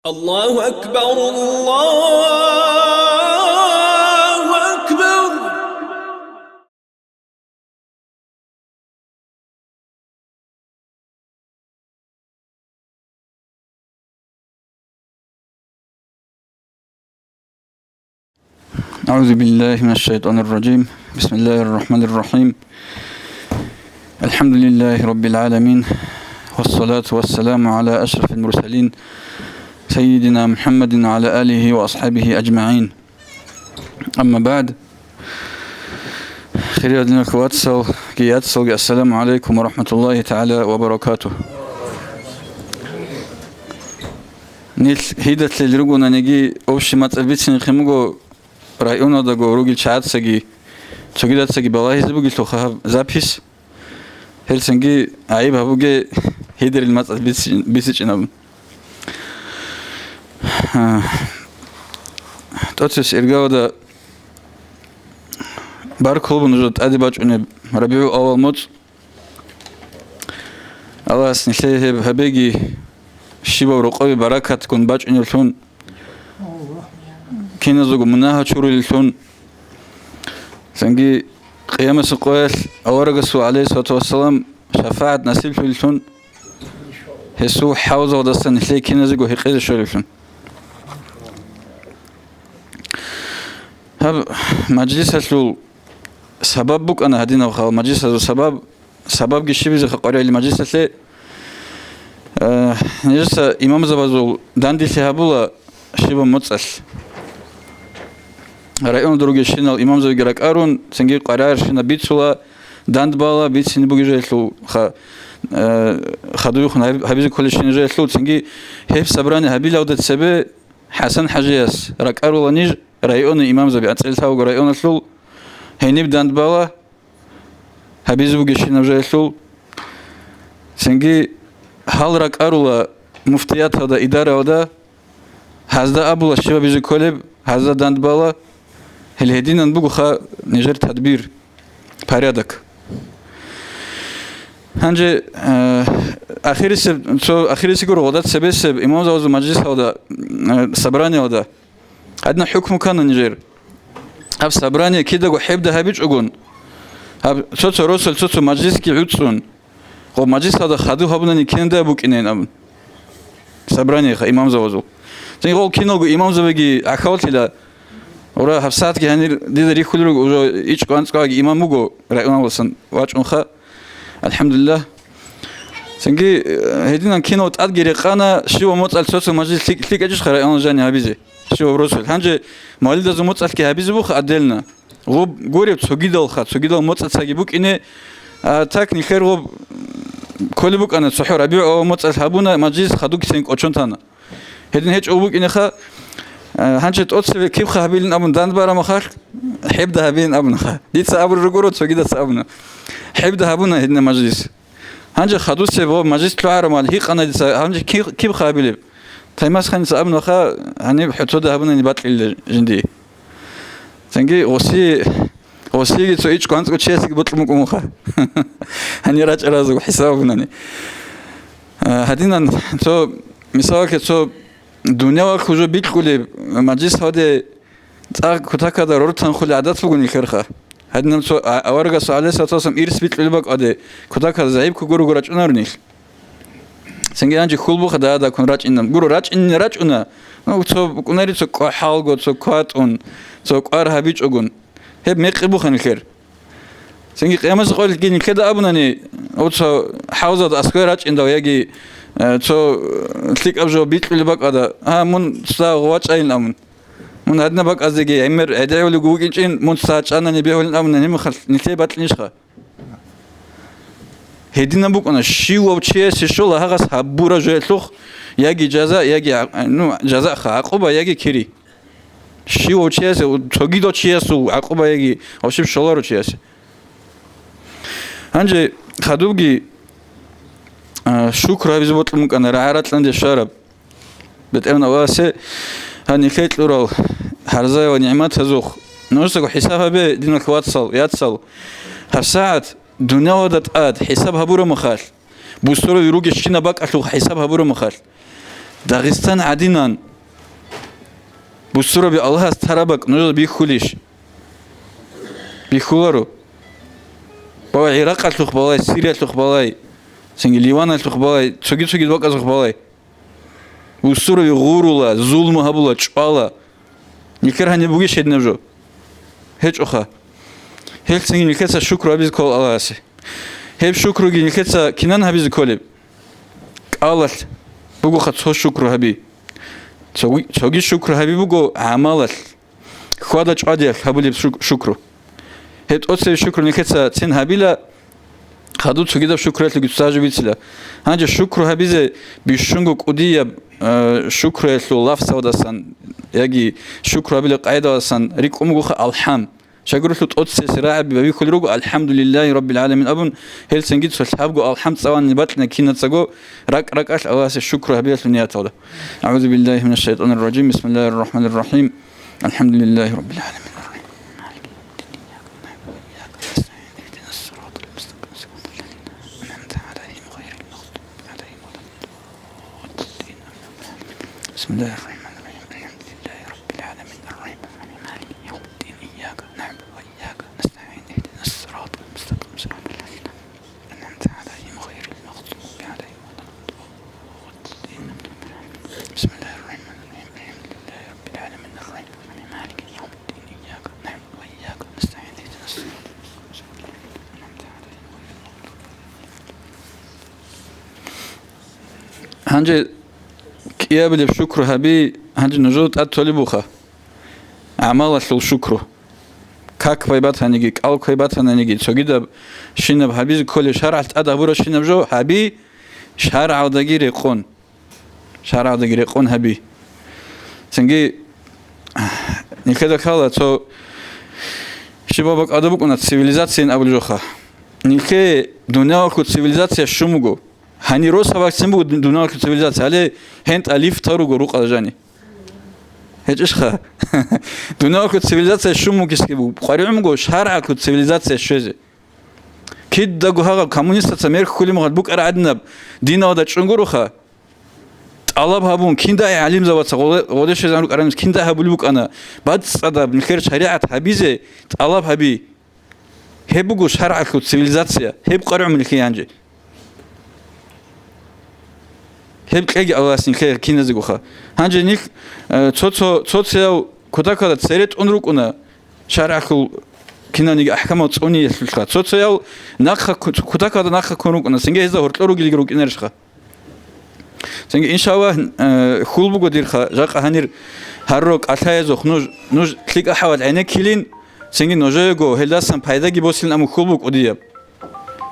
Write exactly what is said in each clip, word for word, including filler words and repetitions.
الله أكبر، الله أكبر. أعوذ بالله من الشيطان الرجيم. بسم الله الرحمن الرحيم. الحمد لله رب العالمين. والصلاة والسلام على أشرف المرسلين سيدنا محمد وعلى آله وأصحابه أجمعين. أما بعد. Хириял диналъул вацалги яцалги, ассаламу гӀалайкум ва рахматуллагьи тагӀала ва баракатугь. Нилъ гьидалъил ругонаниги, общий мацӀал бицинехъин буго, районалдаго ругел чагӀацаги, цогидацаги балагьизе бугелъулха гьаб запись. Гьелцинги гӀайиб гьабуге, гьидерил мацӀал бици-, бицичӀин абун. А, тӀоцебесеб иргаялда баркулеб нужеда тӀаде бачӀунеб РабигӀул-аввал моцӀ. Аллагьас нилъее гьеб гьабеги, щибаб рокъове баракатгун бачӀунеблъун, киназего мунагьал чурулеллъун. Цинги Къиямасеб къоялъ аварагасул, гӀалайгьиссалату вассалам, шафагӀат насиблъулеллъун, гьесул хӀавзалдаса нилъее киназего гьекъезе щолеллъун. Гьаб мажлисалъул сабаб букӀана гьадинаб хал, мажлисазул сабаб, сабабги щибизе хакъарали мажлисалъе, э, нижеца имамзабазул данделъи гьабула щибаб моцӀалъ. Районалда ругелщинал имамзабиги ракӀарун, цинги къваригӀарщинаб бицула, дандбала, бицине бугеб жоялъул ха-, э, хадубехун гьаб-, гьабизе кколебщинаб жоялъул, цинги гьеб собрание гьабилалда цебе ХӀасан-хӀажияс ракӀарула ниж районный имамзаби, анцӀила лъабго районалъул, гьениб дандбала гьабизе бугебщинаб жоялъул. Цинги гьал ракӀарула муфтияталда, идараялда, гьазда абула щибаб гьабизе кколеб, гьазда дандбала. Гьел гьединан бугоха нижер тадбир, порядок. Гьанже, э, ахирисеб, цо ахирисего гъода цебесеб имамзабазул мажлисалда, э, собраниялда гьадинаб хӀукму ккана нижер. Гьаб собрание кидаго хӀебда гьабичӀогун, гьаб цо-цо росулъ цо-цо мажлисги гӀуцӀцӀун, гъо мажлисалда хадуб гьабунани кинаб букӀинейин абун. Собраниеха имамзабазул. Цинги гъол киналго имамзабиги гӀахьаллъила, ура, гьабсагӀатги гьанир дида рихьулел руго, уже ичӀго-анцӀгоги имам вуго, районалдасан вачӀунха. АлхӀамдулиллагь. Цинги, э, гьединан кинав тӀадги рекъана, щибаб моцӀалъ цо-цо мажлис лъикӀ-, лъикӀ гьечӀищха районалда жани гьабизе, щибаб росулъ. Гьанже мавлидазул моцӀалъги гьабизе буха отдельно. Гъуб гуреб цогидалха, цогидал моцӀацаги букӀине, а так нилъер гъуб кколеб букӀана, цохӀо РабигӀул-аввал моцӀалъ гьабуна мажлис, хадуб кисен кӀочон тана. Гьедин гьечӀо букӀинеха, а, гьанже тӀоцебе кибха гьабилин абун дандбараб мехалъ, хӀебда гьабилин абунаха. Дица абураб рукӀуна, цогидаса абуна. ХӀебда гьабуна гьединаб мажлис. Гьанже хадусеб гъо мажлис лъугӀараб мехалъ гьикъана дица, гьанже киб-, кибха гьабилеб? Таймасханица абунаха, гьаниб хӀотода гьабунани бакьилила жинди. Цинги гъоси, гъосиги цо ичӀго-анцӀго чиясеги бокьун букӀун буха. Гьанир рачӀаразего хӀисаб абунани. А, гьадинан цо, мисалалъе, цо дунявалъ хужо бикьулеб мажлис гьаде цӀакъ кутакада рортан хулеб гӀадат буго нилъерха. Гьадинаб цо а-, аварагасул гӀалайгьиссалату вассалам ирс бикьулеб бакӀалде кутакада загӀипго гурого рачӀунаро нилъ. Цинги гьанже хьул буха дагьадаккун рачӀинаб. Гуро, рачӀинни рачӀуна. Ну, цо букӀунари цо кӀвахӀалго, цо кватӀун, цо кӀвар гьабичӀогун. Гьеб мекъи буха нилъер. Цинги Къиямасеб къоялъги нилъеда абунани, цо хӀавзалда аскӀове рачӀиндал яги, э, цо, э, лъикӀаб жо бикьулеб бакӀалда, а, мун цо вачӀайин абун. Мун гьадинаб бакӀаздеги гӀемер гӀедегӀулев вукӀинчӀин, мун цо чӀанани бегьулин абун, гьеб мехалъ нилъее бакьинищха? Гьединаб букӀана, щивав чиясе щола гьагъас гьабураб жоялъухъ яги жаза, яги гӀа-, ну, жазаха, гӀакъуба яги кири. Щивав чиясе, цогидав чиясул гӀакъуба яги, ва щиб щоларав чиясе. Гьанже хадубги, а, шукр гьабизе бокьун букӀана рагӀа-ракьанде щвараб. БетӀергьан Аллагьасе гьанихъе кьурал гьарзаялъ ва нигӀматазухъ нужецаго хӀисаб гьабе, диналъул вацал, яцал. ГьабсагӀат дунялалда тӀад хӀисаб гьабураб мехалъ, бусурбаби ругелщинаб бакӀалъухъ хӀисаб гьабураб мехалъ, Дагъистан гӀадинан бусураби Аллагьас тараб бакӀ нужеда бихьулищ? Бихьуларо. Балай ГӀиракъалъухъ балай, Сириялъухъ балай, цинги Ливаналъухъ балай, цоги-цоги бакӀазухъ балай. Бусураби гъурула, зулму гьабула, чӀвала. Нилъер гьаниб бугищ гьединаб жо? ГьечӀоха. Гьелъ цинги нилъеца шукру гьабизе ккола Аллагьасе. Гьеб шукруги нилъеца кинан гьабизе кколеб? КӀалалъ бугоха цо шукру гьаби. Цоги, цоги шукру гьаби буго гӀамалалъ. Хьвада-чӀвадиялъ гьабулеб шук-, шукру. Гьеб тӀоцебе шукру нилъеца цин гьабила, хадуб цогидаб шукруялъулги цо гьабизе бицила. Гьанже шукру гьабизе бищунго кӀудияб, э, шукруялъул лафзавадасан яги шукру гьабилеб къайдаласан рикӀкӀун бугоха алхӀам. Щайгурелъул тӀоцесеб рагӀаби бихьулел руго, «АлхӀамдулиллагьи раббил гӀаламин», абун, гьел цинги цо лъабго алхӀам цӀалани бакьана кинацаго, ракӀ-ракӀалъ Аллагьасе шукру гьабиялъул нияталда. أعوذ بالله من الشيطان الرجيم. بسم الله الرحمن الرحيم. الحمد لله رب العالمين. الرحمن الرحيم. مالك يوم الدين. إياك نعبد وإياك نستعين. اهدنا الصراط المستقيم. صراط الذين أنعمت عليهم غير المغضوب عليهم ولا الضالين. بسم الله الرحمن الرحيم. الحمد لله رب العالمين. الرحمن الرحيم. مالك يوم الدين. إياك نعبد وإياك نستعين. اهدنا الصراط المستقيم. صراط الذين أنعمت عليهم غير المغضوب عليهم ولا الضالين. بسم الله الرحمن الرحيم. الحمد لله رب العالمين. الرحمن الرحيم. مالك يوم الدين. إياك نعبد وإياك نستعين. اهدنا الصراط المستقيم. صراط الذين أنعمت عليهم غير المغضوب عليهم ولا الضالين. Гьанже кӀиабилеб шукру гьаби, гьанже нужеда тӀад толеб буха. ГӀамалалъул шукру. Как квай батаниги, кӀал квай батаниги, цогидаб щинаб гьабизе кколеб шаргӀалъ тӀад гьабурабщинаб жо гьаби, шаргӀалдаги рекъон. ШаргӀалдаги рекъон гьаби. Цинги нилъеда ккола цо щибаб бакӀалда букӀуна цивилизациян абулеб жоха. Нилъее дуниялалъул цивилизация щун буго. Гьанир росаб вакцин буго дуниялалъул цивилизация, гьале гьентӀа лифтал руго рукъалда жани. ГьечӀищха? Дуниялалъул цивилизация щун мукӀисги буго, къваригӀун буго шаргӀалъул цивилизация щвезе. Кидаго гьагъаб коммунистаца мерхьулеб мехалъ букӀараб гӀадинаб диналда чӀун гуроха, тӀалаб гьабун, киндай гӀалимзабаца гъоле-, гъоле щвезегӀан рукӀараб киндай гьабулеб букӀана, бацӀцӀадаб нилъер шаригӀат гьабизе тӀалаб гьаби. Гьеб буго шаргӀалъул цивилизация, гьеб къваригӀун нилъее гьанже. Гьеб кьеги Аллагьас нилъее киназегоха. Гьанже нилъ, э, цо-цо, цо-цояв кутакалда цере тӀун рукӀуна, шаргӀалъул кинавниги ахӀкамал цӀуниялъулха. Цо-цояв нахъа ку-, кутакалда нахъа ккун рукӀуна, цинги гьезда гьоркьор ругелги рукӀинарищха? Цинги, иншаллагь, э, хьул буго дирха, жакъа гьанир гьарурал кӀалъаязухъ нуж, нуж лъикӀа хӀалалъ гӀенеккилин, цинги нужеего гьелдасан пайдаги босилин абун хьул буго кӀудияб.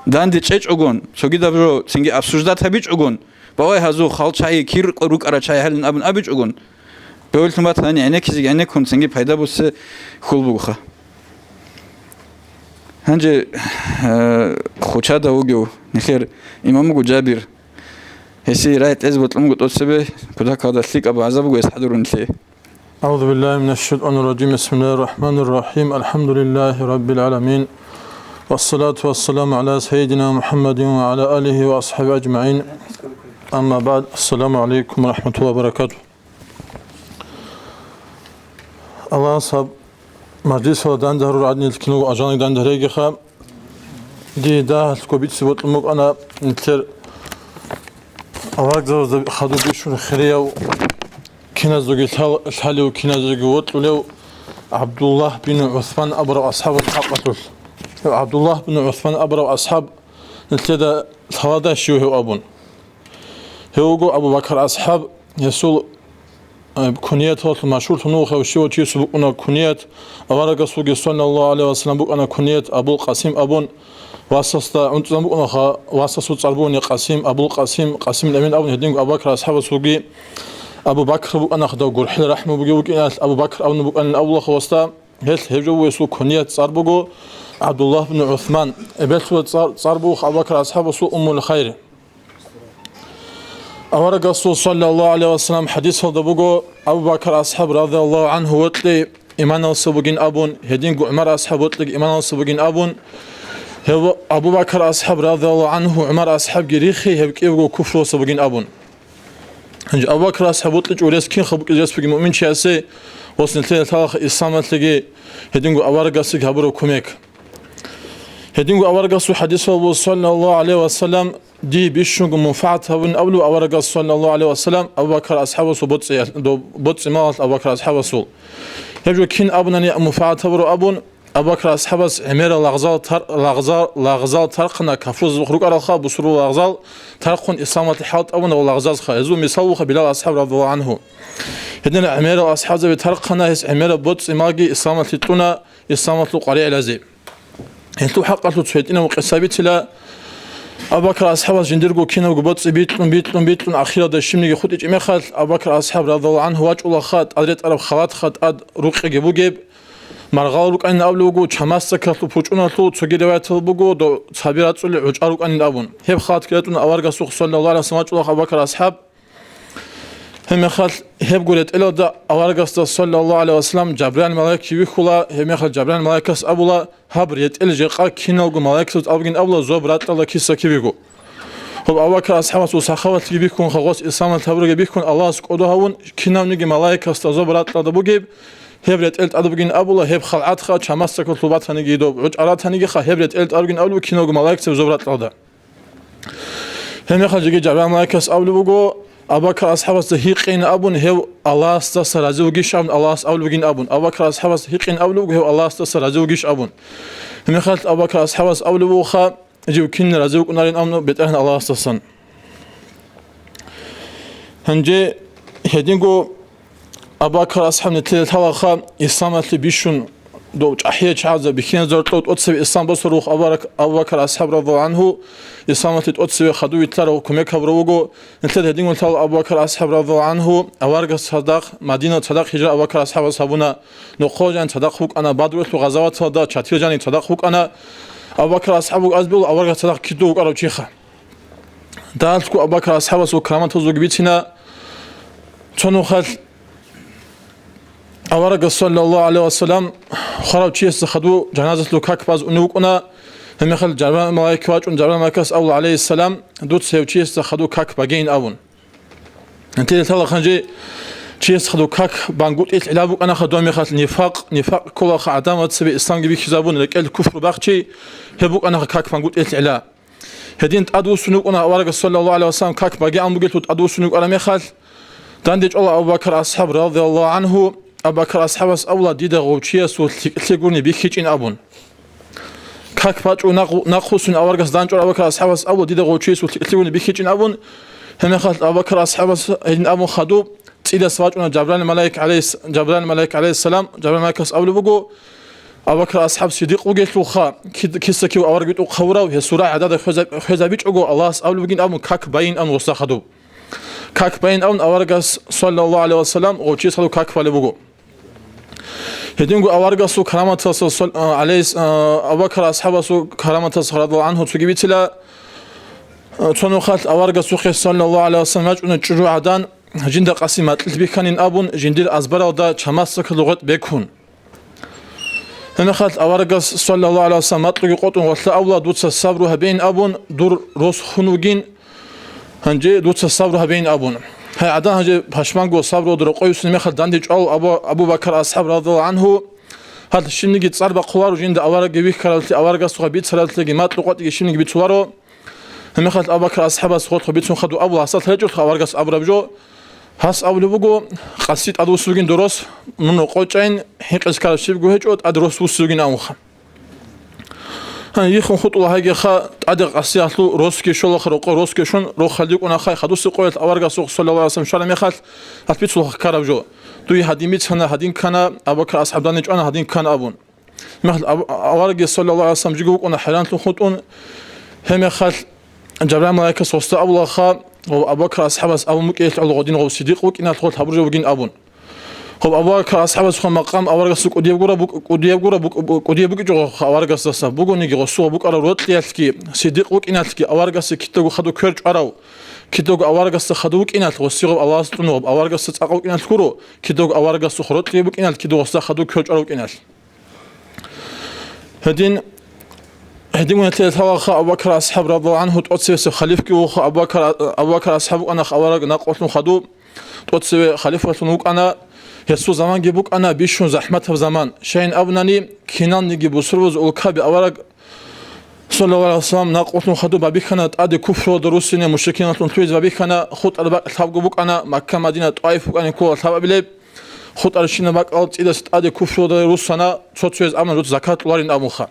Данде чӀечӀогон, цогидаб жо цинги обсуждать гьабичӀогон, бавай гьазухъ гьал чагӀи кир рукӀарал чагӀи гьалин абун абичӀогон, бевлъун батани гӀенеккизеги гӀенеккун цинги пайда бусе хьул бугоха. Гьанже, э, хучада вугев нилъер имам вуго Жабир. Гьесие рагӀи кьезе бокьун буго тӀоцебе, кутакалда лъикӀаб вагӀза буго гьес хӀадурун нилъее. أعوذ بالله من الشيطان الرجيم. بسم الله الرحمن الرحيم. الحمد لله رب العالمين. والصلاة والسلام على سيدنا محمد وعلى آله وأصحابه أجمعين. أما بعد. السلام عليكم ورحمة الله وبركاته. Аллагьас гьаб мажлисалда данде гьарурал гӀадин, нилъ киналго ажалги данде гьарейгиха. Дие дагьалъго бицине бокьун букӀана нилъер аварагзабазда хадуб бищун хирияв, киназдаги лъал-, лъалев, киназдаги вокьулев ГӀабдуллагь бин ГӀусман абурав асхӀабасул хӀакъалъулъ. Гьев ГӀабдуллагь бин ГӀусман абурав асхӀаб нилъеда лъаладай щив гьев абун. Гьев вуго Абу Бакр асхӀаб, гьесул, э, кунияталъул машгьурлъун вуго, гьев щивав чиясул букӀуна куният, аварагасулги, саллаллагьу гӀалайгьи ва саллам, букӀана куният Абул Къасим абун, васасда гӀунтӀизабун букӀунаха, васасул цӀар бугони Къасим, Абул Къасим, Къасимил Амин абун, гьединго Абу Бакр асхӀабасулги Абу Бакр букӀана, хадав гурхӀел рахӀму бугев вукӀиналъ Абу Бакр абун букӀанин абулаха васда, гьелъ гьеб жо гьесул куният цӀар буго ГӀабдуллагь бин ГӀусман, эбелъула цӀар, цӀар бугоха Абу Бакр асхӀабасул Уммул Хайр. Аварагасул, саллаллагьу гӀалайгьи ва саллам, хӀадисалда буго, Абу Бакр асхӀаб, радияллагьу гӀангьу, вокьи иманалса бугин абун, гьединго ГӀумар асхӀаб вокьиги иманалса бугин абун, гьев Абу Бакр асхӀаб, радияллагьу гӀангьу, ГӀумар асхӀабги рихи, гьев кӀиявго куфруялса бугин абун. Гьанже Абу Бакр асхӀаб бокьичӀого рес кинха букӀизе рес бугеб муъминчиясе, ва нилъеда лъалаха исламалъеги гьединго аварагасеги гьабураб кумек. Гьединго аварагасул хӀадисалда буго, саллаллагьу гӀалайгьи ва саллам, дие бищунго мунфагӀат гьабунин абулеб аварагас, саллаллагьу гӀалайгьи ва саллам, Абу Бакр асхӀабасул боцӀи-, доб-, боцӀи-малалъ Абу Бакр асхӀабасул. Гьеб жо кин абунани мунфагӀат гьабураб абун, Абу Бакр асхӀабас гӀемерал лагъзал тар-, лагъзал, лагъзал тархъана, кафурзаб рукӀаралха, бусурбаб лагъзал тархъун исламалъе хӀалтӀавуна ва лагъзазха. Гьезул мисал вуха Билал асхӀаб радияллагьу гӀангьу. Гьединал гӀемерал асхӀабзаби тархъана, гьес гӀемераб боцӀи-малги исламалъе кьуна, исламалъул къваригӀелазе. Гьелъул хӀакъалъулъ цо гьитӀинаб къиса бицила. Абу Бакр асхӀабас жиндирго кинабго боцӀи бикьун, бикьун, бикьун, ахиралда щибниги хутӀичӀеб мехалъ, Абу Бакр асхӀаб радияллагьу гӀангьу вачӀулаха, тӀад ретӀараб халатха тӀад рукъиги бугеб, маргъал рукӀанин абулеб буго, чамасдакалъул пучӀуналъул, цоги риваятал буго, дов цаби рацӀцӀулел гӀучӀа рукӀанин абун. Гьеб халатги ретӀун аварагасухъ, саллаллагьу гӀалайгьи ва саллам, вачӀулаха Абу Бакр асхӀаб. Гьебмехалъ гьебго ретӀелалда аварагасда, саллаллагьу гӀалайгьи ва саллам, Жабраил малаик вихьула, гьебмехалъ Жабраил малаикас абула, гьаб ретӀел жакъа киналго малаикзабаз абугин абула, зоб ракьалда киса кибего. Гьоб Абу Бакр асхӀабасул сахаватлъиги бихьун, гъос исламалъ гьабураги бихьун, Аллагьас кӀодо гьавун, кинавниги малаикасда зоб ракьалда бугеб, гьеб ретӀел тӀад бугин абула, гьеб халгӀатха, чамасдакалъул батаниги доб гӀучӀа ратанигиха, гьеб ретӀел тӀад бугин абулеб киналго малаикзабаз зоб ракьалда. Гьебмехалъ жеги Жабраил малаикас абулеб буго, Абу Бакр асхӀабасда гьикъин абун, гьев Аллагьасдаса рази вугищ абун, Аллагьас абулеб бугин абун. Абу Бакр асхӀабасда гьикъин абулеб буго, гьев Аллагьасдаса рази вугищ абун. Гьебмехалъ Абу Бакр асхӀабас абулеб бугоха, жив кин рази вукӀунарин абун БетӀергьан Аллагьасдасан. Гьанже гьединго Абу Бакр асхӀаб нилъеда лъалаха, исламалъе бищун дов чӀахӀиял чагӀазда бихьиназда гьоркьов тӀоцебе ислам босарулъ Абу Бакр, Абу Бакр асхӀаб радияллагьу гӀангьу исламалъе тӀоцеве хадув витлъарав кумек гьабурав вуго. Нилъеда гьединго лъала Абу Бакр асхӀаб радияллагьу гӀангьу аварагас цадахъ, Мадина цадахъ гьижра Абу Бакр асхӀабас гьабуна, нохъо жаниб цадахъ вукӀана, Бадрулъул гъазаваталда чатир жаниб цадахъ вукӀана. Абу Бакр асхӀаб вуго азбул аварагас цадахъ киду вукӀарав чиха. Далъго Абу Бакр асхӀабасул караматазулги бицина. Цо нухалъ аварагас, саллаллагьу гӀалайгьи ва саллам, хварав чиясда хадув жаназалъул как базе унев вукӀуна. Гьебмехалъ Жабраил малаик вачӀун, Жабраил малаикас абула, гӀалайгьиссалам, дуца гьев чиясда хадув как багейин абун. Гьанже лъалаха, гьанже чиясда хадув как бангутӀилъ гӀила букӀанаха, доб мехалъ нифакъ, нифакъ кколаха, гӀадамал цебе исламги бихьизабун, рекӀел куфру бахчи, гьеб букӀанаха как бангутӀилъ гӀила. Гьедин тӀадвуссун вукӀуна аварагас, саллаллагьу гӀалайгьи ва саллам, как багеян бугелъул тӀадвуссун вукӀараб мехалъ, данде чӀола Абу Бакр асхӀаб радияллагьу гӀангьу. Абу Бакр асхӀабас абула, дида гъов чиясул лъикӀлъи гурони бихьичӀин абун. Как бачӀун нахъ-, нахъвуссун аварагас данчӀо Абу Бакр асхӀабас абула, дида гъов чиясул лъикӀлъи гурони бихьичӀин абун. Гьебмехалъ Абу Бакр асхӀабас гьедин абун хадуб, цӀидас вачӀуна Жабраил малаик гӀалайгьис-, Жабраил малаик гӀалайгьиссалам, Жабраил малаикас абулеб буго, Абу Бакр асхӀаб сидикъ вугелъулха, кид-, киса-кив авараг битӀухъ гьавурав, гьесул рагӀи гӀадада хвезаб-, хвезабичӀого, Аллагьас абулеб бугин абун, как байин абун гъосда хадуб. Как байин абун аварагас, саллаллагьу гӀалайгьи ва саллам, гъов чияс хадуб как балеб буго. Гьединго аварагасул караматалъа сал-, а, гӀалайгьис-, а, Абу Бакр асхӀабасул караматалъа радияллагьу гӀангьу цоги бицила, а, цо нухалъ аварагасухъе, саллаллагьу гӀалайгьи ва саллам, вачӀуна чӀужу гӀадан, жинда къаси макьилъ бихьанин абун, жиндир азбаралда чамасдакалъул гъветӀ бекун. Гьебмехалъ аварагас, саллаллагьу гӀалайгьи ва саллам, макьуги къотӀун гъолъа абула, дуца сабру гьабейин абун, дур рос хун вугин, гьанже дуца сабру гьабейин абун. Гьай гӀадан гьанже пашманго сабруялда рокъове вуссине мехалъ данде чӀвал Абу, Абу Бакр асхӀаб радияллагьу гӀангьу. Гьалъ щибниги цӀар бахъуларо жинда аварагги вихьаралъе, аварагасухъа бицаралъеги, макьу къотӀиги щибниги бицуларо. Гьебмехалъ Абу Бакр асхӀабас гъоркьо бицун хадуб абула, гьасда лъечӀолъа аварагас абураб жо. Гьас абулеб буго, къаси тӀадвуссугин дурос, мун рокъочӀайин, хӀинкъизе ккараб щибго гьечӀо, тӀад рос вуссугин абунха. Гьанже йихун хутӀула гьайгиха, тӀаде къасиялъул росги щолаха, рокъо росги щун, рохалде кӀунаха, хадусе къоялъ аварагасухъ, саллаллагьу гӀалайгьи ва саллам, щвараб мехалъ, гьас бицулаха ккараб жо. Дуе гьадин бицана, гьадин ккана, Абу Бакр асхӀаб данде чӀвана, гьадин ккана абун. Мехалъ Абу-, аварагги, саллаллагьу гӀалайгьи ва саллам, жиго вукӀуна хӀайранлъун хутӀун. Гьебмехалъ Жабраил малаикас гъосда абулаха, ва Абу Бакр асхӀабас абун букӀиялъ гӀоло гъодин гъов сидикъ вукӀиналъ гъол гьабуржав вугин абун. Гъоб Абу Бакр асхӀабасухъа макъам аварагасул кӀудияб гура-, букӀ-, кӀудияб букӀичӀого аварагасдаса бугониги гъосул букӀараб рокьиялъги, сидикъ вукӀиналъги, аварагасда кидаго хадув квер чӀварав, кидаго аварагасда хадув вукӀиналъ, гъосие гъоб Аллагьас кьуна гъоб аварагасда цӀакъ вукӀиналъ гуро, кидаго аварагасухъ рокьияб букӀиналъ, кидаго гъосда хадув квер чӀварав вукӀиналъ. Гьедин Гьедин гьелъие лъалаха Абу Бакр асхӀаб радияллагьу гӀанху тӀоцевесев халифги вуха, Абу Бакр, Абу Бакр асхӀаб вукӀана авараг накъулъун хадуб, тӀоцеве халифалъун вукӀана, гьесул заманги букӀана бищун захӀматаб заман. Щайин абунани, киналниги бусурбабаз улкаби авараг, саллаллагьу гӀалайгьи вассалам, накъулъун хадуб, бабихьана тӀаде куфруялда руссине, мушрикиналъун лъугьизе бабихьана, хутӀараб бакӀ лъабго букӀана, Макка, Мадина, ТӀаиф букӀанин ккола лъабабилеб, хутӀарщинаб бакӀал цӀидаса тӀаде куфруялда руссана, цо-цояз абуна, дуца закат кьоларин абунха.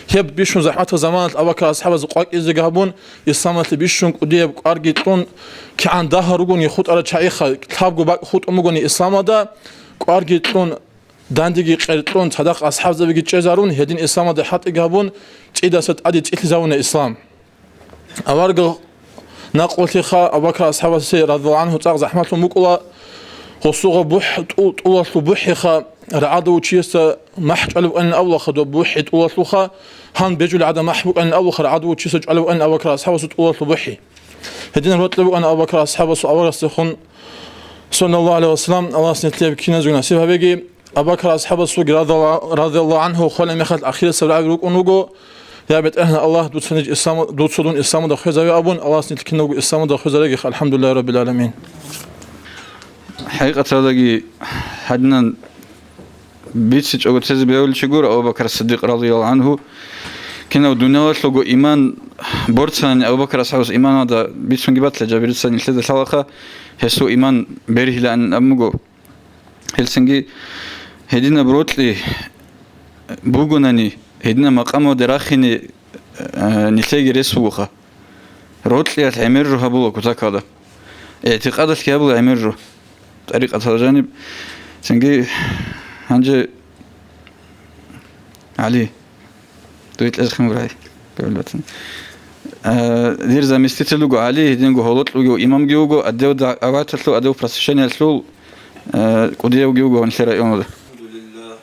Гьеб бищун захӀматаб заманалъ Абу Бакр асхӀабаз къвакӀизеги гьабун, исламалъе бищун кӀудияб кӀварги кьун, кигӀан дагьал ругони хутӀарал чагӀиха, лъабго бакӀ хутӀун бугони исламалда, кӀварги кьун, дандеги къеркьун, цадахъ асхӀабзабиги чӀезарун, гьедин исламалда хӀалтӀиги гьабун, цӀидаса тӀаде цӀилъизавуна ислам. Авараг накъулъиха Абу Бакр асхӀабасе радияллагьу гӀанху цӀакъ захӀмалъун букӀула, гъосугъа бухӀ тӀу-, тӀулалъул бухӀиха, рагӀадав чиясда махӀ чӀвалеб букӀанин абулаха доб бухӀи тӀулалъулха, гьан бежулеб гӀадаб махӀ букӀанин абулаха, рагӀадав чиясда чӀвалеб букӀанин Абу Бакр асхӀабасул тӀулалъул бухӀи. Гьединаб рокьи букӀана Абу Бакр асхӀабасул аварагасдехун, саллаллагьу гӀалайгьи вассалам, Аллагьас нилъее киназегуна насиб гьабеги. Абу Бакр асхӀабасулги радала-, радияллагьу гӀанху хвалеб мехалъ ахирисаб рагӀаби рукӀун вуго: «Я БетӀергьан Аллагь, дуца ниж ислам-, дуца дун исламалда хвезаве», – абун, Аллагьас нилъ киналго исламалда хвезареги, алхӀамдулиллагьи раббил гӀаламин. ХӀакъикъаталдаги гьадинан бицичӀого тезе бегьулев чи гуро Абу Бакр Сиддикъ радияллагьу гӀанху. Кинав дуниялалъулго иман борцанани Абу Бакр асхӀабас иманалда бицунги батила, жабирица нилъеда лъалаха, гьесул иман бергьилаанин абун буго. Гьелцинги гьединаб рокьи бугонани, гьединаб макъамалде рахине, э, нилъееги рес бугоха. Рокьиялъ гӀемер жо гьабула кутакалда. ИгӀтикъадалъги гьабула гӀемер жо. ТӀарикъаталда жаниб. Цинги гьанже ГӀали. Дуе кьезе хъин гурай, гурай батани. Э, дир заместитель вуго ГӀали, гьединго гьолокь вугев имамги вуго, отдел да-, дагӀваталъул, отдел просвещениялъул, э, кӀудиявги вуго гьанлъе районалда. الحمد لله،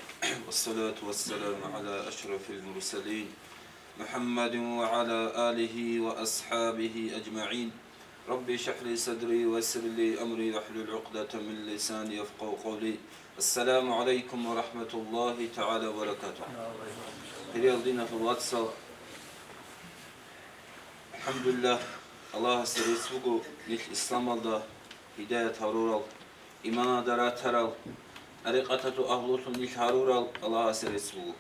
والصلاة والسلام على أشرف المرسلين، محمد وعلى آله وأصحابه أجمعين. رب اشرح لي صدري ويسر لي أمري واحلل عقدة من لساني يفقهوا قولي. السلام عليكم ورحمة الله تعالى وبركاته. Хириял диналъул вацал, алхӀамдулиллагь, Аллагьасе рецц буго нилъ исламалда гьидаят гьарурал, иманалда ратарал, тӀарикъаталъул агьлулъун нилъ гьарурал Аллагьасе рецц буго.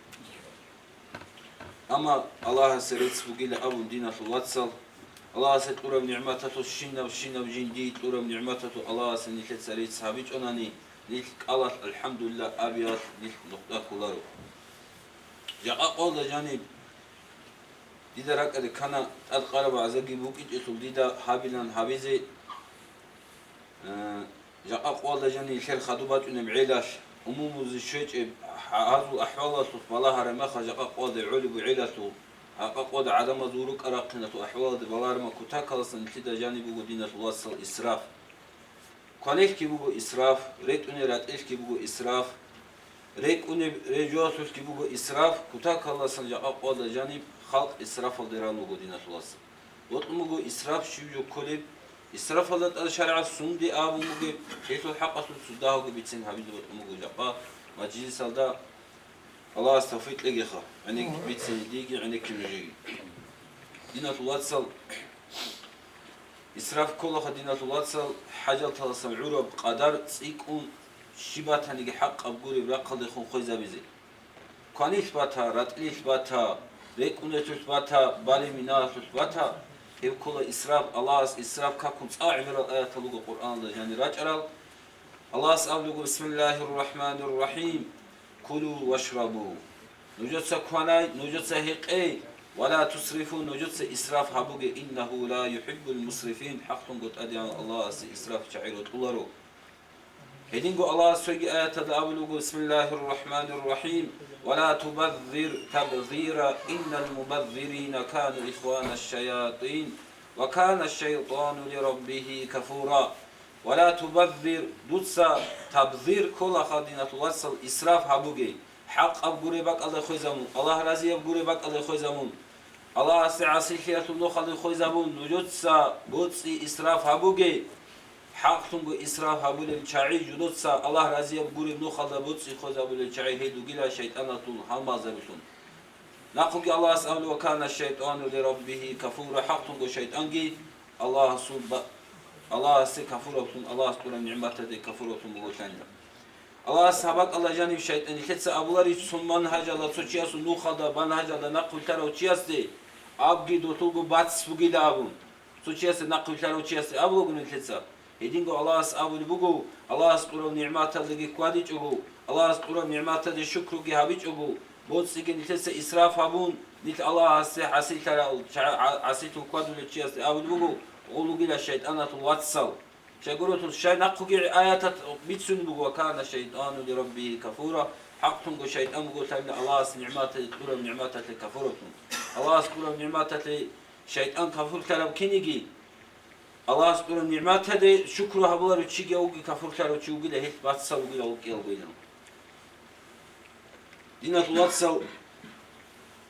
Амма Аллагьасе рецц бугила абун, диналъул вацал, Аллагьасе кьураб нигӀматалъул щинаб, щинаб жиндие кьураб нигӀматалъул Аллагьасе нилъеца рецц гьабичӀонани, нилъ кӀалалъ «АлхӀамдулиллагь» абиялъ нилъ нухда кколаро. Жакъа къоялда жаниб дида ракӀалде ккана, тӀадкъараб гӀазабги букӀинчӀелъул дида гьабилан гьабизе, э, Жакъа къоялда жаниб нилъер хадуб бачӀунеб гӀелалъ, умумузе щвечӀеб гьазул ахӀвалалъулъ балагьараб мехалъ, жакъа къоялда гӀолеб гӀелалъул, жакъа къоялда гӀадамаз вурукӀа рахъиналъул ахӀвалалде балагьараб мехалъ, кутакаласан нилъеда жаниб буго, диналъул вацал, исраф. Кванилъги буго исраф, ретӀунел ратӀелъги буго исраф, рекӀунеб режуялъулъги буго исраф, кутакаласан жакъа къоялда жаниб халкъ исрафалде ран вуго, диналъул вацал. Бокьун буго исраф щиб жо кколеб, исрафалда тӀад шаригӀат сунде абун бугеб, гьелъул хӀакъалъулъ цо дагьабги бицин гьабизе бокьун буго жакъа мажлисалда. Аллагьас тавфикъ кьегиха, гӀенекке бицине диеги, гӀенекке нужееги. Диналъул вацал, исраф кколаха, диналъул вацал, хӀажалдасан гӀураб къадар цӀикӀкӀун, щиб батаниги хӀакъаб гуреб рахъалдехун хвезабизе. Кванилъ бата, ратӀлилъ бата, рекӀунелъулъ бата, балеб минаялъулъ бата, гьеб ккола исраф. Аллагьас исраф какун цӀакъ гӀемерал аятал руго Къуръаналда жанир рачӀарал. Аллагьас абулеб буго: «Бисмиллагьир рахӀманир рахӀим. Кулу вашрабу». Нужеца кванай, нужеца гьекъей, ва ла тусрифу, нужеца исраф гьабуге, иннагьу ла юхӀиббул мусрифин, хӀакълъунго ТӀадегӀан Аллагьасе исраф чагӀи рокьуларо. Гьединго Аллагьас цоги аяталда абулеб буго: «Бисмиллагьир рахӀманир рахӀим. Ва ла тубаззир табзира, иннал мубаззирина кану ихванаш шаятин, ва кана шайтану лираббигьи кафура». Ва ла тубаззир, дуца табзир кколаха, диналъул вацал, исраф гьабуге, хӀакъаб гуреб бакӀалда хвезабун, Аллагь разияб гуреб бакӀалда хвезабун. Аллагьасе гӀасилъиялъул нухалде хвезабун, нужеца боцӀи исраф гьабуге. ХӀакълъунго исраф гьабулел чагӀи, жудаца Аллагь разияб гуреб нухалда боцӀи хвезабулел чагӀи гьел ругила шайтӀаналъул гьалмагъзабилъун. Нахъуги Аллагьас абула: «Ва кана шайтӀану ли раббигьи кафура», хӀакълъунго шайтӀанги Аллагьасул ба-, Аллагьасе кафураблъун, Аллагьас кьураб нигӀматаде кафураблъун буготлъанила. Аллагьас гьаб бакӀалда жаниб шайтӀан нилъеца абуларищ цо манхӀажалда, цо чиясул нухалда, манхӀажалда нахъвилълъарав чиясде абги долъулго бац бугила абун. Цо чиясде нахъвилълъарав чиясде абулаго нилъеца. Гьединго Аллагьас абулеб буго, Аллагьас кьураб нигӀматалдеги хьвадичӀого, Аллагьас кьураб нигӀматалде шукруги гьабичӀого, боцӀиги нилъеца исраф гьабун, нилъ Аллагьасде гӀасилъарал-, гӀа-, гӀасилъун хьвадулев чиясде абулеб буго, гъулугила шайтӀаналъул вацал. Щайгурелъул щай нахъуги аятат бицунеб буго: «Ва кана шайтӀану ли раббигьи кафура», хӀакълъунго шайтӀан буго лъалин Аллагьас нигӀматалъе, кьураб нигӀматалъе кафураблъун. Аллагьас кьураб нигӀматалъе шайтӀан кафурлъараб киниги, Аллагьас кьураб нигӀматалде шукру гьабуларев чиги вугев, кафурлъарав чи вугила, гьелъ бацал вугила гьул кӀиялгойилан. Диналъул вацал,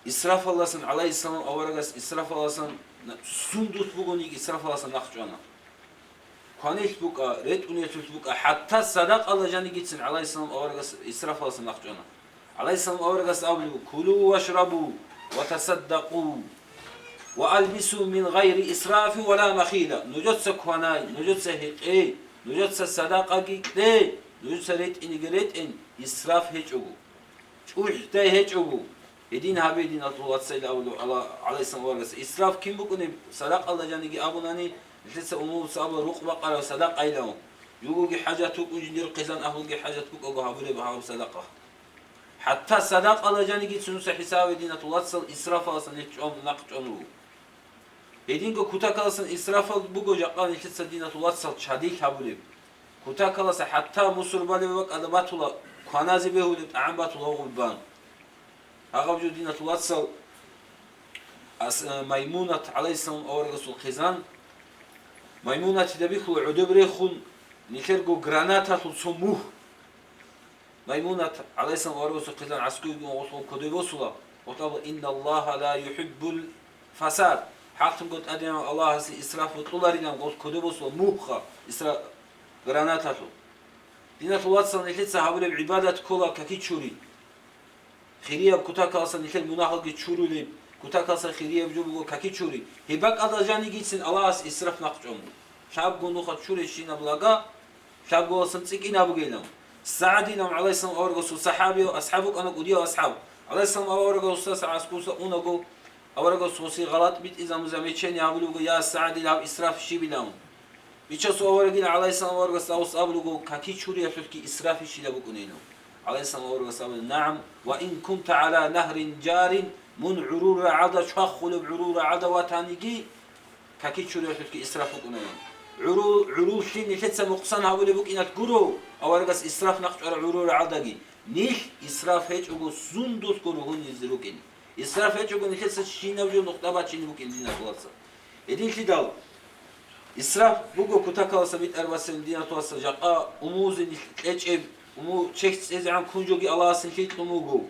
Исрафалдасан, гӀалайгьиссалам аварагас Исрафалдасан на-, сундулъ бугониги Исрафалдасан нахъ чӀвана. Кванилъ букӀа, ретӀунелъулъ букӀа, хӀатта садакъалда жанигицин гӀалайгьиссалам аварагас Исрафалдасан нахъ чӀвана. ГӀалайгьиссалам аварагас абулеб: «Кулу вашрабу ва тасаддакъу ва албису мин гъайри исрафи ва ла махила». Нужеца кванай, нужеца гьекъей, нужеца садакъаги кье, нужеца ретӀиниги ретӀен, исраф гьечӀого, чӀухӀдай гьечӀого. Гьедин гьабе, диналъул вацал, абулеб Аллагь, гӀалайгьиссалам аварагас. Исраф кин букӀунеб? Садакъалда жаниги абунани, нилъеца умумуца абула рукъ бакъараб садакъайилан. Жугоги хӀажат вукӀун, жиндир хъизан агьлуги хӀажат букӀаго гьабуреб гьаб садакъа. ХӀатта садакъала жаниги цунуса хӀисабе, диналъул вацал, исрафаласан нилъ чӀван, нахъ чӀван руго. Гьединго кутакаласан исрафал буго жакъа нилъеца, диналъул вацал, чадил гьабулеб. Кутакаласа хӀатта мусурбалев вакӀалда батула, кваназе бегьулеб тӀагӀам батула гъурбан. Гьагъаб жо, диналъул вацал, ас-, э, Маймунат гӀалайгьиссалам аварагасул хъизан. Маймунатида бихьула гӀодоб рехун, нилъерго гранаталъул цо мугь. Маймунат гӀалайгьиссалам аварагасул хъизан гӀаскуйгун гъолъ кодой босула, гъолъ абула: «Инналлагьа ла юхӀиббул фасад». ХӀакълъунго ТӀадегӀан Аллагьасе исраф бутӀуларилан гъолъ кодой босула мугьха, исра-, гранаталъул. Диналъул вацал, нилъеца гьабулеб гӀибадат ккола каки чури. Хирияб кутакаласан нилъер мунагьалги чурулеб, кутакаласан хирияб жо буго каки чури. Гьеб бакӀалда жанигицин Аллагьас исраф нахъ чӀван. Лъабго нуха чурещинаб лага, лъабголасан цӀикӀкӀинаб бугилан. СагӀдилан гӀалайгьиссалам аварагасул сахӀабияв асхӀаб вукӀана, кӀудияв асхӀаб. ГӀалайгьиссалам аварагасдаса гӀаскуса унаго, аварагас гъоси гъалатӀ битӀизабун замечание гьабулеб буго: «Я СагӀдил, гьаб исраф щибилан?» Бичасул аварагил гӀалайгьиссалам аварагас авс абулего, каки чуриялъулъги исрафищила букӀунейилан. ГӀалайгьиссалам аварагас абуна: «НагӀам, ва ин кунта гӀала нагьрин жарин, мун гӀурул рагӀалда чвахулеб, гӀурул рагӀалда ватаниги, каки чуриялъулъги исраф букӀунейилан». ГӀурул, гӀуруллъи нилъеца мукъсан гьабулеб букӀиналъ гуро аварагас исраф нахъ чӀвараб гӀурул рагӀалдаги. Нилъ исраф гьечӀого сундулъго ругьунизде рукӀин. Исраф гьечӀого нилъеца щинаб жо нухда бачине букӀин, диналъул вацал. Гьединлъидал исраф буго кутакаласа битӀараб басин, диналъул вацал, жакъа умузе нилъ кьечӀеб, уму-, чехь цӀезегӀан кунжоги Аллагьас нилъее кьун буго.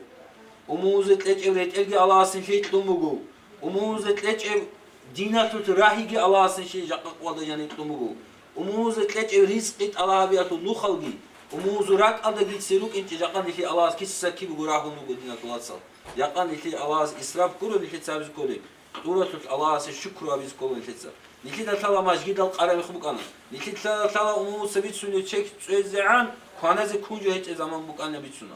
Умузе кьечӀеб ретӀелги Аллагьас нилъее кьун буго. Умузе кьечӀеб диналъул рагьиги Аллагьас нилъее жакъа къоялда жаниб кьун буго. Умузе кьечӀеб ризкъи тӀалабиялъул нухалги, умузу ракӀалдаги церукӀинчӀеб жакъа нилъее Аллагьас киса кибего рагьун руго, диналъул вацал. Жакъа нилъее Аллагьас исраф гуро нилъеца абизе кколеб, кьуралъулъ Аллагьасе шукру абизе ккола нилъеца. Нилъеда лъала мажгитал къарамихъ букӀана. Нилъеда лъала умумуца бицунеб чехь цӀезегӀан кваназе кунжу гьечӀеб заман букӀана бицуна.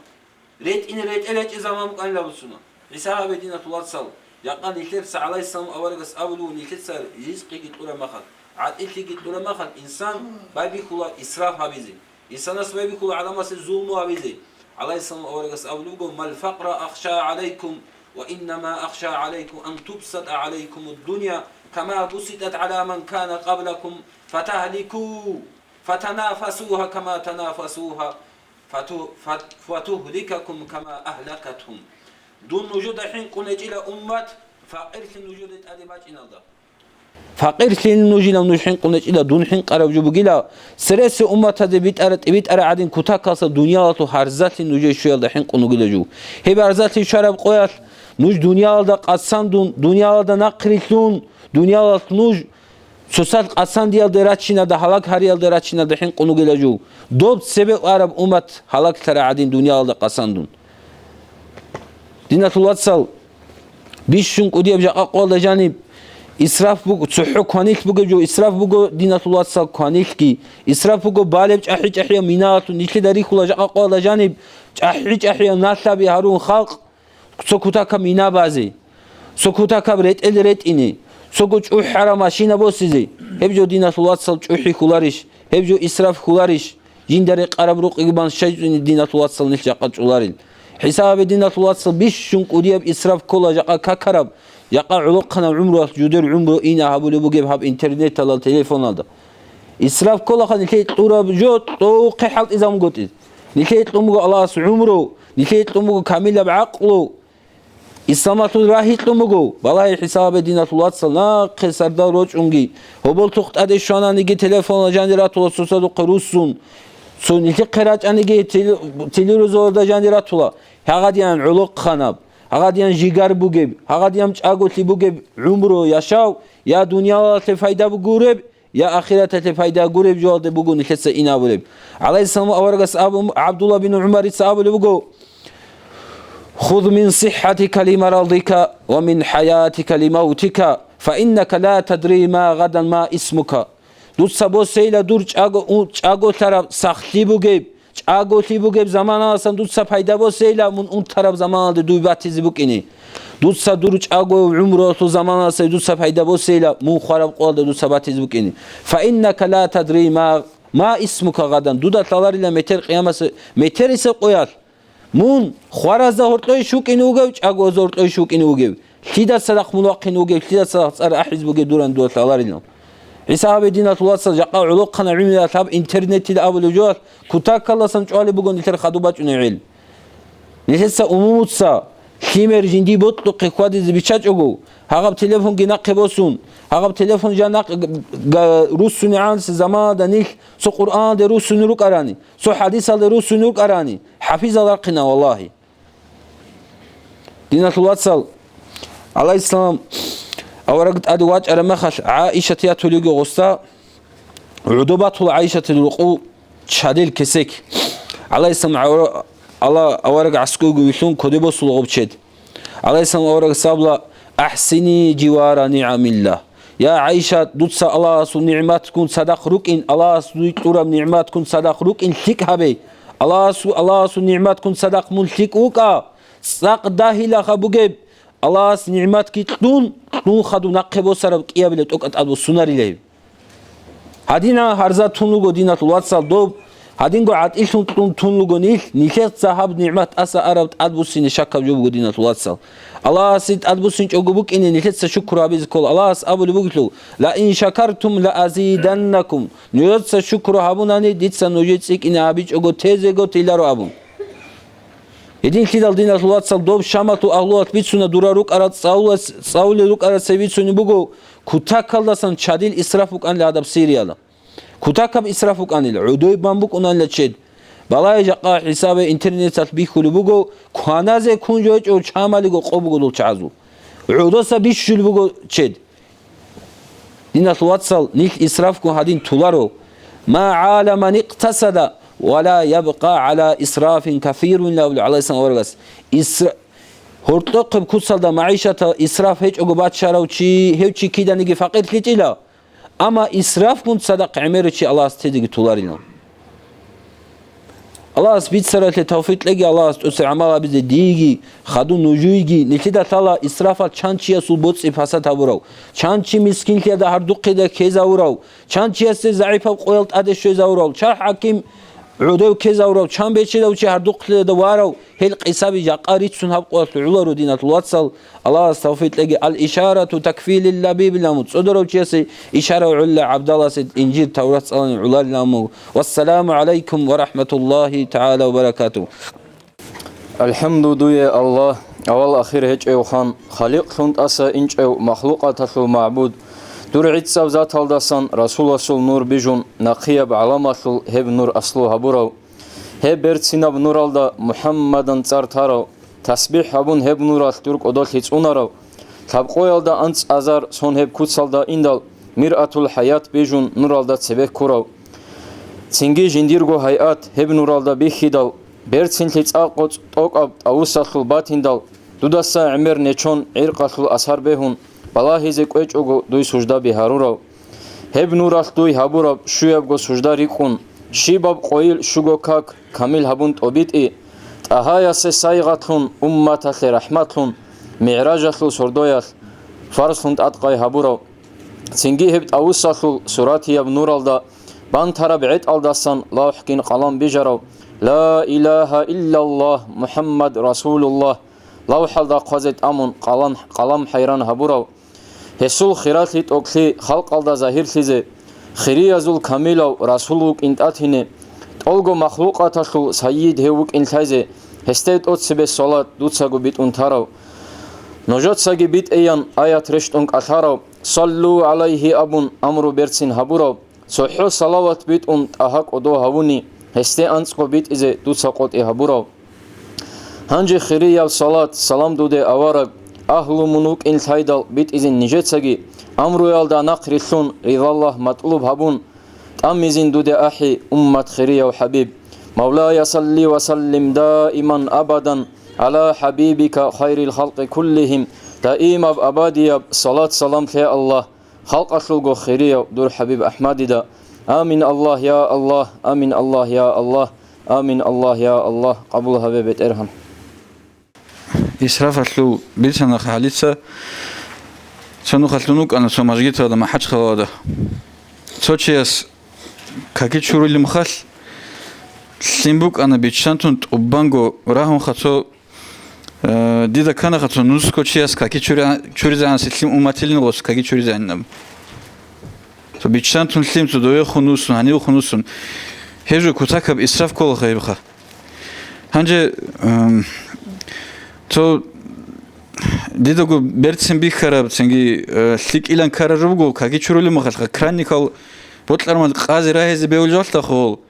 РетӀине ретӀел гьечӀеб заман букӀанила бицуна. ГӀиса гьабе, диналъул вацал, жакъа нилъеца гӀалайгьиссалам аварагас абулев нилъеца ризкъиги кьураб махалъ, гӀатӀилъиги кьураб махалъ инсан байбихьула исраф гьабизе. Инсанас байбихьула гӀаламасе зулму гьабизе. ГӀалайгьиссалам аварагас абулеб буго: «Мал факъра ахша гӀалайкум, ва иннама ахша гӀалайкум ан тубсатӀа гӀалайкумуд дунья, кама буситӀат гӀала ман кана къаблакум, фатагьлику, фатанафасугьа, кама танафасугьа, фату-, фат-, фатугьликакум, кама агьлакатгьум». Дун нужеда хӀинкъун гьечӀила уммат, факъирлъи нужеда тӀаде бачӀиналда. Факъирлъи нужила нуж хӀинкъун гьечӀила, дун хӀинкъараб жо бугила, цересел умматазе битӀара-, тӀибитӀара гӀадин кутакалса дуниялалъул гьарзалъи нужее щвеялда хӀинкъун вугила жо. Гьеб гьарзалъи щвараб къоялъ нуж дуниялалда къацандун, дуниялалда нахърилълъун, дуниялалъ нуж цоцалъ къацандиялде рачиналда, гьалаг гьариялде рачиналда хӀинкъун вугила жо. Доб цебе араб уммат гьалаглъара гӀадин дуниялалда къацандун. Диналъул вацал, Бищун кӀудияб жакъа къоялда жаниб исраф буго, цохӀо кванилъ бугеб жо исраф буго, диналъул вацал, кванилъги. Исраф буго балеб чӀахӀи-чӀахӀиял минаялъул нилъеда рихьула жакъа къоялда жаниб чӀахӀи-чӀахӀиял налъаби гьарун халкъ, цо кутакаб мина базе, цо кутакаб ретӀел ретӀине, цого чӀухӀараб машина босизе. Гьеб жо, диналъул вацал, чӀухӀи хьуларищ? Гьеб жо исраф хьуларищ? Жинда рекъараб рукъиги бан щайчӀони, диналъул вацал, нилъ жакъа чӀоларил. ХӀисабе, диналъул вацал, бищун кӀудияб исраф ккола жакъа какараб, жакъа гӀолохъанаб гӀумруялъ жудер гӀумру ина гьабулеб бугеб гьаб интернеталал, телефоналда. Исраф кколаха нилъее кьураб жо кьовухъе хӀалтӀизабунгутӀиз. Нилъее кьун буго Аллагьас гӀумру, нилъее кьун буго камилаб гӀакълу, исламалъул рагьи кьун буго. Балагье, хӀисабе, диналъул вацал, нахъе сардал рочӀунги, гьобол тухъ тӀаде щвананиги телефонал жанир ратула цоцадухъе руссун, цо нилъехъе рачӀаниги теле-, телевизоралда жанир ратула. Гьагъадиян гӀолохъанаб, гьагъадиян жигар бугеб, гьагъадиян чӀаголъи бугеб гӀумру яшав, я дуниялалъе пайда гуреб, я ахираталъе пайда гуреб жоялде буго нилъеца инабулеб. ГӀалайгьиссалам аварагас абун, ГӀабдулла бин ГӀумарица абулеб буго: «Хуз мин сиххатика ли марадика ва мин хӀаятика ли мавтика, фа иннака ла тадри ма гадан ма исмука». Дуца босейила дур чӀаго-, у-, чӀаголъараб сахлъи бугеб, чӀаголъи бугеб заманаласан дуца пайда босейила, мун унтараб заманалде дуй батизе букӀине. Дуца дур чӀаго гӀумруялъул заманаласа дуца пайда босейила, мун хвараб къоялда дуца батизе букӀине. Фа иннака ла тадри ма, ма исмука гадан. Дуда лъаларила метер къиямасе, метерисеб къоялъ. Мун хваразда гьоркьойищ вукӀине вугев, чӀагоязда гьоркьойищ вукӀине вугев? Лъида цадахъ мун вахъине вугев, лъида цадахъ цӀар ахӀизе бугев дуран дуда лъаларила. ГӀиса гьабе, диналъул вацал, жакъа гӀолохъанаб гӀумруялъ гьаб интернетил абулеб жоялъ кутакалдасан чӀвалеб буго нилъер хадуб бачӀунеб гӀел. Нилъеца умумуца лъимер жиндие бокьухъе хьвадизе биччачӀого, гьагъаб телефонги нахъе босун, гьагъаб телефон жан нахъ г-, г-, руссунегӀанси заманалда нилъ цо Къуръаналде руссун рукӀарани, цо хӀадисалде руссун рукӀарани, хӀафизал рахъина, валлагьи. Диналъул вацал, гӀалайгьиссалам авараг тӀаде вачӀараб мехалъ, ГӀаишат ятулего гъоста, гӀодо батула ГӀаишатил рукъу чадил кесек. ГӀалайгьиссалам авара-, Алла авараг гӀаскуйго вилълъун кодобе босула гъоб чед. ГӀалайгьиссалам аварагас абула: «АхӀсини живара нигӀамилла». Я ГӀайшат, дуца Аллагьасул нигӀматккун цадахъ рукӀин, Аллагьас дуе кьураб нигӀматккун цадахъ рукӀин лъикӀ гьабе. Аллагьасу-, Аллагьасул нигӀматккун цадахъ мун лъикӀ вукӀа, цӀакъ дагьилаха бугеб, Аллагьас нигӀматги кьун, кьун хадуб нахъе босараб кӀиябилеб тӀокӀаб тӀад буссунарила гьеб. Гьадинан гьарза тун руго, диналъул вацал, доб, гьадинго гӀатӀилъун кьун тун руго нилъ, нилъеца гьаб нигӀмат тӀаса араб тӀад буссине щакаб жо буго, диналъул вацал. Аллагьасе тӀад буссинчӀого букӀине нилъеца шукру гьабизе ккола. Аллагьас абулеб бугелъул: «Ла ин шакартум ла азиданнакум». Нужеца шукру гьабунани, дица нужее цӀикӀкӀине гьабичӀого тезего тиларо абун. Гьединлъидал, диналъул вацал, доб Шамалъул агьлуялъ бицуна, дура рукӀарал цӀавулес-, цӀавулел рукӀарал цебе бицунеб буго, кутакалдасан чадил исраф букӀанила гьадаб Сирияла. Кутакаб исраф букӀанила, гӀодой бан букӀунанила чед. Балагье, жакъа хӀисабе интернеталъ бихьулеб буго, кваназе ккун жойчӀо чамалиго къо буго дол чагӀазул. ГӀодоса бищулеб буго чед. Диналъул вацал, нилъ исрафгун гьадин туларо: «Ма гӀала ман икътасада, ва ла ябкъа гӀала исрафин касирун», – абула гӀалайгьиссалам аварагас. Исра-, гьоркьохъеб куцалда магӀишатал исраф гьечӀого бачарав чи, гьев чи киданиги факъирлъичӀила, амма исрафгун цадахъ гӀемерав чи Аллагьас тезеги туларила. Аллагьас бицаралъе тавфикъ кьеги, Аллагьас тӀоцебе гӀамал гьабизе диеги, хадуб нужееги. Нилъеда лъала исрафал чан чиясул боцӀи пасат гьабурав, чан чи мискинлъиялда гьардухъеда ккезавурав, чан чиясе загӀипаб къоял тӀаде щвезавурав, чан хӀаким гӀодов ккезавурав, чан бечедав чи гьардухълъиялда варав, гьел къисаби жакъа рицун гьаб къоялъ гӀоларо, диналъул вацал. Аллагьас тавфикъ кьеги. Ал-ишарату такфи лил-лабиб ламу, цӀодорав чиясе ишара гӀолла гӀабдаласе инжир таврат цӀалани гӀоларила ламу. Вассаламу гӀалайкум ва рахӀматуллагьи тагӀала ва баракатугь. АлхӀамду дуе, Аллагь, авал-ахир гьечӀев хан, Халикълъун тӀаса инчӀев, махлукъаталъул магӀбуд. Дур гӀицӀаб заталдасан Расуласул нур бижун, нахъияб гӀаламалъул гьеб нур аслу гьабурав. Гьеб берцинаб нуралда МухӀаммадан цӀар тарав, тасбихӀ гьабун гьеб нуралъ дур кӀодолъи цӀунарав, лъабкъоялда анцӀазар сон гьеб куцалда индал, Миръатул ХӀаят бижун нуралда цебе ккурав. Цинги жиндирго гьайат гьеб нуралда бихьидал, берцинлъи цӀакъго тӀокӀаб тӀавусалъул батиндал, Дудаса гӀемер нечон гӀиркъалъул асар бегьун, балагьизе кӀвечӀого дуй суждаби гьарурав. Гьеб нуралъ дуй гьабураб щуябго сужда рикӀкӀун, щибаб къойил щуго как камил гьабун тӀобитӀи, ТӀагьаясе сайгъатлъун, умматалъе рахӀматлъун, МигӀражалъул сордоялъ фарзлъун тӀадкъай гьабурав. Цинги гьеб тӀавусалъул суратияб нуралда бантараб гӀетӀалдасан лавхӀгин къалам бижарав «Ла илагьа иллаллагь, МухӀаммад расулуллагь» лавхӀалда хъвазе тӀамун къалан-, къалам хӀайран гьабурав. Гьесул хиралъи тӀокӀлъи халкъалда загьирлъизе, хириязул камилав расул вукӀин тӀатине, тӀолго махлукъаталъул сайид гьев вукӀин лъайзе, гьесде тӀоцебе салат дуцаго битӀун тарав. Нужецаги битӀеян аят рещтӀун кӀалъарав, «Саллу гӀалайгьи» абун амру берцин гьабурав, цохӀо салават битӀун ТӀагьа кӀодо гьавуни, гьесде анцӀго битӀизе дуца къотӀи гьабурав. Гьанже хирияб салат, салам дуде авараг, агьлу мун вукӀин лъайдал битӀизин нижецаги, амруялда нахърилълъун, ридаллагь матӀлуб гьабун, тӀамизин дуде ахӀи, уммат хирияв хӀабиб. Мавлая, салли ва саллим даиман абадан гӀала хӀабибика хайрил халкъи куллигьим, даимаб абадияб салат-салам лъе, Аллагь, халкъалъулго хирияв дур ХӀабиб АхӀмадида. Амин, Аллагь, я Аллагь, амин, Аллагь, я Аллагь, амин, Аллагь, я Аллагь, къабул гьабе, БетӀергьан. Исрафалъул бицана гьалица, цо нухалъун вукӀана цо мажгиталда, МахӀачхъалалда. Цо чияс каки чурулеб мехалъ, лъим букӀана биччантун тӀубанго рагьунха цо Э, дида кканаха цо нусго чияс каки чури-, чуризегӀан силълъим умматилин гъос каки чуризегӀанин абун. Цо биччан тун лъим, цо довехун вуссун, гьанивхун вуссун. Гьеб жо кутакаб исраф кколаха гьебха. Гьанже, эм, цо дидаго берцин бихьараб, цинги, э, лъикӀилан ккарараб буго, каки чурулеб мехалъха, кранникал бокьарман къазе рагьизе бегьулеб жо гьалъа хол.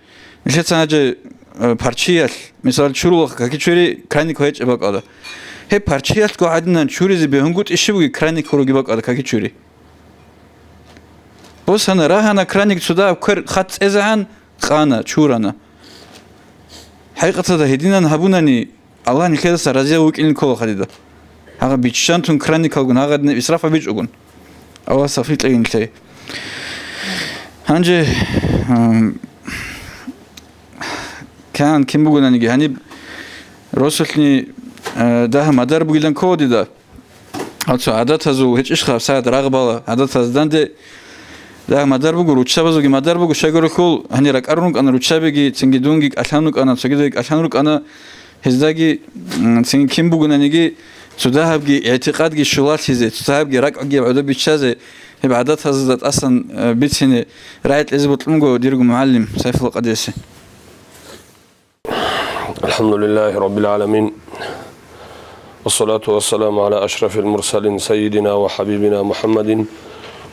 Нилъеца гьанже, э, парчиялъ, мисал, чурулаха каки чури, кранник гьечӀеб бакӀалда. Гьеб парчиялъго гӀадинан чуризе бегьунгутӀи щиб бугеб кранник гьуруги бакӀалда каки чури? Босана, рагьана кранник цо дагьаб квер хъат цӀезегӀан, къана, чурана. ХӀакъикъаталда гьединан гьабунани, Аллагь нилъедаса разияв вукӀин ккола хадида. Гьагъа биччан тун кранникалгун, гьагъадинаб исраф гьабичӀогун. Аллагьас тавфикъ кьегин нилъее. Гьанже, ам, кан кин бугонаниги, гьаниб росулъни, а, дагьа мадар бугилан ккола дида. Гьацо гӀадатазул гьечӀищха сагӀат рагъ бала, гӀадатаз данде дагь мадар буго, руччабазулги мадар буго, щайгурелъул гьанир ракӀарун рукӀана руччабиги, цинги дунги кӀалъан рукӀана, цогидаги кӀалъан рукӀана, гьездаги, м, цинги кин бугонаниги, цо дагьабги игӀтикъадги щулалъизе, цо дагьабги ракӀги гӀодоб биччазе, гьеб гӀадатазда тӀасан, э, бицине рагӀи кьезе бокьун буго дирго мугӀалим Сайфулла Къадиясе. الحمد لله رب العالمين. والصلاة والسلام على أشرف المرسلين سيدنا وحبيبنا محمد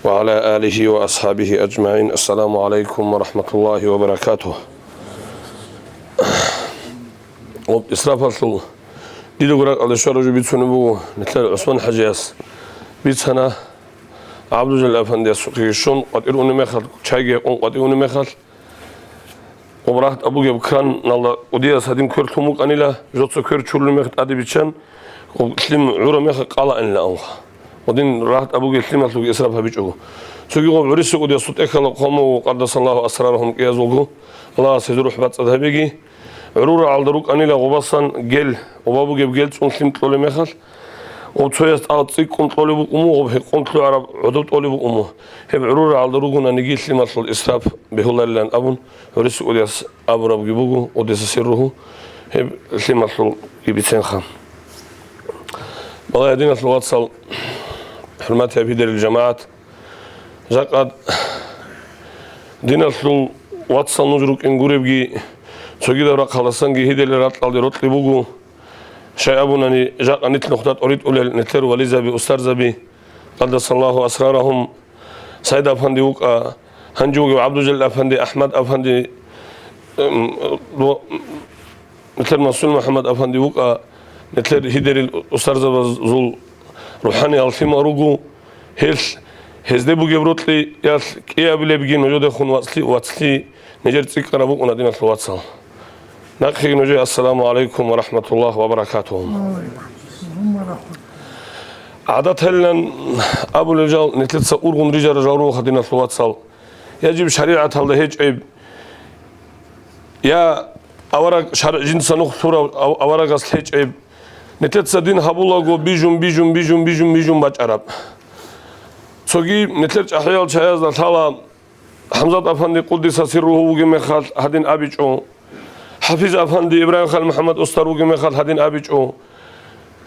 وعلى آله وأصحابه أجمعين. السلام عليكم ورحمة الله وبركاته. Об исрафалъул дидаго ракӀалде щвараб жо бицунеб буго, нилъер ГӀусман ХӀажияс бицана, ГӀабдулжалил афандиясухъе щун къватӀир унеб мехалъ, чайги гьекъон къватӀир унеб мехалъ, Гъоб рагьтӀ абугеб краналда кӀудияс гьадин квер лъун букӀанила, жоца квер чурулеб мех тӀаде биччан, гъоб лъим гӀураб мехалъ къалаанила абунха. Гъодин рагьтӀ абугеб лъималъулги исраф гьабичӀого. Цоги гъоб гӀурисеб кӀудиясул тӀехьалаб хъван буго, къаддасаллагьу асрарагьум, кӀиязулго, Аллагьас гьезул рухӀ бацӀцӀад гьабеги, гӀурул рагӀалда рукӀанила гъобасан гел, гъоба бугеб гел цӀун лъим кьолеб мехалъ, гъоб цояс тӀал цӀикӀкӀун кьолеб букӀун буго, гъоб гьекъон лъугӀараб гӀодоб тӀолеб букӀун буго. Гьеб гӀурул рагӀалда ругонаниги лъималъул исраф бегьуларилан абун, гӀурисеб кӀудияс абурабги буго, къуддиса сирругьу, гьеб лъималъулги биценха. Балагье, диналъул вацал, хӀурматияб гьидерил жамагӀат, жакъа диналъул вацал нуж рукӀин гуребги, цогидаб рахъалдасанги гьиделил ракьалде рокьи буго. Щай абунани, жакъа нилъ нухда тӀоритӀулел нилъер вализаби, устарзаби, къаддасаллагьу асрарагьум, Сайд-афанди вукӀа, гьанже вугев ГӀабдулжалил-афанди, АхӀмад-афанди, эм, ро-, нилъер Масул МухӀаммад-афанди вукӀа, нилъер гьидерил устарзабазул рухӀаниял лъимал руго, гьелъ гьезде бугеб рокьиялъ кӀиабилебги нужедехун вацлъи, вацлъи нижер цӀикӀкӀараб букӀуна, диналъул вацал. Нахъеги нужее ассаламу гӀалайкум ва рахӀматуллагь ва баракатугьу. ГӀадаталилан абулел жал нилъеца ургъун рижарал жал руго, диналъул вацал. Я жиб шаригӀаталда гьечӀеб, я авараг шар-, жинца нух лъурав ав-, аварагас лъечӀеб, нилъеца дин гьабулаго бижун, бижун, бижун, бижун, бижун бачӀараб. Цоги нилъер чӀахӀиял чагӀазда лъала, ХӀамзат афанди къуддиса сирругьу вугеб мехалъ гьадин абичӀо. ХӀафиз афанди Ибрагьим Халил МухӀаммад устар вугеб мехалъ гьадин абичӀо.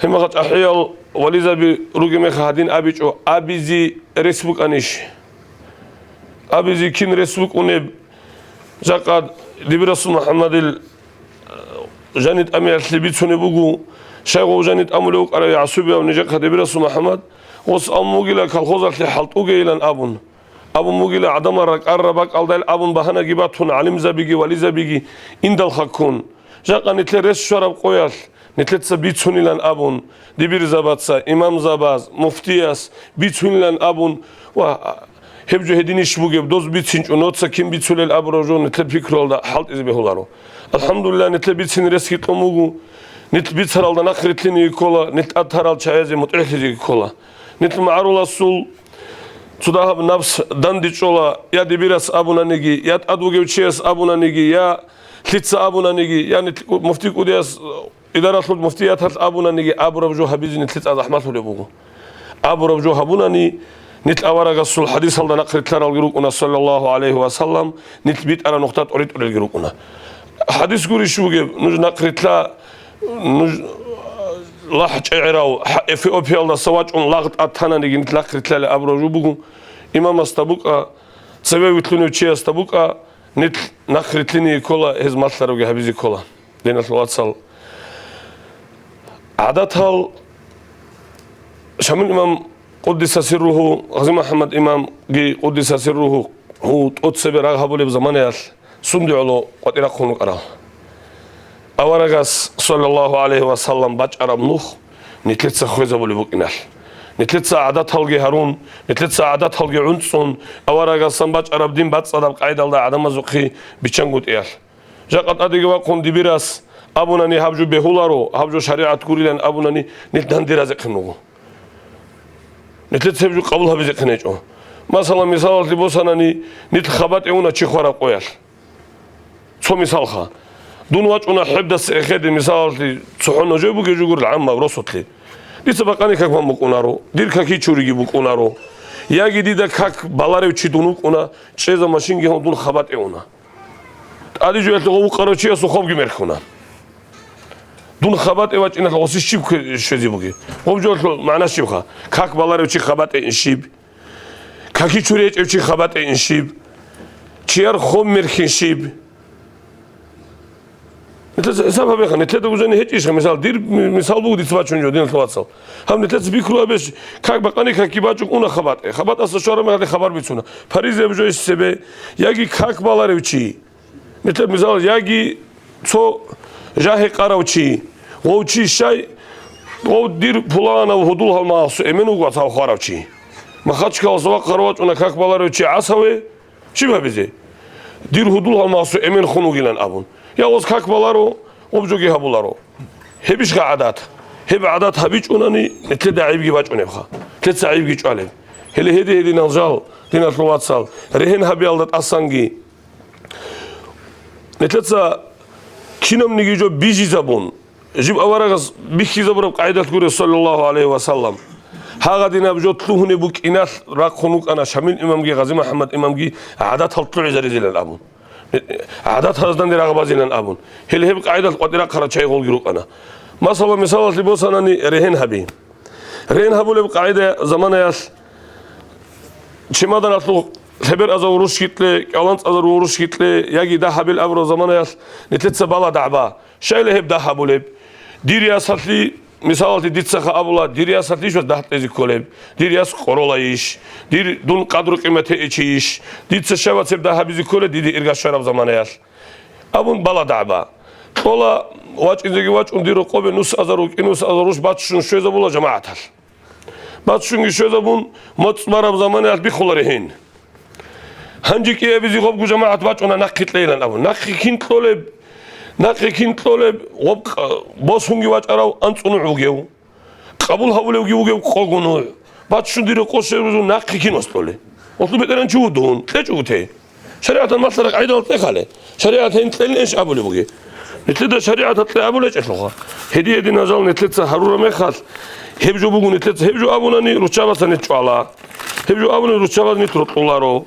Гьимагъа чӀахӀиял вализаби ругеб мехалъ гьадин абичӀо. Абизе рес букӀанищ? Абизе кин рес букӀунеб? Жакъа дибир Расул МухӀаммадил, э, жани тӀамиялъе бицунеб буго, щайгъов жани тӀамулев вукӀарав гӀасубияв нижехъа дибир Расул МухӀаммад, гъос амун вугила колхозалъе хӀалтӀугейилан абун. Абун бугила гӀадамал ракӀараб бакӀалдайил абун багьанаги батун, гӀалимзабиги вализабиги индалха ккун. Жакъа нилъер рес щвараб къоялъ, нилъеца бицунилан абун, дибирзабаца, имамзабаз, муфтияс бицунилан абун, ва гьеб жо гьединищ бугеб, доз бицинчӀо, ноца кин бицулел абураб жо нилъер пикруялда хӀалтӀизе бегьуларо. АлхӀамдулиллагь, нилъер бицин ресги кьун буго, нилъ бицаралда нахъ ритлъинеги ккола, нилъ тӀад тарал чагӀазе мутӀигӀлъизеги ккола. Нилъ магӀаруласул цо дагьаб напс дандечӀола, я дибирас абунаниги, я тӀад вугев чияс абунаниги, я лъица абунаниги, я нилъ муфти кӀудияс, идаралъул муфтияталъ абунаниги, абураб жо гьабизе нилъеца захӀмалъулеб буго. Абураб жо гьабунани, нилъ аварагасул хӀадисалда нахъ ритлъаралги рукӀуна, саллаллагьу гӀалайгьи ва саллам, нилъ битӀараб нухда тӀоритӀулелги рукӀуна. ХӀадис гурищ бугеб, нуж нахъ ритла, нуж лагъ чӀегӀерав, хӀа-, Эфиопиялдаса вачӀун лагъ тӀад тананиги, нилъ нахъ ритлъали абураб жо буго. Имамасда букӀа, цеве вилълъунев чиясда букӀа, нилъ нахъ ритлъине ккола, гьез малъарабги гьабизе ккола. Диналъул вацал, гӀадатал Шамил имам, къуддиса сирругьу, Гъази МухӀаммад имамги, къуддиса сирругьу, гьу тӀоцебе рагъ гьабулеб заманаялъ сунде гӀоло къватӀирахъун рукӀарал. Аварагас, саллаллагьу гӀалайгьи ва саллам, бачӀараб нух нилъеца хвезабулеб букӀиналъ. Нилъеца гӀадаталги гьарун, нилъеца гӀадаталги гӀунцӀун, аварагасан бачӀараб дин бацӀцӀадаб къайдалда гӀадамазухъе биччангутӀиялъ. Жакъа тӀадеги вахъун дибирас абунани гьаб жо бегьуларо, гьаб жо шаригӀат гурилан абунани, нилъ данде разихъин руго. Нилъеца гьеб жо къабул гьабизехъин гьечӀо. Масала, мисалалъе босанани, нилъ хабатӀе уна чи хвараб къоялъ. Цо мисалха. Дун вачӀуна хӀебдаса эхеде, мисалалъе, цохӀо нужее бугеб жо гурел гӀаммаб росулъе. Дица бакъани как бан букӀунаро, дир каки чуриги букӀунаро. Яги дида как баларев чи дун вукӀуна, чӀезаб машинги гьун дун хабатӀе уна. ТӀаде жоялъе гъов вукъарав чиясул хобги мерхьуна. Дун хабатӀе вачӀиналъ гъосие щиб кве-, щвезе бугеб? Гъоб жоялъул магӀна щибха? Как баларев чи хабатӀеин щиб? Каки чури гьечӀев чи хабатӀеин щиб? Чияр хоб мерхьин щиб? Нилъеца гьисаб гьабеха, нилъеда бужани гьечӀищха, мисал, дир ми-, мисал буго дица бачун жо, диналъул вацал. Гьаб нилъеца пикру гьабеш, как бакъани каки бачӀун уна хабатӀе. ХабатӀаса щвараб мехалде хабар бицуна. Паризаяб жо иш цебе, яги как баларев чи. Нилъер мисал, яги цо жагьи къарав чи, гъов чи щай, гъов дир пуланав гьудул гьалмагъасу эмен вуго цав хварав чи. Махачкаласа вахъ гъарвачӀуна как баларев чи гӀасаве, щиб гьабизе? Дир гьудул гьалмагъасу эмен хун вугилан абун. Я гъос как баларо, гъоб жоги гьабуларо. Гьебищха гӀадат? Гьеб гӀадат гьабичӀунани, нилъеда гӀайибги бачӀунебха. Нилъеца гӀайибги чӀвалеб. Гьеле гьеде-гьединал жал, диналъул вацал, регьен гьабиялда тӀасанги, нилъеца кинабниги жо бижизабун, жиб аварагас бихьизабураб къагӀидалъ гуре, саллаллагьу гӀалайгьи ва саллам, гьагъадинаб жо лъугьунеб букӀиналъ рахъун вукӀана Шамил имамги Гъази МухӀаммад имамги гӀадатал лъугӀизаризилан абун. ГӀадаталазданде рагъбазилан абун. Гьел гьеб къагӀидалъ къватӀирахъарал чагӀи гъолги рукӀана. Масала, мисалалъе босанани, регьен гьаби. Регьен гьабулеб къагӀида заманаялъ чемоданалъул лъеберъазул рушги кье, кӀаланцӀазул рушги кье, яги дагь гьабил абураб заманаялъ нилъеца бала дагӀба. Щайила гьеб дагь гьабулеб? Дир ясалъе, мисалалъе, дицаха абула, дир ясалъе иш дагь кьезе кколеб? Дир яс къоролайищ? Дир дун къадру-къимат гьечӀейищ? Дица щай вацеб дагь гьабизе кколеб диде ирга щвараб заманаялъ? Абун бала дагӀба. Кьола, вачӀинзеги вачӀун, дир рокъобе нусазару, кӀинусазару руш баччун щвезабула жамагӀаталъ. Баччунги щвезабун, моцӀ бараб заманаялъ биххула регьен. Гьанже кӀиабизе гъобгу жамагӀат бачӀуна нахъе кьейилан абун. Нахъе кин кьолеб? Нахъе кин кьолеб? Гъоб къ-, босунги вачӀарав анцӀунугӀ вугев. къабул гьабулевги вугев къого нугӀ, баччун дир къо шерузун нахъе кин васулев? Гьелъул бетӀеран чи вугев дун, кьечӀого те. ШаригӀаталъ малъараб къагӀидал кье хъале. ШаригӀат гьениб кьелин иш абулеб бугеб. Нилъеда шаригӀаталъ кье абулечӀелъулха. Гьедин-гьедин гьал нилъеца гьарураб мехалъ, гьеб жо буго нилъеца, гьеб жо абунани руччабаца нилъ чӀвала. Гьеб жо абуни руччабаз нилъ рокьуларо.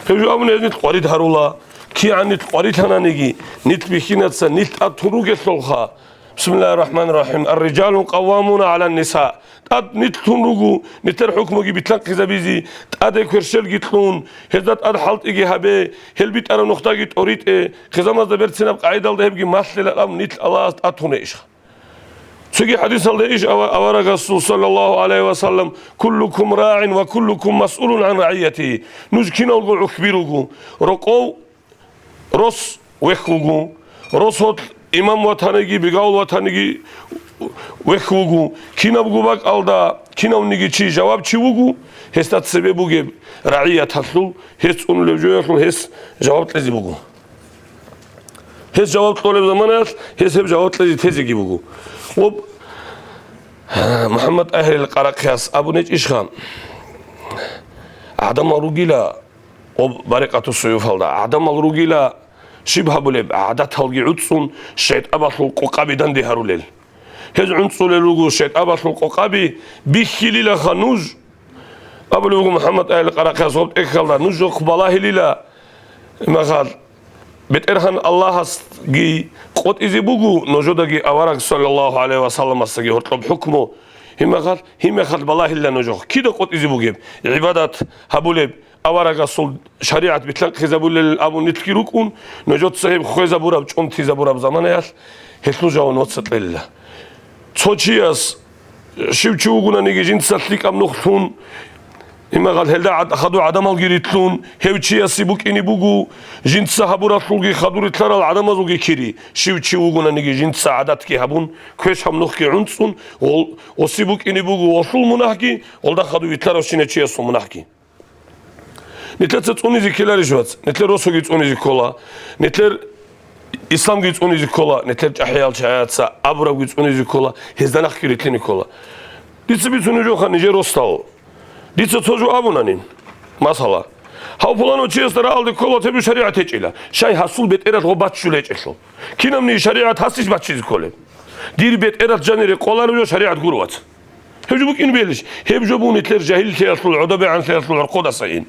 Гьеб жо абуни гьез нилъ къварид гьарула. КигӀан нилъ къварилъананиги, нилъ бихьинаца нилъ тӀад тун ругелъулха. Бисмиллагьир рахӀманир рахӀим. Ар-риджалу къаввамуна гӀалан-ниса. ТӀад нилъ тун руго, нилъер хӀукмуги билълъанхъизабизе, тӀаде кверщелги кьун, гьезда тӀад хӀалтӀиги гьабе, гьел битӀараб нухдаги тӀоритӀе, хъизамазда берцинаб къагӀидалда гьебги малъила абун нилъ Аллагьас тӀад туна ишха. Цоги хӀадисалда иш ава-, аварагасул, саллаллагьу гӀалайгьи ва саллам: «Куллукум рагӀин ва куллукум масъулун гӀан рагӀиятигьи». Нуж киналго гӀухьби руго, рокъов рос вехь вуго, росулъ имам ватаниги, бигавул ватаниги вехь вуго. Кинабго бакӀалда кинавниги чи жавабчи вуго, гьесда цебе бугеб рагӀияталъул, гьес цӀунулеб жоялъул гьес жаваб кьезе буго. Гьес жаваб кьолеб заманаялъ гьес гьеб жаваб кьезе тезеги буго. Ва МухӀаммад ТӀагьирил Къарахъияс абун гьечӀищха, гӀадамал ругила, ва барикъату суюфалда гӀадамал ругила, щиб гьабулеб, гӀадаталги гӀуцӀцӀун, шайтӀабалъул къокъаби данде гьарулел. Гьез гӀунцӀулел руго шайтӀабалъул къокъаби, бихьилилаха нуж, абулеб буго МухӀаммад ТӀагьирил Къарахъияс гьоб тӀехьалда, нуж жохъ балагьилила, имахал, БетӀергьан Аллагьасги къотӀизе буго, нужедаги авараг саллаллагьу гӀалайгьи ва салламасдаги гьоркьоб хӀукму. Гьимахал, гьимахал балагьилла нужехъ. Кида къотӀизе бугеб? ГӀибадат гьабулеб, аварагасул шаригӀат билълъанхъизабулел абун нилъги рукӀун, нужеца гьеб хвезабураб, чӀунтизабураб заманаялъ гьелъул жаваб нужеца кьелила. Цо чияс щив чи вугонаниги жинца лъикӀаб нух лъун, имагъал гьелда гӀад-, хадур гӀадамалги рилълъун, гьев чиясе букӀине буго, жинца гьабуралъулги хадур рилълъарал гӀадамазулги кири. Щив чи вугонаниги жинца гӀадатги гьабун, квешаб нухги гӀунцӀун, гъол-, гъоси букӀине буго гъолъул мунагьги, гъолда хадув вилълъаравщинав чиясул мунагьги. Нилъеца цӀунизе ккеларищ, вац? Нилъер росуги цӀунизе ккола. Нилъер исламги цӀунизе ккола. Нилъер чӀахӀиял чагӀаца абурабги цӀунизе ккола. Гьезда нахъги рилълъине ккола. Дица бицунеб жоха нижер росдал. Дица цо жо абунани, масала, гьав пуланав чиясда рагӀалде ккола, гьеб жо шаригӀат гьечӀила. Щай гьасул бетӀералъ гъо баччулей гьечӀелъул. Кинабниги шаригӀат гьасищ баччизе кколеб? Дир бетӀералъ жанире къолареб жо шаригӀат гуро, вац. Гьеб жо букӀин белищ? Гьеб жо буго нилъер жагьиллъиялъул, гӀодобегӀанлъиялъул гӀорхъодаса ин.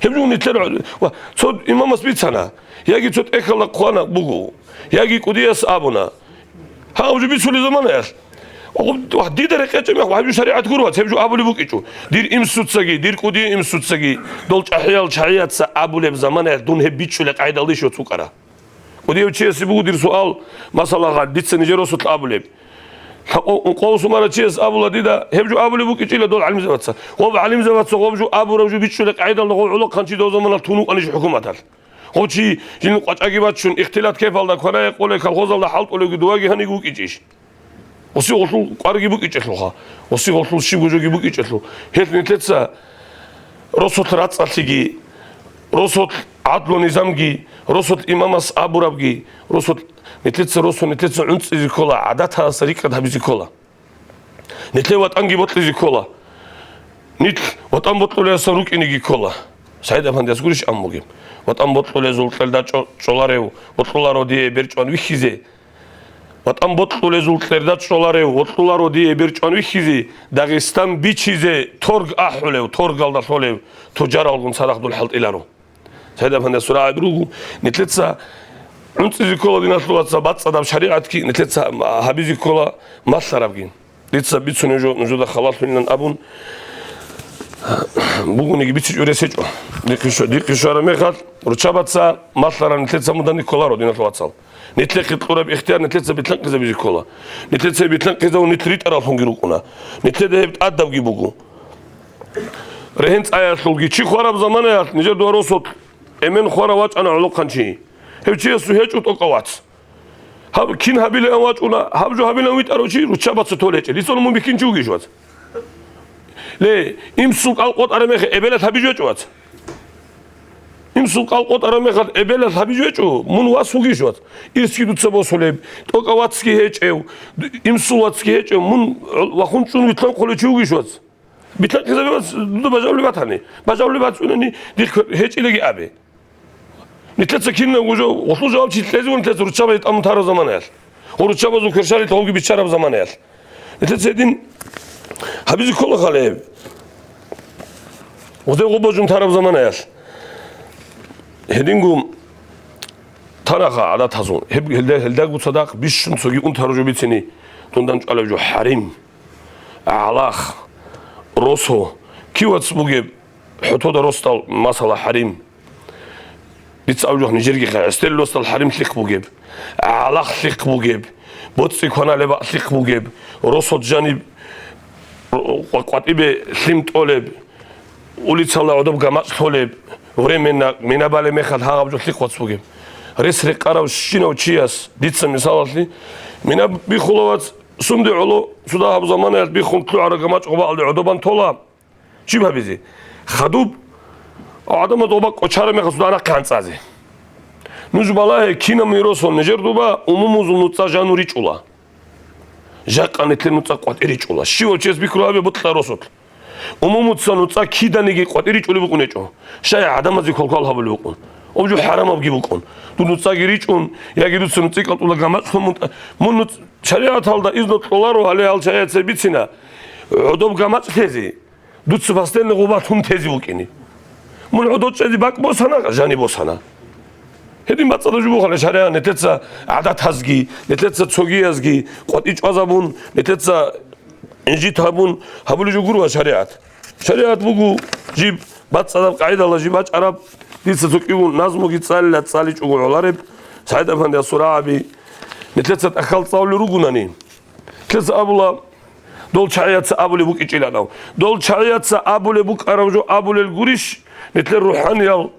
Гьеб жо буго нилъер гӀо-, ва цо имамас бицана, яги цо тӀехьалда хъвана буго, яги кӀудияс абуна. Гьаб жо бицулеб заманаялъ, ва дида рекъечӀеб мехалъ, гьаб жо шаригӀат гуро, вац, гьеб жо абулеб букӀинчӀо. Дир имсуцаги, дир кӀудияв имсуцаги, дол чӀахӀиял чагӀияца абулеб заманаялъ дун гьеб бичӀчӀулеб къагӀидалдищ цо кӀара. КӀудияв чиясе буго дир суал, масала, гъа, дица нижер росулъ абулеб. Лъакъо-, ункъо-, сумара чияс абула дида, гьеб жо абулеб букӀинчӀила дол гӀалимзабаца. Гъоб гӀалимзабаца гъоб жо абураб жо бичӀчӀулеб къагӀидалда гъов гӀолохъанчи дов заманалъ тун вукӀанищ хӀукуматалъ? Гъов чи жинда къвачӀаги баччун, ихтилат кепалда кванаги къолей колхозалда хӀалтӀулевги дувеги гьаниги вукӀинчӀищ? Гъоси гъолъул кӀварги букӀинчӀелъулха, гъоси гъолъул щибго жоги букӀинчӀелъул. Гьелъ нилъеца росулъ рацӀцӀалъиги, росулъ гӀадлу-низамги, росулъ имамас абурабги, росулъ, нилъеца росу, нилъеца гӀунцӀизе ккола, гӀадаталдаса рикӀкӀад гьабизе ккола. Нилъее ВатӀанги бокьизе ккола. Нилъ ВатӀан бокьулелдасан рукӀинеги ккола. СагӀид-афандияс гурищ абун бугеб: «ВатӀан бокьулезул кьерда чӀо-, чӀоларев, бокьуларо дие берчӀван вихьизе. ВатӀан бокьулезул кьерда чӀоларев, бокьуларо дие берчӀван вихьизе, Дагъистан бичизе торг ахӀулев, торгалда лъолев тужаралгун цадахъ дун хӀалтӀиларо». СагӀид-афандияс рагӀаби руго, нилъеца гӀунцӀизе ккола, диналъул вацал, бацӀцӀадаб шаригӀатги нилъеца гьабизе ккола малъарабги. Дица бицунеб жо нужеда халалъулилан абун бугониги бицичӀо, рес гьечӀо. Дихъе щва-, дихъе щвараб мехалъ, руччабаца малъараб нилъеца мунагьги кколаро, диналъул вацал. Нилъехъе кьураб ихтияр нилъеца билълъанхъизабизе ккола. Нилъеца билълъанхъизабун нилъ ритӀараллъунги рукӀуна. Нилъеда гьеб тӀадабги буго. РегьенцӀаялъулги чи хвараб заманаялъ нижер дова росулъ эмен хварав вачӀана гӀолохъанчи. Гьев чиясул гьечӀо тӀокӀав вац. Гьаб кин гьабилеян вачӀуна, гьаб жо гьабилан витӀарав чи руччабаца толечӀел. Ицал мун бихьинчи вугищ, вац? Ле, имсул кӀал къотӀараб мехалъ эбелалъ гьабиж вачӀ, вац? Инсул къал къотӀараб мехалъ эбелалъ гьабизе гьечӀо, мун вас вугищ, вац? Ирсги дуца босулеб, тӀокӀав вацги гьечӀев, д-, инсул вацги гьечӀев, мун вахун чӀун вилълъанхъулев чи вугищ, вац? Билълъанхъизабе, вац, дуда бажавулеб батани. Бажавулеб бацунани, дихъ гьечӀилаги абе. Нилъеца кинабго жо, гъолъул жаваб чи кьезе вуго нилъеца руччабазе тӀамун тараб заманаялъ. Гъо руччабазул кверщалилъ гъовги биччараб заманаялъ. Нилъеца гьедин гьабизе ккола хъалеб. Гъозе гъо божун тараб заманаялъ. Гьединго тараха гӀадатазул. Гьеб-, гьелда-, гьелдаго цадахъ бищун цоги унтараб жо бицине дундан чӀвалеб жо: хӀарим, гӀалах, росо. Кив вац бугеб хӀотода росдал, масала, хӀарим? Дица абулеб жо, нижерги хъа-, гӀестел росдал хӀарим лъихъ бугеб, гӀалах лъихъ бугеб, боцӀи кваналеб бакӀ лъихъ бугеб, росод жаниб къва-, къватӀибе лъим тӀолеб, улицала гӀодоб гамачӀ лъолеб, временно мина балеб мехалъ гьагъаб жо лъихъ вац бугеб. Рес рекъарав щинав чияс, дица мисалалъе, мина биххула вац, сунде гӀоло, цо дагьаб заманаялъ биххун лъугӀараб гамачӀ гъобаалде гӀодобан тола. Щиб гьабизе? Хадуб гӀадамаз гъоба кӀочараб мехалъ суда анахъе гьанцӀазе. Нуж балагье, кинаб миросон нижер дуба умумузул нуцӀа жану ричӀула. Жакъа нилъер нуцӀа къватӀи ричӀула. Щивав чияс бикру гьабе бутӀа росулъ. Умумуца нуцӀа киданиги къватӀи ричӀулеб букӀун гьечӀо. Щай гӀадамазе квалквал гьабулеб букӀун. Об жо хӀарамабги букӀун. Дур нуцӀаги ричӀун, яги дуца нуцӀи кӀалтӀула гамачӀ лъун мун-, мун нуц-, шаригӀаталда изну кьоларо, гьале гьал шаригӀатца бицина. ГӀодоб гамачӀ лъезе. Дуца бастенна гъуба тун тезе вукӀине. Мун гӀодочӀезе бакӀ босана, жани босана. Гьедин бацӀцӀадаб жо бугоха шаригӀат, нилъеца гӀадатазги, нилъеца цогиязги къватӀи чӀвазабун, нилъеца инжит гьабун гьабулеб жо гуро шаригӀат. ШаригӀат буго жиб бацӀцӀадаб къагӀидала жиб бачӀараб, дица цо кӀиго назмуги цӀалила, цӀаличӀого гӀолареб, СагӀид-афандиясул рагӀаби, нилъеца тӀахьал цӀалулел ругунани. Лъица абула, дол чагӀияца абулеб букӀичӀиланав. Дол чагӀияца абулеб букӀараб жо абулел гурищ, нилъер рухӀаниял,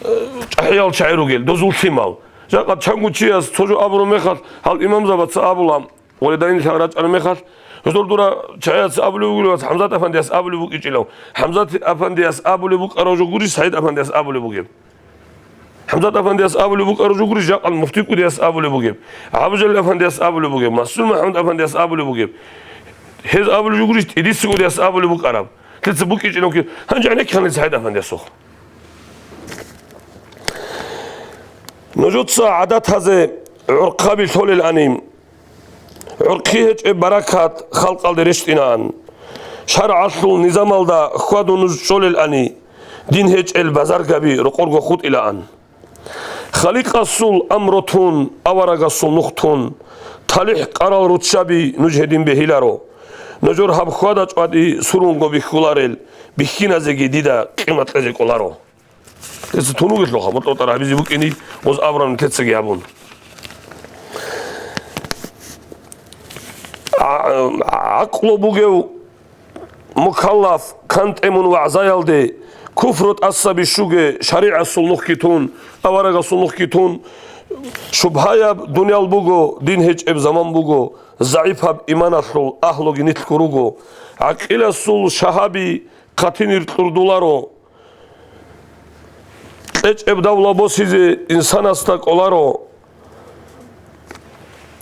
э, чӀахӀиял чагӀи ругел, дозул лъимал. Жакъа чанго чияс цо жо абураб мехалъ, гьал имамзабаца абула, гъолидаин лъагӀ рачӀараб мехалъ, гьезул дура чагӀияца абулеб бугилан, ХӀамзат-афандияс абулеб букӀичӀилав. ХӀамзат-афандияс абулеб букӀараб жо гурищ, СагӀид-афандияс абулеб бугеб. ХӀамзат-афандияс абулеб букӀараб жо гурищ, жакъа муфтикӀудияс абулеб бугеб, ГӀабужалил-афандияс абулеб бугеб, Масул-МахӀмуд-афандияс абулеб бугеб. Гьез абулеб жо гурищ, тӀидисигудияс абулеб букӀараб. Лъица букӀичӀилан кин, гьанже гӀенеккиха нилъ СагӀид-афандиясухъ. Нужеца гӀадатазе гӀурхъаби лъолелани, гӀурхъи гьечӀеб баракат халкъалде рещтӀинаан. ШаргӀалъул низамалда хьвадун нуж чӀолелани, дин гьечӀел базаргаби рокъорго хутӀилаан. Халикъасул амру тун, аварагасул нух тун, талихӀ къарал руччаби нуж гьедин бегьиларо. Нужер гьаб хьвада чӀвади сурунго бихьуларел бихьиназеги дида къимат кьезе кӀоларо. Гьесда тун вугелъулха, мутӀигӀлъи гьабизе букӀине, гъоз абураб нилъецаги гьабун. ГӀа-, гӀакълу бугев мукаллаф кантӀе мун вагӀзаялде, куфру тӀаса бищуге, шаригӀасул нухги тун, аварагасул нухги тун, шубгьаяб дуниял буго, дин гьечӀеб заман буго, загӀипаб иманалъул агьлуги нилъго руго, гӀакъиласул шагьаби хъатинир кьурдуларо. КьечӀеб давла босизе инсанасда кӀоларо.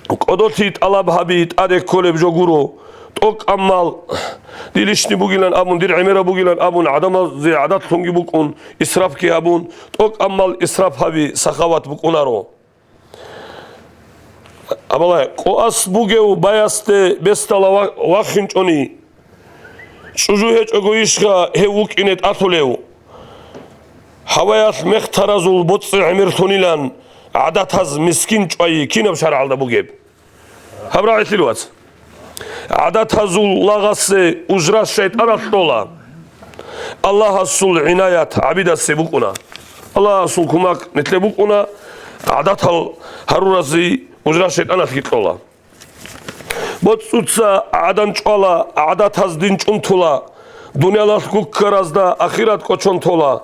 КӀодолъи тӀалаб гьаби тӀаде кколеб жо гуро. ТӀокӀаб мал дир лишни бугилан абун, дир гӀемераб бугилан абун, гӀадамазе гӀадатлъунги букӀун, исрафги гьабун, тӀокӀаб мал исраф гьаби сахават букӀунаро. Абалай, къоас бугев баясде бесдала ва-, вахинчӀони, чӀужу гьечӀого ишха гьев вукӀине тӀалъулев? Гьаваялъ мехтаразул боцӀи гӀемерлъунилан гӀадатаз мискин чӀвайи кинаб шаргӀалда бугеб? Гьаб рагӀилъил вац. ГӀадатазул лагъасе ужра шайтӀаналъ кьола. Аллагьасул гӀинаят гӀабидасе букӀуна. Аллагьасул кумак нилъе букӀуна, гӀадатал гьаруразе ужра шайтӀаналъги кьола. БоцӀуца гӀадан чӀвала, гӀадатаз дин чӀунтула, дуниялалъ гуккаразда ахират кӀочон тола.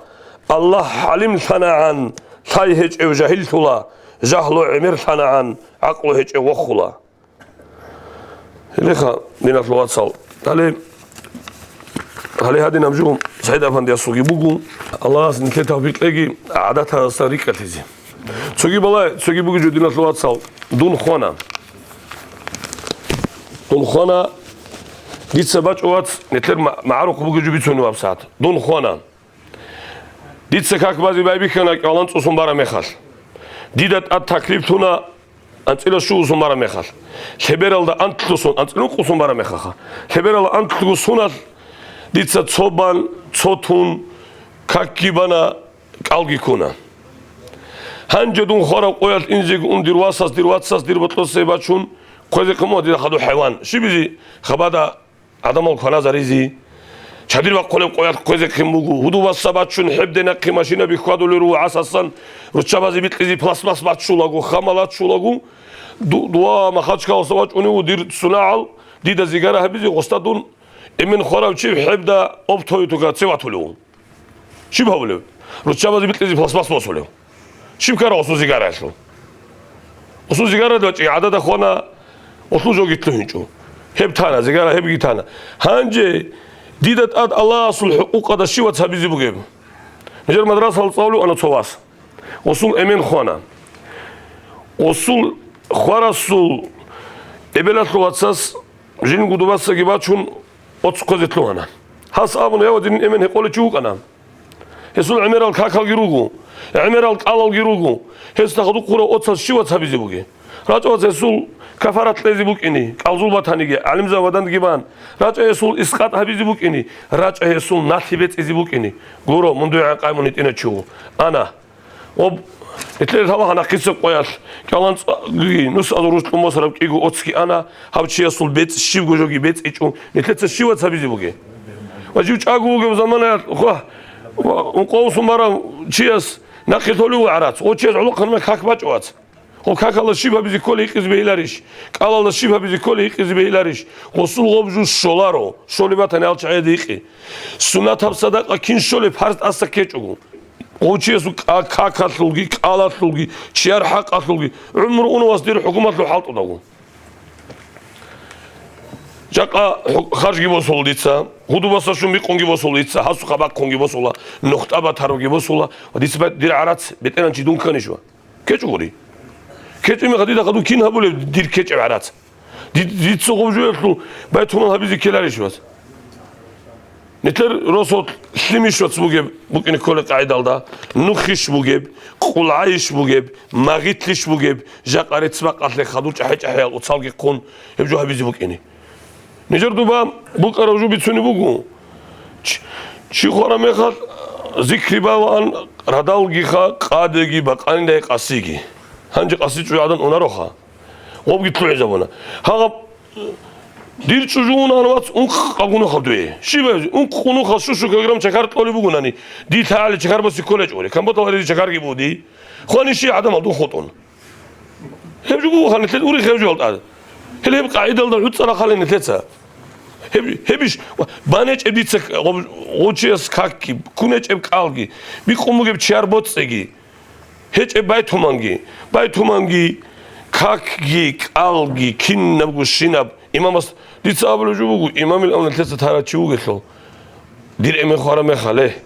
Аллагь гӀалимлъанагӀан лъай гьечӀев жагьиллъула, жагьлу гӀемерлъанагӀан гӀакълу гьечӀев вохула. Гьелеха, диналъул вацал. Гьале Гьале гьадин абжу СагӀид Афандиясулги буго, Аллагьас нилъе тавфикъ кьеги гӀадаталдаса рикӀкӀалъизе. Цоги балай, цоги бугеб жо, диналъул вацал, дун хвана. Дун хвана, дица бачӀо, вац, нилъер ма-, магӀарухъ бугеб жо бицунеб гьабсагӀат. Дун хвана. Дица как базе байбихьана кӀалан цӀусун бараб мехалъ. Дида тӀад таклиф лъуна анцӀила щугусун бараб мехалъ. Лъебералда анлъгусун, анцӀила ункъусун бараб мехалъха. Лъебералда анлъгусуналъ дица цо бан, цо тун, какги бана, кӀалги ккуна. Гьанже дун хвараб къоялъ инзего ун дир васас, дир вацас, дир бокьосе бачун, хъвезехъин буго дида хадуб хӀайван. Щибизе хабада гӀадамал кваназаризе. Чадир бахъулеб къоялъ хъвезехъин буго. Гьудубаса бачун хӀеб де нахъе машинаби хьвадулел руго гӀасасан, руччабазе бикьизе пластмасс бачулаго, хамал бачулаго. Ду-, дова Махачкаласа вачӀунев вуго дир сунагӀал, дида зигара гьабизе, гъосда дун эмен хварав чи хӀебда оптовый токарцев ватулев вуго. Щиб гьабулев? Руччабазе бикьизе пластмасс босулев. Щиб ккарав гъосул зигараялъул? Гъосул зигарада вачӀи гӀадада хвана, гъосул жоги лъугьинчӀо. Гьеб тана, зигара гьебги тана. Гьанже дида тӀад Аллагьасул хӀукъукъада щивац гьабизе бугеб? Нижер мадрасал цӀалулев ана цо вас. Гъосул эмен хвана. Гъосул хварасул эбелалъул вацас жинго дубасаги бачун, оцухъезе лъугьана. Гьас абуна: «Я, ва динин эмен гьекъолев чи вукӀана. Гьесул гӀемерал какалги руго, гӀемерал кӀалалги руго. Гьесда хадуб хъурав оцаз щивац гьабизе бугеб?» РачӀа вац гьесул кафарат кьезе букӀине, кӀалзул батаниги, гӀалимзабазда вадандги бан. РачӀа гьесул искъат гьабизе букӀине, рачӀа гьесул налъи бецӀизе букӀине. Гуро, мун дуе гӀанкъай мун гьитӀинав чи вуго. Ана. Об, нилъер гьаб гьанахъисеб къоялъ, кӀалан цӀа-, нус азарулъ кьун босараб кӀиго оцги ана, гьав чиясул бецӀ щибго жоги бецӀичӀо, нилъеца щивац гьабизе бугеб? Ва жив чӀаго вугеб заманаялъ, хва, ва ункъо вуссун барав чияс нахъе лъолев вуго гӀарац, гъов чияс гӀолохъанаб как бачӀо вац. Гъов какалда щиб гьабизе кколей гьикъизе бегьиларищ? КӀалалда щиб гьабизе кколей гьикъизе бегьиларищ? Гъосул гъоб жо щоларо, щолеб батани гьал чагӀиялда гьикъе. Суннатаб садакъа кин щолеб, фарз тӀаса ккечӀого. Гъов чиясул ка-, какалъулги, кӀалалъулги, чияр хӀакъалъулги, гӀумру унав вас дир хӀукуматлъул хӀалтӀудаго. Жакъа хӀу-, харжги босула дица, гьудубаса щун бикъунги босула дица, гьасухъа бахъунги босула, нухда батаруги босула, ва дица бай-, дир гӀарац бетӀеран чи дун кканищ ва? КкечӀогури. КкечӀеб мехалъ дида хадуб кин гьабулеб дир ккечӀеб гӀарац? Ди-, дица гъоб жоялъул байтумал гьабизе ккеларищ вац? Нилъер росулъ лъимищ вац бугеб букӀине кколеб къагӀидалда, нухищ бугеб, къулгӀайищ бугеб, магъитлъищ бугеб, жакъа рецц-бакъалъе хадур чӀахӀи-чӀахӀиял уцалги хъун, гьеб жо гьабизе букӀине. Нижер дуба букӀараб жо бицунеб буго, чи, чи хвараб мехалъ зикри баваан радалгиха, къадеги, бакъанидай къасиги. Гьанже къаси чӀужугӀадан унароха. Гъобги лъугӀизабуна. Гьагъаб дир чӀужугӀун ан вац ункъ къагунухъа дуе. Щиб гьабизе? Ункъ къунухъа щущу килограмм чакар кьолеб бугунани, дир лъагӀале чакар боси кколечӀори. Компотал гьаризе чакарги буди. Хвани щи гӀадамал дун хутӀун. Гьеб жо буго ханилъел урихъ гьеб жо гьалтӀа. Гьел гьеб къагӀидалда гӀуцӀарахъали нилъеца. Гьеб, гьебищ, ва-, банечӀеб дица гъоб-, гъочияс какги, кунечӀеб кӀалги, бикъун бугеб чияр боцӀиги. ГьечӀеб байтуманги, байтуманги, какги, кӀалги, кинабго щинаб имамас дица абулеб жо буго, имамил авналъеца тарав чи вугелъул, дир эмен хвараб мехале.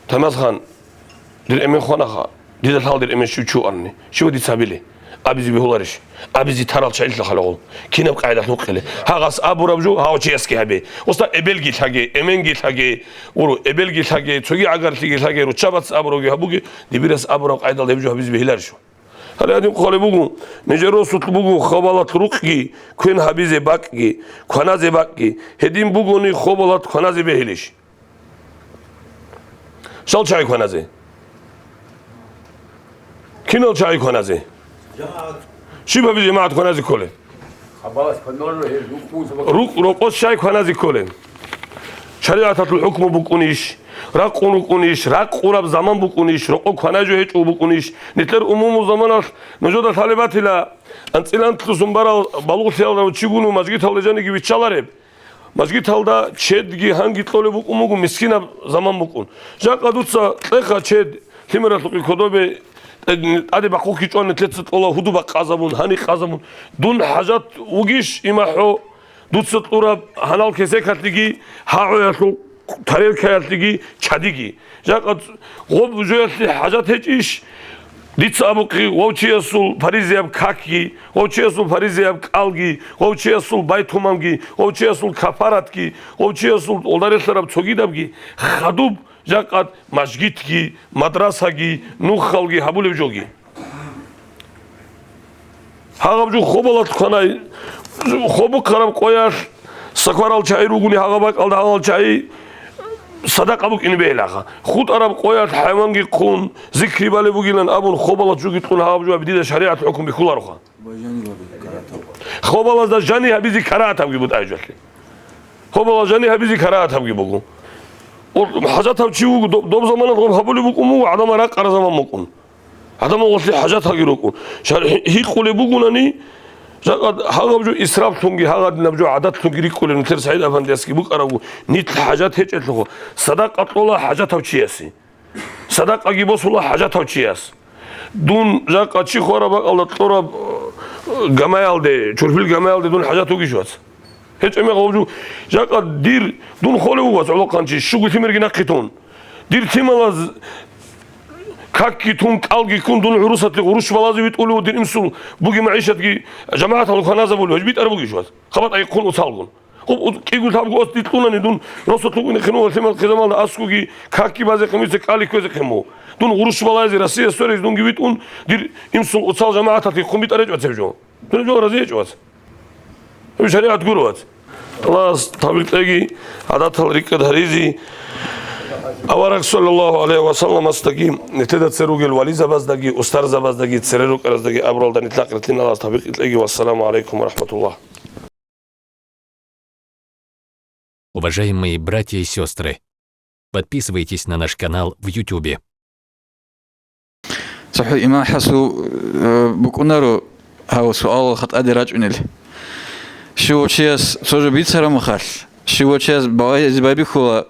Тамазхан, дир эмен хванаха, дида лъал дир эмен щив чи вуарни, щив дица абиле? Абизе бегьуларищ? Абизе тарал чагӀилъа хал гъол. Кинаб къагӀидалъ вукъиле? Гьагъас абураб жо гьав чиясги гьабе. Уста эбелги лъаге, эменги лъаге, уру, эбелги лъаге, цоги гӀагарлъиги лъаге, руччабац абуравги гьабуге, дибирас абураб къагӀидал гьеб жо гьабизе бегьиларищ? Гьале гьадин хъвалеб буго, нижер росулъ буго хабалат рукъги, квен гьабизе бакӀги, кваназе бакӀги, гьедин бугони хабалат кваназе бегьилищ? Щал чагӀи кваназе? Кинал чагӀи кваназе? Щиб гьабизе жамагӀат кваназе кколеб? Рукъ-, рокъос чагӀи кваназе кколеб? ШаригӀаталъул хӀукму букӀунищ, ракъун рукӀунищ, ракъураб заман букӀунищ, рокъо кванай жо гьечӀого букӀунищ, нилъер умумул заманалъ нужеда лъалеб батила, анцӀила анлъусун барал балугълъиялда чи гуну мажгиталде жаниги виччалареб? Мажгиталда чедги гьанги кьолеб букӀун буго, мискинаб заман букӀун. Жакъа дуца кьеха чед, лъимералъухъе кодобе, тӀаде бахъухъе чӀван, нилъеца кьола гьудуб бакъазабун, гьаникъазабун. Дун хӀажат вугищ, имахӀо, Дуца кьураб гьанал кесекалъеги, гьагӀуялъул тарелкаялъеги чадиги. Жакъа гъоб жоялъе хӀажат гьечӀищ? Дица абухъе, гъов чиясул паризаяб какги, гъов чиясул паризаяб кӀалги, гъов чиясул байтуманги, гъов чиясул кафаратги, гъов чиясул гъолдарелъараб цогидабги хадуб, жакъа мажгитги, мадрасаги, нухалги гьабулеб жоги. Гьагъаб жо хобалат хъванай, хобухъараб къоялъ сакварал чагӀи ругуни гьагъаб бакӀалда гьагъал чагӀи садакъа букӀине бегьилаха. ХутӀараб къоялъ хӀайванги хъун, зикри балеб бугилан абун хобалат жуги кьун гьагъаб жо дида шаригӀат хӀукму бихьулароха. Хобалазда жани гьабизе карагьатабги бутӀа гьежалъе. Хобалаз жани гьабизе карагьатабги буго. Ул хӀажатав чи вуго, доб, доб замана гъоб гьабулеб букӀун буго, гӀадамал ракъара заман букӀун. ГӀадамал гъолъе хӀажаталги рукӀун. Шар-, гьикъулеб бугунани, жакъа гьагъаб жо исрафлъунги, гьагъадинаб жо гӀадатлъунги рикӀкӀулеб нилъер СагӀид афандиясги букӀарабго, нилъ хӀажат гьечӀелъухъо, садакъа кьола хӀажатав чиясе. Садакъаги босула хӀажатав чияс. Дун жакъа чи хвараб бакӀалда кьураб, э, гамаялде, чурпил гамаялде дун хӀажат вугищ, вац? ГьечӀеб мехалъ гьаб жо, жакъа дир, дун холев вуго, вац, гӀолохъанчи, щуго лъимерги нахъе тун. Дир лъималаз какги тун, кӀалги ккун, дун гӀурусалъе гъурущ балазе витӀулев, дир инсул буги магӀишатги жамагӀаталъухъ гьаназабулев, гьеб битӀараб бугищ, вац? Хабат айхъун уцалгун. Хъуб, кӀиго лъабго ос дикьунани дун росулъ вукӀине хинула лъимал хъизамалда аскӀоги, какги базе хъимуца кӀали кквезе хъиму. Дун гъурущ балазе Россия сорез дунги витӀун, дир инсул уцал жамагӀаталъе хъун битӀаречӀо цеб жо. Дун жо разиечӀо вац. Гьеб шаригӀат гуро вац. Аллагьас тавфикъ кьеги, гӀадатал рикӀкӀад гьаризе. Авараг саллаллагьу гӀалайгьи ва салламасдаги, нилъеда цере ругел вализабаздаги, устарзабаздаги, цере рукӀараздаги абуралда нилъ ахиратин Аллагьас тавфикъ кьеги. Вассаламу гӀалайкум ва рахӀматуллагь. Уважаемые братья и сестры, подписывайтесь на наш канал в Ютубе. ЦохӀо имам ХӀасу, э, букӀунаро гьав суал хатӀаде рачӀунел. Щив вачияс цо жо бицарамахалъ, щив вачияс бай-, байбихьула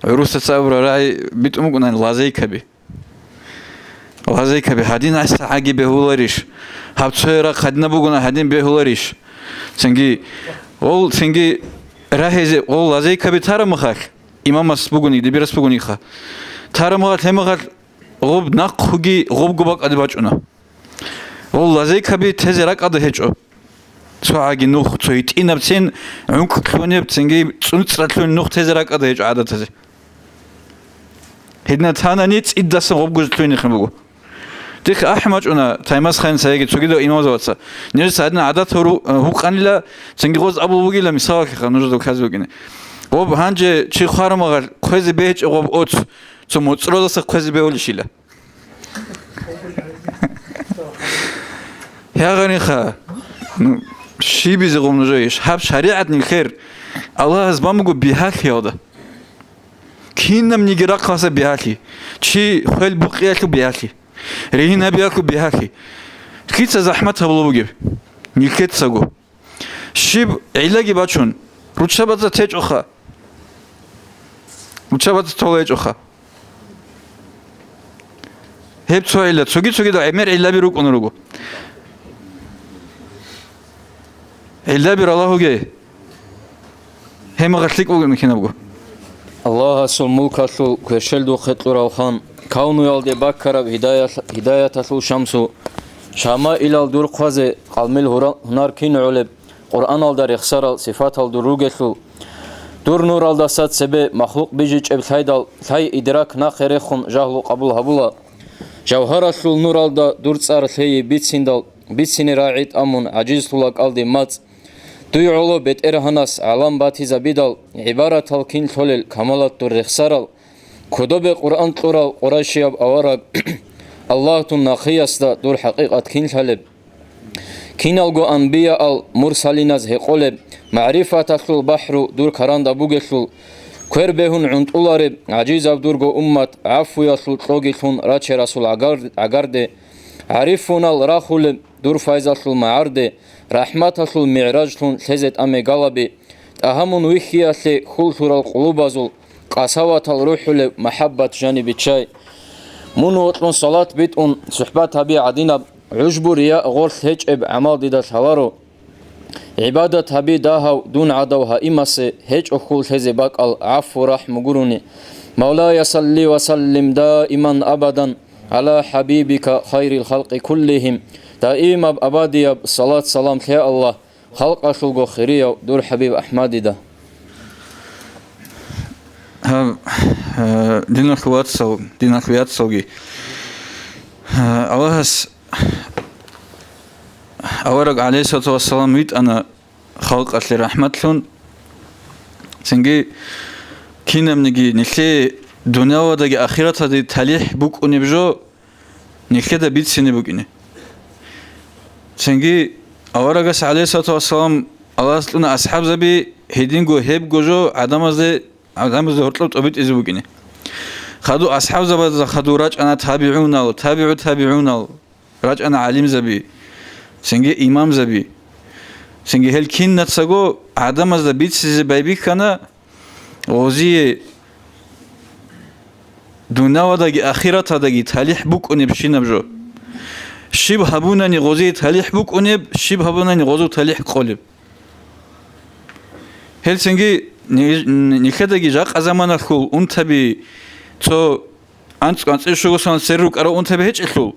гӀурусаца абура рагӀи битӀун букӀунан лазейкаби. Лазейкаби гьадин гӀасагӀаги бегьуларищ? Гьаб цояй рахъ гьадинаб бугуна гьадин бегьуларищ? Цинги, гъол, цинги рагьизе гъол лазейкаби тарамахалъ, имамас бугони, дибирас бугониха. Тарамахалъ, гьемахалъ гъуб нахъуги гъубго бакӀаде бачӀуна. Гъол лазейкаби тезе ракӀалда гьечӀо. ЦогӀаги нух, цо гьитӀинабцин гӀункӀкьунеб, цинги цӀунцӀралъун нух тезе ракӀалда гьечӀо гӀадатазе. Гьедина танани цӀидасан гъобгуз лъугьинехин буго. Дихъ ахӀи мачӀуна Таймас-ханца яги цогидал имамзабаца. Нижеца гьадин гӀадатал ру-, гьукъанила, цинги гъоз абул бугила мисалалъеха нужеда указывать букӀине. Гъоб гьанже чи хварамагъал хъвезе бегьичӀеб гъоб оц, цо моцӀродаса хъвезе бегьулищила. Гьагъаниха, ну, щибизе гъум нужее иш? Гьаб шаригӀат нилъер Аллагьас бан буго бигьалъиялда. Кинабниги рахъалъа бигьалъи, чи хвел букъиялъул бигьалъи, ригьин гьабиялъул бигьалъи. Лъица захӀмат гьабулеб бугеб? Нилъецаго. Щиб гӀиллаги бачун, руччабаца течӀоха. Руччабаца тола гьечӀоха. Гьеб цо гӀилла, цоги-цогидал гӀемер гӀиллаби рукӀун руго. ГӀиллаби ралагьуге. Гьемагъа лъикӀ бугеб кинабго. Аллагьасул мулкалъул кверщел духъе кьурав хан, кавнуялде баккараб гьидая-, гьидаяталъул шамсу, шамаилал дур хъвазе къалмил гьура-, гьунар кин гӀолеб, Къуръаналда рехсарал сифатал дур ругелъул, дур нуралдаса цебе махлукъ бижичӀеб лъайдал, лъай идрак нахъе рехун жагьлу къабул гьабула. Жавгьаралъул нуралда дур цӀар лъейи бициндал, бицине рагӀи тӀамун гӀажизлъула кӀалдиб мацӀ. Дуй гӀоло БетӀергьанас гӀалам батизабидал, гӀибаратал кин лъолел камалат дур рехсарал, кодобе Къуръан кьурав къурайшияб авараг, Аллагь дун нахъеясда дур хӀакъикъат кин лъалеб? Киналго анбияал, мурсалиназ гьекъолеб, магӀрифаталъул бахӀру дур каранда бугелъул, квер бегьун гӀунтӀулареб гӀажизаб дурго уммат гӀафуялъул кьоги лъун раче расул гӀагар-, гӀагарде, гӀарифунал рахулеб дур файзалъул магӀарде, рахӀматалъул мигӀражлъун лъезе тӀаме галаби, тӀагьамун вихьиялъе хьул лъурал къулубазул къасаватал рухӀулеб махӀаббат жаниб биччай. Мун вокьун салат битӀун сухӀбат гьаби гӀадинаб, гӀужбу-рия гъорлъ гьечӀеб гӀамал дида лъаларо. ГӀибадат гьаби дагьав дун гӀадав гьаимасе гьечӀо хьул лъезе бакӀал гӀафу-рахӀму гурони. Мавлая, салли ва саллим даиман абадан гӀала хӀабибика хайрил халкъи куллигьим. Даимаб абадияб салат-салам лъе, Аллагь, халкъалъулго хирияв дур ХӀабиб АхӀмадида. Гьаб, э, диналъул вацал, диналъул яцалги. Э, Аллагьас авараг, гӀалейхиссалату вассалам, витӀана халкъалъе рахӀматлъун. Цинги кинабниги нилъее дунявалдаги ахираталдаги талихӀ букӀунеб жо, нилъеда бицине букӀине. Цинги аварагас, гӀалейхиссалату вассалам, Аллагьас кьуна асхӀабзаби гьединго гьебго жо гӀадамазде, гӀадамазда гьоркьоб тӀобитӀизе букӀине. Хадув асхӀабзабазда хадув рачӀана табигӀунал, табигӀу табигӀунал, рачӀана гӀалимзаби, цинги имамзаби. Цинги гьел кинацаго гӀадамазда бицизе байбихьана, гъозие дунявалдаги ахираталдаги талихӀ букӀунебщинаб жо. Щиб гьабунани гъозие талихӀ букӀунеб, щиб гьабунани гъозул талихӀ кьолеб. Гьелцинги ни-, нилъедаги жакъа заманалъул унтаби, цо анцӀ-, анцӀила щуго соналъ цере рукӀарал унтаби гьечӀелъул.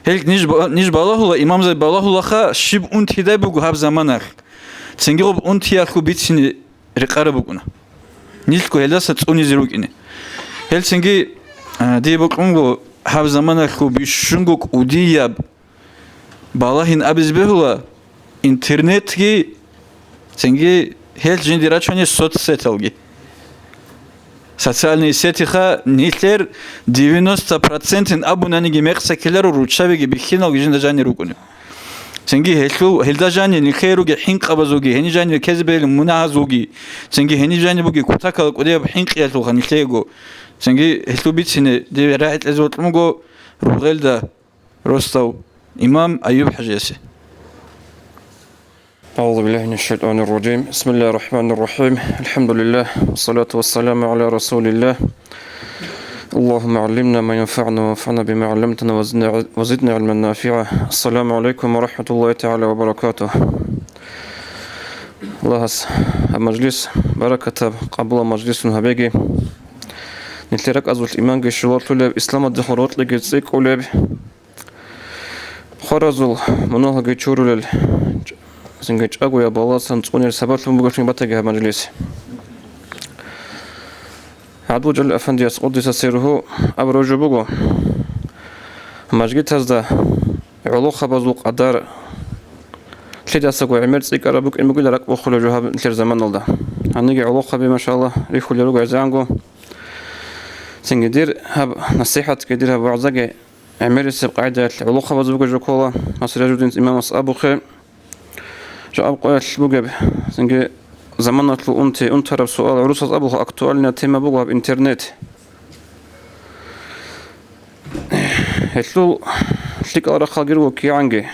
Гьел ниж ба-, ниж балагьула, имамзаби балагьулаха, щиб унтидай буго гьаб заманалъ. Цинги гъоб унтиялъул бицине рекъараб букӀуна. Нилъго гьелдаса цӀунизе рукӀине. Гьелцинги, а, дие бокьунго гьаб заманалъул бищунго кӀудияб балагьин абизе бегьула интернетги, цинги гьел жинди рачани соцсеталги. Социальные сетиха нилъер девяносто процентин абунаниги мекъса ккеларо руччабиги бихьиналги жинда жанир рукӀунеб. Цинги гьелъул, гьелда жанир нилъее ругел хӀинкъабазулги, гьениб жанир ккезе бегьулел мунагьазулги, цинги гьениб жанир бугеб кутакалда кӀудияб хӀинкъиялъулха нилъеего. Цинги гьелъул бицине дие рагӀи кьезе бокьунго ругъелда росдав имам Аюб-хӀажиясе. أعوذ بالله من الشيطان الرجيم. بسم الله الرحمن الرحيم. الحمد لله. والصلاة والسلام على رسول الله. اللهم علمنا ما ينفعنا وانفعنا بما علمتنا وزدنا ع-، وزدنا علما نافعا. السلام عليكم ورحمة الله تعالى وبركاته. Аллагьас гьаб мажлис баракатаб къабулаб мажлисун гьабеги. Нилъер ракӀазулъ иманги щулалъулеб, исламалдехун рокьиги цӀикӀкӀулеб, хваразул мунагьалги чурулел, цинги чӀагояб баласан цӀунел сабаблъун бугелъун батаги гьаб мажлис. ГӀадбужал Афандияс, къуддиса сирругьу, абураб жо буго, мажгитазда гӀолохъабазул къадар лъидасаго гӀемер цӀикӀкӀараб букӀин бугила ракӀ бохулеб жо гьаб нилъер заманалда. Гьаниги гӀолохъаби, машаллагь, рихьулел руго гӀезегӀанго. Цинги дир гьаб насихӀатги, дир гьаб вагӀзаги гӀемерисеб къагӀидаялъ гӀолохъабазул бугеб жо ккола. Масала, Сиражуддин имамас абухъе, жакъа къоялъ бугеб, цинги заманалъул унти, унтараб суал, гӀурусаз абулха, актуальная тема буго гьаб интернет. Гьелъул лъикӀал рахъалги руго кигӀанги.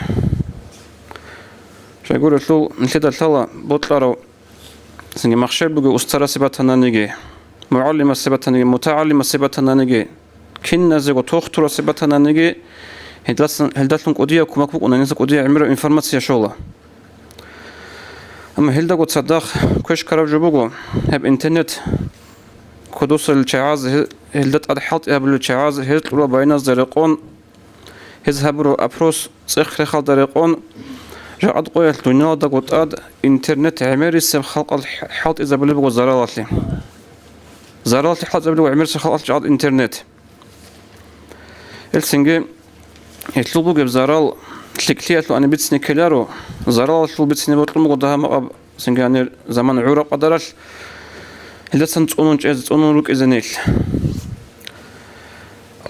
Щайгур гьелъул нилъеда лъала бокьарав, цинги махщел бугев устарасе батананиги, мугӀалимасе батаниги, мутагӀалимасе батананиги, киназего тохтурасе батананиги, гьелдасан, гьелдалъун кӀудияб кумек букӀуна, гьелдаса кӀудияб гӀемераб информация щола. Амма гьелдаго цадахъ квеш ккараб жо буго, гьеб интернет кодосарил чагӀаз, гье-, гьелда тӀад хӀалтӀи гьабулел чагӀаз, гьез кьураб байиназда рекъон, гьез гьабураб опрос цӀех-рехалда рекъон, жакъа къоялъ дуниялалдаго тӀад интернет гӀемерисеб халкъалъ хӀалтӀизабулеб буго заралалъе. Заралалъе хӀалтӀизабулеб буго гӀемерисеб халкъалъ чӀагӀад интернет. Гьелцинги гьелъул бугеб зарал лъикӀлъиялъул гьаниб бицине ккеларо, заралалъул бицине бокьун буго дагьаб-макъаб, цинги гьанир заман гӀураб къадаралъ, гьелдасан цӀунун чӀезе, цӀунун рукӀизе нилъ.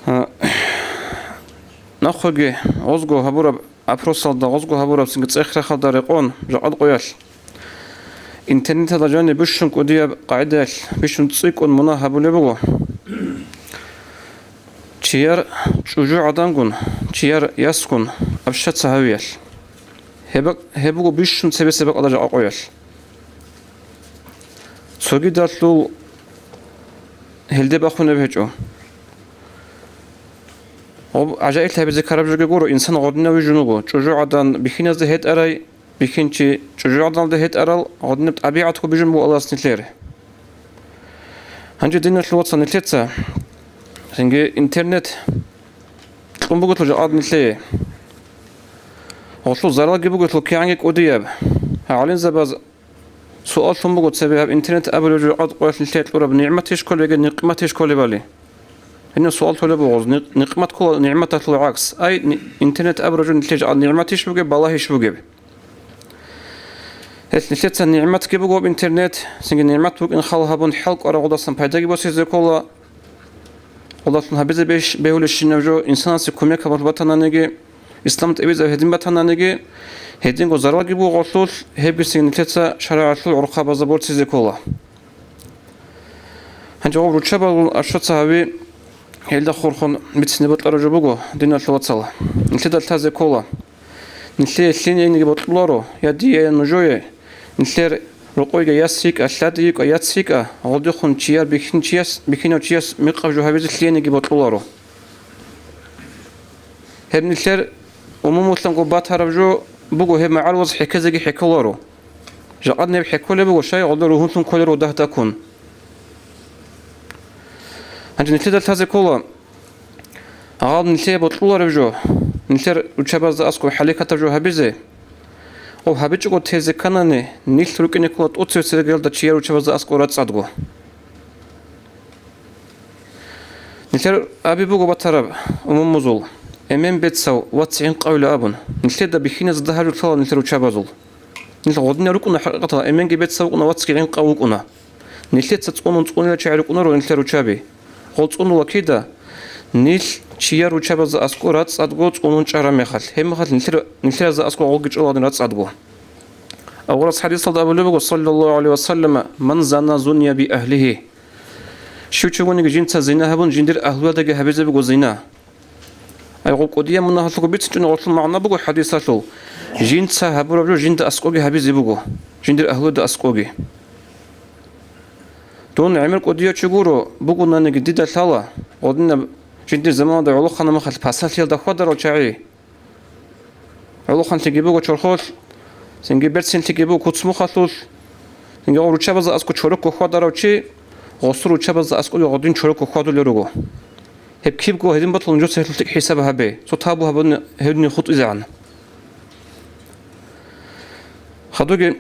А, нахъеги гъозго гьабураб опросалда, гъозго гьабураб цинги цӀех-рехалда рекъон, жакъа къоялъ интернеталда жаниб бищун кӀудияб къагӀидаялъ бищун цӀикӀкӀун мунагь гьабулеб буго. Чияр чӀужугӀадангун, чияр ясгун общаться гьавиялъ. Гьеб-, гьеб буго бищун цебесеб бакӀалда жакъа къоялъ. Цогидалъул гьелде бахунеб гьечӀо. Гъоб гӀажаиблъи гьабизе ккараб жоги гуро, инсан гъодинав вижун вуго, чӀужугӀадан бихьиназда гьетӀарай, бихьинчи чӀужугӀаданалда гьетӀарал гъодинаб тӀабигӀатго бижун буго Аллагьас нилъер. Гьанже, диналъул вацал, нилъеца цинги интернет кьун бугелъул жакъа нилъее. Гъолъул заралги бугелъул кигӀанги кӀудияб. ГӀалимзабаз суал лъун буго цебе, гьаб интернет абулеб жо къоялъ нилъее кьураб нигӀматищ кколеб яги никъматищ кколебали? Гьениб суал толеб буго, ни-, никъмат ккола нигӀматалъул гӀакс. Ай, ни-, интернет абураб жо нилъее жакъа нигӀматищ бугеб, балагьищ бугеб? Гьелъ нилъеца нигӀматги буго интернет, цинги нигӀмат букӀин хал гьабун, хӀал кӀвараб гъудасан пайдаги босизе ккола. Гъудалъун гьабизе беш-, бегьулебщинаб жо, инсанасе кумек гьабулеб батананиги, ислам тӀибитӀизаб гьедин батананиги, гьединго заралги буго гъолъулъ, гьебги цинги нилъеца шаригӀалъул гӀурхъабазда борцизе ккола. Гьанже гъоб руччабазул, а, щоца гьави, гьелда хурхун бицине бокьараб жо буго, диналъул вацал. Нилъеда лъазе ккола. Нилъее лъиениги бокьуларо, я дие, я нужее. Нилъер рокъойги яс йикӀа, лъади йикӀа, яц йикӀа, гъодихъун чияр бихьинчияс, бихьинав чияс мекъаб жо гьабизе лъиениги бокьуларо. Гьеб нилъер умумулъанго батараб жо буго, гьеб магӀарулаз хӀехьезеги хӀехьоларо. Жакъа гьеб хӀехьолеб буго, щай гъолда ругьунлъун кколел рогьдахъ даккун. Гьанже нилъеда лъазе ккола, гьаб нилъее бокьулареб жо, нилъер руччабазда аскӀоб хӀалихьатаб жо гьабизе. Гъоб гьабичӀого тезе кканани, нилъ рукӀине ккола тӀоцебесеб рагӀиялда чияр руччабазда аскӀоб рацӀцӀадго. Нилъер абизе буго батараб умумузул, эмен бецав, вац гӀинкъавила абун, нилъеда бихьиназда гьаб жо лъала нилъер руччабазул. Нилъ гъодинал рукӀуна хӀакъикъаталда, эменги бецав вукӀуна, вацги гӀинкъав вукӀуна. Нилъеца цӀунун цӀунила чагӀи рукӀунаро нилъер руччаби. Гъол цӀунула кида? Нилъ чияр руччабазда аскӀоб рацӀцӀадго цӀунун чӀараб мехалъ, гьеб мехалъ нилъер, нилъеразда аскӀоб гъолги чӀола гьадин рацӀцӀадго. Аварагас хӀадисалда абулеб буго, саллаллагьу гӀалайгьи ва саллама: «Ман зана зуния би агьлигьи». Щив чи вугониги жинца зина гьабун, жиндир агьлуялдаги гьабизе буго зина. Ай, гъоб кӀудияб мунагьалъулго бицинчӀони гъолъул магӀна буго хӀадисалъул: жинца гьабураб жо жинда аскӀоги гьабизе буго, жиндир агьлуялда аскӀоги. Дун гӀемер кӀудияв чи гуро, бугонаниги дида лъала, гъодинаб жиндир заманалда гӀолохъанаб мехалъ пасалъиялда хьвадарал чагӀи. ГӀолохъанлъиги буго чорхолъ, цинги берцинлъиги буго куцмухъалъулъ, цинги гъоб руччабазда аскӀоб чорокго хьвадарав чи, гъосул руччабазда аскӀобги гъодин чорокго хьвадулел руго. Гьеб кибго гьедин батулеб жо, цебе лъикӀ хӀисаб гьабе, цо табу гьабун гьедин хутӀизегӀан. Хадубги,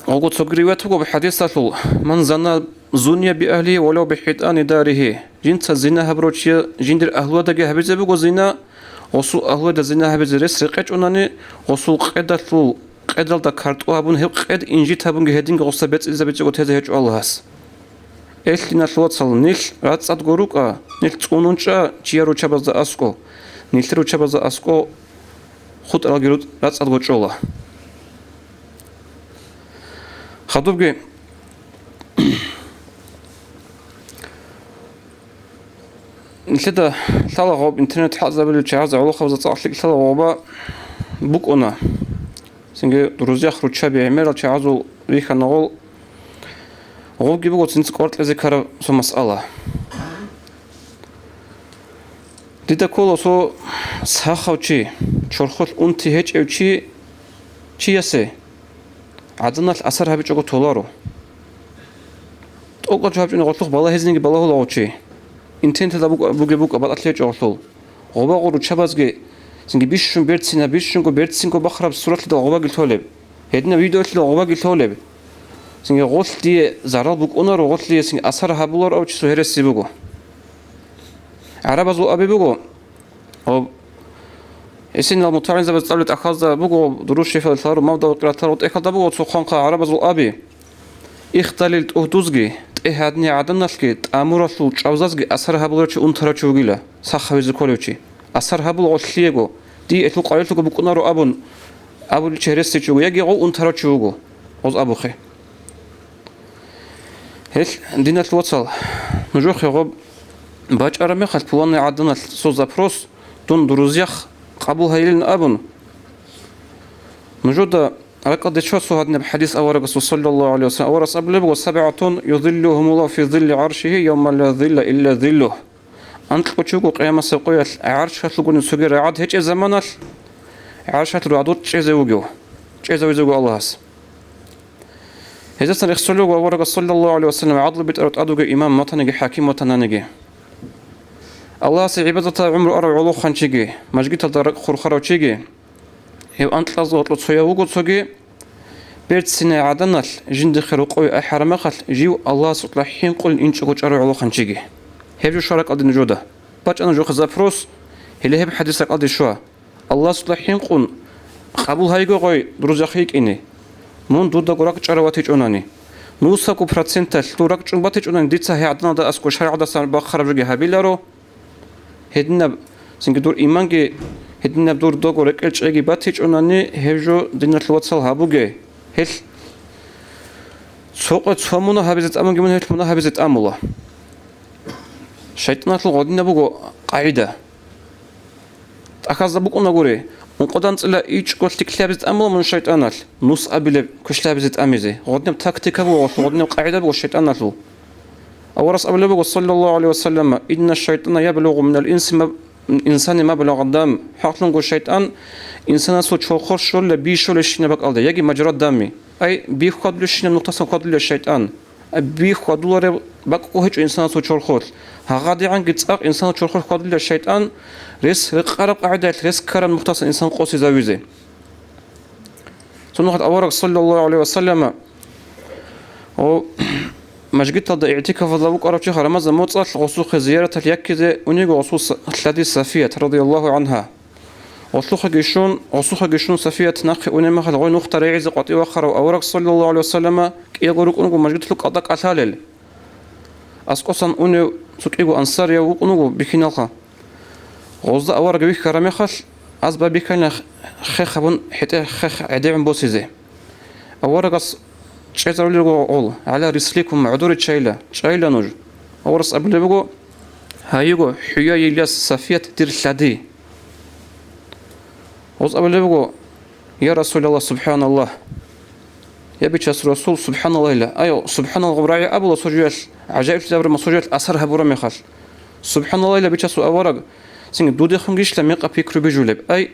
гъого цоги риваят буго хӀадисалъул: «Ман зана зуния би агьлигьи валав би хӀитӀани даригьи». Жинца зина гьабурав чияс жиндир агьлуялдаги гьабизе буго зина, гъосул агьлуялда зина гьабизе рес рекъечӀонани, гъосул къедалъул, къедалда картӀу гьабун, гьеб къед инжит гьабунги гьединги гъосда бецӀизабичӀого тезе гьечӀо Аллагьас. Эй, диналъул вацал, нилъ рацӀцӀадго рукӀа, нилъ цӀунун чӀа чияр руччабазда аскӀоб, нилъер руччабазда аскӀоб хутӀаралги ру-, рацӀцӀадго чӀола. Хадубги, нилъеда лъала гъоб интернет хӀалтӀизабулел чагӀазда, гӀолохъабазда цӀакъ лъикӀ лъала гъоба букӀуна. Цинги друзьях руччаби гӀемерал чагӀазул рихьана гъол. Гъобги буго цинцӀ кӀвар кьезе ккараб цо масъала. Дида ккола цо сахав чи, чорхолъ унти гьечӀев чи, чиясе гӀаданалъ асар гьабичӀого толаро. ТӀокӀаб жо гьабичӀони гъолъухъ балагьизеги балагьула гъов чи. Интернеталда букӀа-, бугеб букӀа батӀалъи гьечӀо гъолъул. Гъоба гъо руччабазги цинги бищун берцинаб, бищунго берцинго бахараб суратлъидал гъобаги лъолеб. Гьединаб видеолъидал гъобаги лъолеб. Цинги гъолъ дие зарал букӀунаро, гъолъ дие цинги асар гьабуларо абичӀого гьереси буго. ГӀарабазул аби буго, гьоб, гьесинал мутагӀилзабаз цӀалулел тӀахьазда буго, Дурус шарифалда лъаларо, мавдал къиратал тӀехьалда буго цо хъванхъа гӀарабазул аби. Ихдалил тӀугьдузги, тӀегьадни гӀаданалъги, тӀамуралъул чӀвазазги асар гьабуларев чи унтарав чи вугила, сах гьавизе кколев чи. Асар гьабула гъолъиего, дие элъул къайилъуго букӀунаро абун, абулев чи гьереси чи вуго, яги гъов унтарав чи вуго, гъоз абухъе. Гьелъ, диналъ вацал, нужехъе гъоб бачӀараб мехалъ пуланай гӀаданалъ цо запрос, дун друзьях къабул гьайилин абун, нужеда ракӀалде чвасу гьадинаб хӀадис аварагасул, саллаллагьу гӀалайгьи ва саллам, аварагас абулеб буго: «СабгӀатун юзиллугьумуллагьу фи зилли гӀаршигьи явма ла зилла илла зиллугь». Анкьго чи вуго къиямасеб къоялъ гӀаршалъулгун цоги рагӀад гьечӀеб заманалъ, гӀаршалъ рагӀад чӀезе вугев. чӀезавизего Аллагьас. Гьездасан рехсолего аварагас, саллаллагьу гӀалайгьи ва саллам, гӀадлу битӀарав тӀадуги имам ватаниги хӀаким ватананиги. Аллагьасе гӀибадаталда гӀумру арав гӀолохъанчиги, мажгиталда ракӀ хурхарав чиги, гьев анкьазда гьоркьо цояв вуго цоги, берцинай гӀаданалъ жиндихъе рокъове ахӀараб мехалъ, жив Аллагьасукьа хӀинкъулин инчӀого чӀарав гӀолохъанчиги. Гьеб жо щваракӀалде нужода. БачӀана жохъе запрос, гьеле гьеб хӀадис ракӀалде щва. Аллагьасукьа хӀинкъун, къабул гьайго гъой, друзьяхъ йикӀине. Мун дурдаго ракӀчӀарав ватичӀунани, нусабго проценталъ дур ракӀчӀун батичӀунани, дица гьей гӀаданалда аскӀо шаргӀалдасан бахъараб жоги гьабиларо. Гьединаб, цинги дур иманги, гьединаб дурдаго рекӀел чӀейги батичӀунани, гьеб жо, диналъул вацал, гьабуге. Гьелъ цо къо цо мунагь гьабизе тӀамунги мун гьелъ мунагь гьабизе тӀамула. ШайтӀаналъул гъодинаб буго къагӀида. ТӀахьазда букӀуна гури, ункъодан цӀила ичӀго лъикӀлъи гьабизе тӀамула мун шайтӀаналъ, нус абилеб квешлъи гьабизе тӀамизе. Гъодинаб тактика буго, гъодинаб къагӀида буго шайтӀаналъул. Аварас абулеб буго, саллаллагьу гӀалайгьи ва саллама: «Инна шайтӀана яблугъу минал инси ма-, инсани маблагъа дам». ХӀакълъунго шайтӀан инсанасул чорхор щолила би щолебщинаб бакӀалда, яги мажра дами. Ай, би хьвадулебщинаб нухтасан хьвадулила шайтӀан. Ай, би хьвадулареб бакӀго гьечӀо инсанасул чорхолъ. ГьагъадигӀанги цӀакъ инсанасул чорхолъ хьвадулила шайтӀан, рес рекъараб къагӀидаялъ рес ккараб нухтасан инсан къосизавизе. Цо нухалъ авараг, саллаллагьу гӀалайгьи ва саллама, о, мажгиталда игӀтикафалда вукӀарав чи Рамазан моцӀалъ гъосухъе зияраталъ яккизе унего гъосул са-, лъади Сафият, радияллагьу гӀангьа. Гъосухъеги щун, гъосухъеги щун Сафият нахъе унеб мехалъ гъой нухда регӀизе къватӀив вахъарав авараг, саллаллагьу гӀалайгьи ва саллама, кӀиялго рукӀунго мажгиталъул къада кӀалъалел. АскӀосан унев цо кӀиго ансарияв вукӀун вуго бихьиналха. Гъозда авараг вихьараб мехалъ, аз байбихьана хех гьабун, хӀетӀе хех гӀедегӀун босизе. Аварагас чӀезарулел руго гъол: «ГӀала рисликум, гӀодоре чайила, чайила нуж». Аварагас абулеб буго: «Гьайиго, хӀуяй, Ильяс, Сафият дир лъади». Гъоз абулеб буго: «Я Расулаллагь, субхӀаналлагь! Я Бичас Расул, субхӀаналлагьила!» Ай, субхӀаналлагь рагӀи абула цо жоялъ, гӀажаиблъи абураб цо жоялъ асар гьабураб мехалъ. СубхӀаналлагьила, Бичасул авараг, цинги дудехунгищила мекъаб пикру бижулеб? Ай,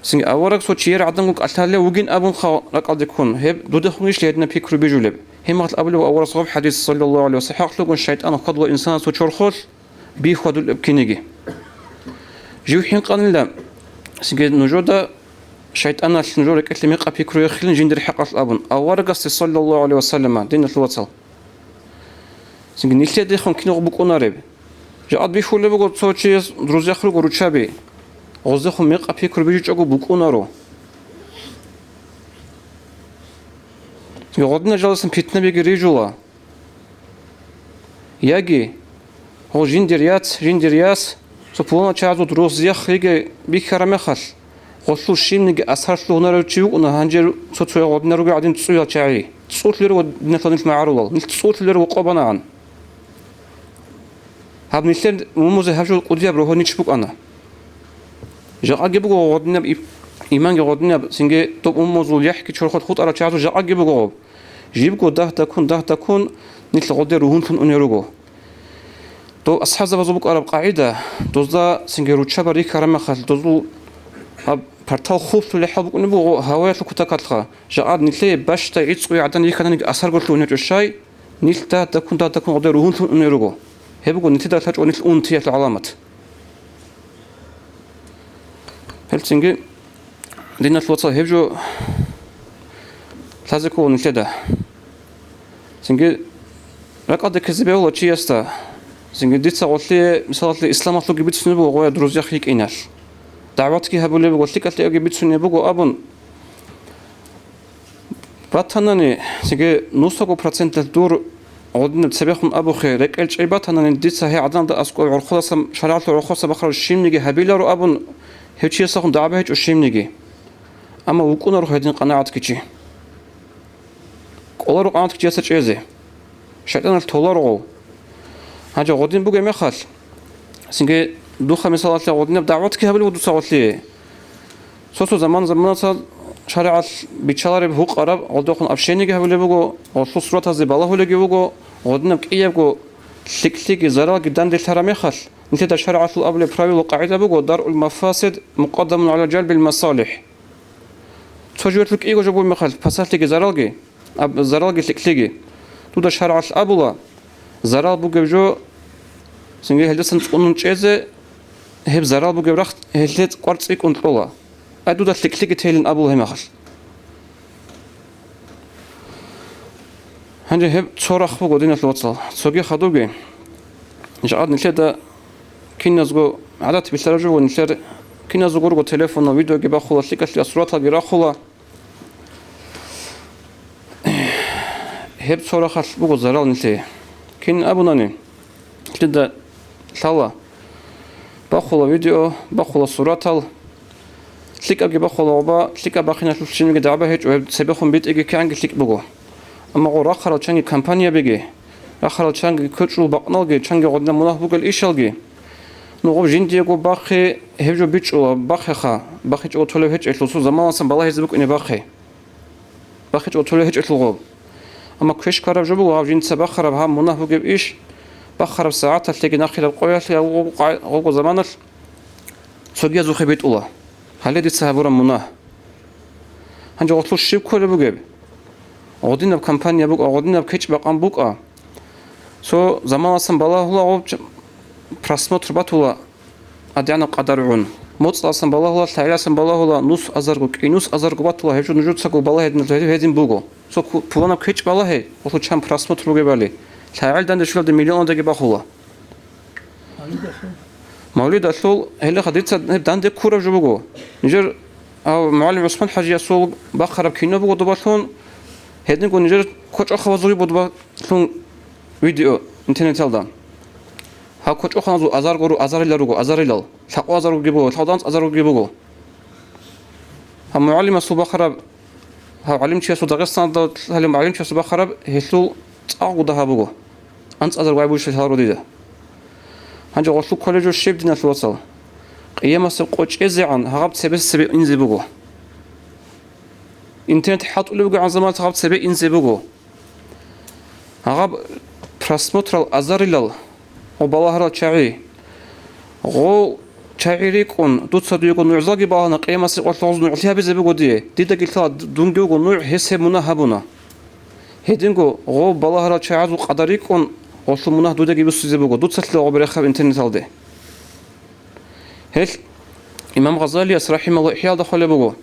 цинги авараг цо чияр гӀадамго кӀалъалев вугин абунха ракӀалде ккун, гьеб дудехунгищила гьединаб пикру бижулеб? Гьеб мехалъ абулеб аварагас гъаб хӀадис, саллаллагьу гӀалайгьи ва саллам, хӀакълъугун шайтӀан хьвадула инсанасул чорхолъ, би хьвадулеб киниги. Жив хӀинкъанила, цинги нужода шайтӀаналъ нужер рекӀелъе мекъаб пикру яхъилин жиндир хӀакъалъ абун, аварагасде, саллаллагьу гӀалайгьи ва саллама, диналъул вацал. Цинги нилъедехун киного букӀунареб? Жакъа бихьулеб буго цо чияс друзьяхъ руго руччаби. Гъоздехун мекъаб пикру бижичӀого букӀунаро. Цинги гъодинал жаласан питнабиги рижула. Яги, гъо жиндир яц, жиндир яс, цо пуланал чагӀазул рузиялъ йиги бихьараб мехалъ, гъолъул щибниги асарлъугьунарев чи вукӀуна гьанже цо-цоял гъодинал ругел гӀадин цӀуял чагӀи. ЦӀулъулел руго диналъул нилъ магӀарулал, нилъ цӀулъулел руго къо банагӀан. Гьаб нилъер умумузе гьаб жо кӀудияб рогьонич букӀана. Жакъаги буго гъодинаб иб-, иманги гъодинаб, цинги доб умумузул яхӀги чорхолъ хутӀарал чагӀазул жакъаги буго гъоб. Жибго дагь-даккун, дагь-даккун нилъ гъоде ругьунлъун унел руго. Дов асхӀабзабазул букӀараб къагӀида, дозда цинги руччаба рихьараб мехалъ, дозул гьаб партал хуллъулеб хӀал букӀунеб буго гьаваялъул кутакалъха, жакъа нилъее бащдай гӀицӀго гӀадан рихьананиги асарго лъугьун гьечӀо щай, нилъ дагь-даккун, дагь-даккун гъоде ругьунлъун унел руго. Гьеб буго нилъеда лъачӀо нилъ унти ялъул гӀаламат. Гьелцинги, диналъ вацал, гьеб жо лъазе ккола нилъеда. Цинги, ракӀалде ккезе бегьула чиясда. Цинги, дица гъолъие, мисалалъе, исламалъулги бицунеб буго гъоя друзьяхъ йикӀиналъ. ДагӀватги гьабулеб буго, лъикӀалъиаги бицунеб буго абун, батанани, цинги нусаго проценталъ дур гъодинаб цебехун абухъе, рекӀел чӀей батанани, дица гьей гӀаданалда аскӀов гӀорхъуласан, шаригӀаталъул гӀорхъуласан бахъараб щибниги гьабиларо абун, гьев чиясахун дагӀба гьечӀо щибниги. Амма вукӀунаро гьедин къанагӀатги чи. КӀоларо къанагӀатги чиясда чӀезе. ШайтӀаналъ толаро гъов. Гьанже гъодин бугеб мехалъ, цинги духа, мисалалъе, гъодинаб дагӀватги гьабулеб буго дуца гъолъие. Цо-цо заман-заманаца шаригӀалъ биччалареб гьукъараб гъолдохун общениеги гьабулеб буго, гъолъул суратазе балагьулебги буго, гъодинаб кӀиябго лъикӀлъиги заралги данделъараб мехалъ, нилъеда шаригӀалъул абулеб правило, къагӀида буго: даръул мафасид мукъаддамун гӀала жалбил масалихӀ. Цо Жо-, жо-, кӀиго жо бугеб мехалъ, пасалъиги заралги, аб-, заралги лъикӀлъиги. Дуда шаргӀалъ абула, зарал бугеб жо, цинги гьелдасан цӀунун чӀезе, гьеб зарал бугеб рахъ гьелъе кӀвар цӀикӀкӀун кьола. Ай, дуда лъикӀлъиги тейилин абула гьеб мехалъ. Гьанже гьеб цо рахъ буго, диналъул вацал. Цоги хадубги, жакъад нилъеда киназго гӀадат билълъараб жо буго, нилъер киназго руго телефонал видеоги бахула, лъикӀалъи сураталги рахула. Гьеб цо рахъалъ буго зарал нилъее. Кин абунани, лъида лъала. Бахула видео, бахула суратал. ЛъикӀабги бахула гъоба, лъикӀаб бахиналъулъ щинабги дагӀба гьечӀо, гьеб цебехун битӀиги кигӀанги лъикӀ буго. Амма гъо рахъарал чанги компаниябиги, рахъарал чанги кочӀул бакъналги, чанги гъодинаб мунагь бугел ишалги, ну, гъоб жиндиего бахъи, гьеб жо бичӀчӀула, бахъеха, бахъичӀого толеб гьечӀелъул, цо заманалсан балагьизе букӀине бахъи. БахъичӀого толеб гьечӀелъул гъоб. Амма квеш ккараб жо буго гьав жинца бахъараб гьаб мунагь бугеб иш, бахъараб сагӀаталъеги нахъилаб къоялъе гьав гъо-, гъо-, гъого заманалъ цогиязухъе битӀула. Гьале дица гьабураб мунагь. Гьанже гъолъул щиб кколеб бугеб? Гъодинаб компания букӀа, гъодинаб кечӀ-бакъан букӀа. Цо заманалсан балагьула гъоб ч-, просмотр батула. АдигӀанаб къадар гӀун. МоцӀаласан балагьула, лъагӀеласан балагьула, нус азарго, кӀинус азарго батула, гьеб жо нужецаго балагьединал гьедин буго. Цо ку-, пуланаб кечӀ балагье, гъолъул чан просмотр бугебали. ЛъагӀел данде щвелалде миллионалдаги бахула. Мавлидалъул гьелеха дица гьеб данде ккураб жо буго. Нижер, гьав, МугӀалим ГӀусман ХӀажиясул бахъараб кино буго добалъун, гьединго нижер кочӀохъабазул буго добалъун видео интернеталда. Гьав кочӀохъаназул азарго ру-, азарилал руго, азарилал. Лъакъо азаргоги буго, лъакъо данцӀ азаргоги буго. Гьаб мугӀалимасул бахараб, гьав гӀалимчиясул, Дагъистаналда лъалев мугӀалимчиясул бахараб гьелъул цӀакъго дагьаб буго. АнцӀазарго гӀайбулищ лъаларо дида. Гьанже гъолъул кколеб жо щиб, диналъул вацал? Къиямасеб къо чӀезегӀан гьаб цебесеб цебе инзе буго. Интернет хӀалтӀулеб бугебгӀан заманалъ гьаб цебе инзе буго. Гьаб просмотрал азарилал гъо балагьарал чагӀи. Гъо чагӀи рикӀкӀун, дуца дуего нугӀзалги балагьана, къиямасеб къоялъ гъоз нугӀлъи гьабизе буго дие. Дидаги лъала, дунги вуго нугӀ, гьес гьеб мунагь гьабуна. Гьединго гъо балагьарал чагӀазул къадар рикӀкӀун, гъолъул мунагь дудаги буссизе буго, дуцалъила гъоб рехаб интернеталде. Гьелъ имам Гъазалияс, рахӀимагьуллагь, ИхӀяалда хъвалеб буго: